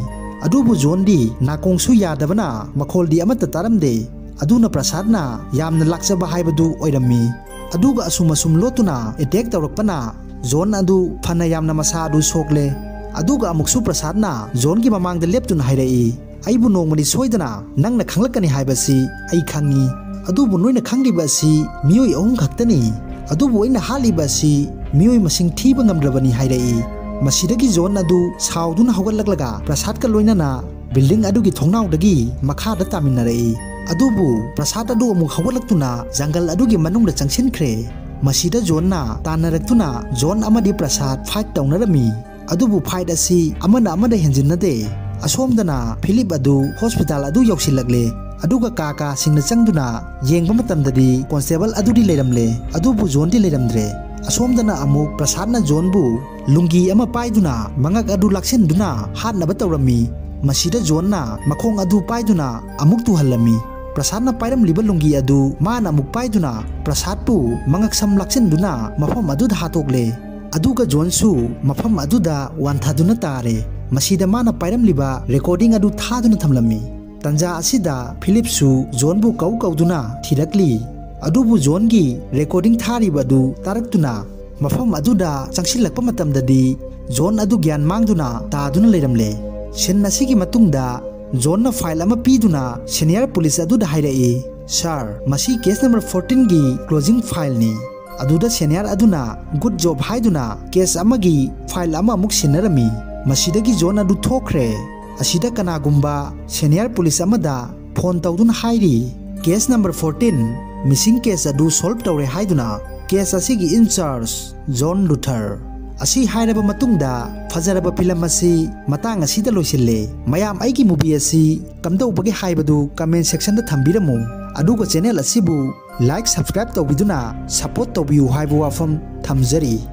ꯑꯗꯨꯕꯨ ꯖꯣꯟꯗꯤ ꯅꯥꯀꯣꯡꯁꯨ ꯌꯥꯗꯕꯅ ꯃꯈꯣꯜꯗꯤ ꯑꯃꯠꯇ ꯇꯥꯔꯝꯗꯦ꯫ ꯑꯗꯨꯅ ꯄ꯭ꯔꯁꯥꯗꯅ ꯌꯥꯝꯅ ꯂꯥꯛꯆꯕ ꯍꯥꯏꯕꯗꯨ ꯑꯣꯏꯔꯝꯃꯤ꯫ ꯑꯗꯨꯒ ꯑꯁꯨꯝ ꯑꯁꯨꯝ ꯂꯣꯠꯇꯨꯅ ꯑꯦꯇꯦꯛ ꯇꯧꯔꯛꯄꯅ ꯖꯣꯟ ꯑꯗꯨ ꯐꯅ ꯌꯥꯝꯅ ꯃꯁꯥ ꯑꯗꯨ ꯁꯣꯛꯂꯦ꯫ ꯑꯗꯨꯒ ꯑꯃꯨꯛꯁꯨ ꯄ꯭ꯔꯁꯥꯗꯅ ꯖꯣꯟꯒꯤ ꯃꯃꯥꯡꯗ ꯂꯦꯞꯇꯨꯅ ꯍꯥꯏꯔꯛꯏ, "ꯑꯩꯕꯨ ꯅꯣꯡꯃꯗꯤ ꯁꯣꯏꯗꯅ ꯅꯪꯅ ꯈꯪꯂꯛꯀꯅꯤ ꯍꯥꯏꯕꯁꯤ ꯑꯩ ꯈꯪꯏ꯫ ꯑꯗꯨꯕꯨ ꯅꯣꯏꯅ ꯈꯪꯂꯤꯕ ꯑꯁꯤ ꯃꯤꯑꯣꯏ ꯑꯍꯨꯝ ꯈꯛꯇꯅꯤ꯫ ꯑꯗꯨꯕꯨ ꯑꯩꯅ ꯍꯥꯠꯂꯤꯕ ꯑꯁꯤ ꯃꯤꯑꯣꯏ ꯃꯁꯤꯡ ꯊꯤꯕ ꯉꯝꯗ꯭ꯔꯕꯅꯤ" ꯍꯥꯏꯔꯛꯏ꯫ ꯃꯁꯤꯗꯒꯤ ꯖꯣꯟ ꯑꯗꯨ ꯁꯥꯎꯗꯨꯅ ꯍꯧꯒꯠꯂꯛꯂꯒ ꯄ꯭ꯔꯁꯥꯗꯀ ꯂꯣꯏꯅꯅ building ꯑꯗꯨꯒꯤ ꯊꯣꯡꯅꯥꯎꯗꯒꯤ ꯃꯈꯥꯗ ꯇꯥꯃꯤꯟꯅꯔꯛꯏ꯫ ꯑꯗꯨꯕꯨ ꯄ꯭ꯔꯁꯥꯗ ꯑꯗꯨ ꯑꯃꯨꯛ ꯍꯧꯒꯠꯂꯛꯇꯨꯅ ꯖꯪꯒꯜ ꯑꯗꯨꯒꯤ ꯃꯅꯨꯡꯗ ꯆꯪꯁꯤꯟꯈ꯭ꯔꯦ꯫ ꯃꯁꯤꯗ ꯖꯣꯟꯅ ꯇꯥꯟꯅꯔꯛꯇꯨꯅ ꯖꯣꯟ ꯑꯃꯗꯤ ꯄ꯭ꯔꯁꯥꯗ fight ꯇꯧꯅꯔꯝꯃꯤ꯫ ꯑꯗꯨꯕꯨ fight ꯑꯁꯤ ꯑꯃꯅ ꯑꯃꯗ ꯍꯦꯟꯖꯤꯟꯅꯗꯦ꯫ ꯑꯁꯣꯝꯗꯅ ꯐꯤꯂꯤꯞ ꯑꯗꯨ ꯍꯣꯁꯄꯤꯇꯥꯜ ꯑꯗꯨ ꯌꯧꯁꯤꯜꯂꯛꯂꯦ꯫ ꯑꯗꯨꯒ ꯀꯥ ꯀꯥꯁꯤꯡꯅ ꯆꯪꯗꯨꯅ ꯌꯦꯡꯕ ꯃꯇꯝꯗꯗꯤ ꯀꯣꯟꯁꯇꯦꯕꯜ ꯑꯗꯨꯗꯤ ꯂꯩꯔꯝꯂꯦ꯫ ꯑꯗꯨꯕꯨ ꯖꯣꯟꯗꯤ ꯂꯩꯔꯝꯗ꯭ꯔꯦ꯫ ꯑꯁꯣꯝꯗꯅ ꯑꯃꯨꯛ ꯄ꯭ꯔꯁꯥꯗꯅ ꯖꯣꯟꯕꯨ ꯂꯨꯡꯒꯤ ꯑꯃ ꯄꯥꯏꯗꯨꯅ ꯃꯉꯛ ꯑꯗꯨ ꯂꯥꯛꯁꯤꯟꯗꯨꯅ ꯍꯥꯠꯅꯕ ꯇꯧꯔꯝꯃꯤ꯫ ꯃꯁꯤꯗ ꯖꯣꯟꯅ ꯃꯈꯣꯡ ꯑꯗꯨ ꯄꯥꯏꯗꯨꯅ ꯑꯃꯨꯛ ꯇꯨꯍꯜꯂꯝꯃꯤ꯫ ꯄ꯭ꯔꯁꯥꯗꯅ ꯄꯥꯏꯔꯝꯂꯤꯕ ꯂꯨꯡꯒꯤ ꯑꯗꯨ ꯃꯥꯅ ꯑꯃꯨꯛ ꯄꯥꯏꯗꯨꯅ ꯄ꯭ꯔꯁꯥꯗꯄꯨ ꯃꯉꯛ ꯁꯝ ꯂꯥꯛꯁꯤꯟꯗꯨꯅ ꯃꯐꯝ ꯑꯗꯨꯗ ꯍꯥꯠꯇꯣꯛꯂꯦ꯫ ꯑꯗꯨꯒ ꯖꯣꯟꯁꯨ ꯃꯐꯝ ꯑꯗꯨꯗ ꯋꯥꯟꯊꯗꯨꯅ ꯇꯥꯔꯦ꯫ ꯃꯁꯤꯗ ꯃꯥꯅ ꯄꯥꯏꯔꯝꯂꯤꯕ recording ꯑꯗꯨ ꯊꯥꯗꯨꯅ ꯊꯝꯂꯝꯃꯤ꯫ ꯇꯟꯖꯥ ꯑꯁꯤꯗ ꯐꯤꯂꯤꯞꯁꯨ ꯖꯣꯟꯕꯨ ꯀꯧ ꯀꯧꯗꯨꯅ ꯊꯤꯔꯛꯂꯤ꯫ ꯑꯗꯨꯕꯨ ꯖꯣꯟꯒꯤ recording ꯊꯥꯔꯤꯕ ꯑꯗꯨ ꯇꯥꯔꯛꯇꯨꯅ ꯃꯐꯝ ꯑꯗꯨꯗ ꯆꯪꯁꯤꯜꯂꯛꯄ ꯃꯇꯝꯗꯗꯤ ꯖꯣꯟ ꯑꯗꯨ ꯒ꯭ꯌꯥꯟ ꯃꯥꯡꯗꯨꯅ ꯇꯥꯗꯨꯅ ꯂꯩꯔꯝꯂꯦ꯫ Scene ꯑꯁꯤꯒꯤ ꯃꯇꯨꯡꯗ ꯖꯣꯟꯅ file ꯑꯃ ꯄꯤꯗꯨꯅ senior police ꯑꯗꯨꯗ ꯍꯥꯏꯔꯛꯏ, "Sir, ꯃꯁꯤ case number fourteen ꯒꯤ closing file ꯅꯤ"꯫ ꯑꯗꯨꯗ senior ꯑꯗꯨꯅ "Good job" ꯍꯥꯏꯗꯨꯅ case ꯑꯃꯒꯤ file ꯑꯃ ꯑꯃꯨꯛ ꯁꯤꯟꯅꯔꯝꯃꯤ꯫ ꯃꯁꯤꯗꯒꯤ ꯖꯣꯟ ꯑꯗꯨ ꯊꯣꯛꯈ꯭ꯔꯦ꯫ ꯑꯁꯤꯗ ꯀꯅꯥꯒꯨꯝꯕ senior police ꯑꯃꯗ phone ꯇꯧꯗꯨꯅ ꯍꯥꯏꯔꯤ, "Case number fourteen, missing case ꯑꯗꯨ solve ꯇꯧꯔꯦ" ꯍꯥꯏꯗꯨꯅ case ꯑꯁꯤꯒꯤ in charge ꯖꯣꯟ ꯂꯨꯊꯔ꯫ ꯑꯁꯤ ꯍꯥꯏꯔꯕ ꯃꯇꯨꯡꯗ ꯐꯖꯔꯕ film ꯑꯁꯤ ꯃꯇꯥꯡ ꯑꯁꯤꯗ ꯂꯣꯏꯁꯤꯜꯂꯦ꯫ ꯃꯌꯥꯝ ꯑꯩꯒꯤ movie ꯑꯁꯤ ꯀꯝꯗꯧꯕꯒꯦ ꯍꯥꯏꯕꯗꯨ comment section ꯗ ꯊꯝꯕꯤꯔꯝꯃꯨ꯫ ꯑꯗꯨꯒ channel ꯑꯁꯤꯕꯨ like, subscribe ꯇꯧꯕꯤꯗꯨꯅ support ꯇꯧꯕꯤꯌꯨ ꯍꯥꯏꯕ ꯋꯥꯐꯝ ꯊꯝꯖꯔꯤ꯫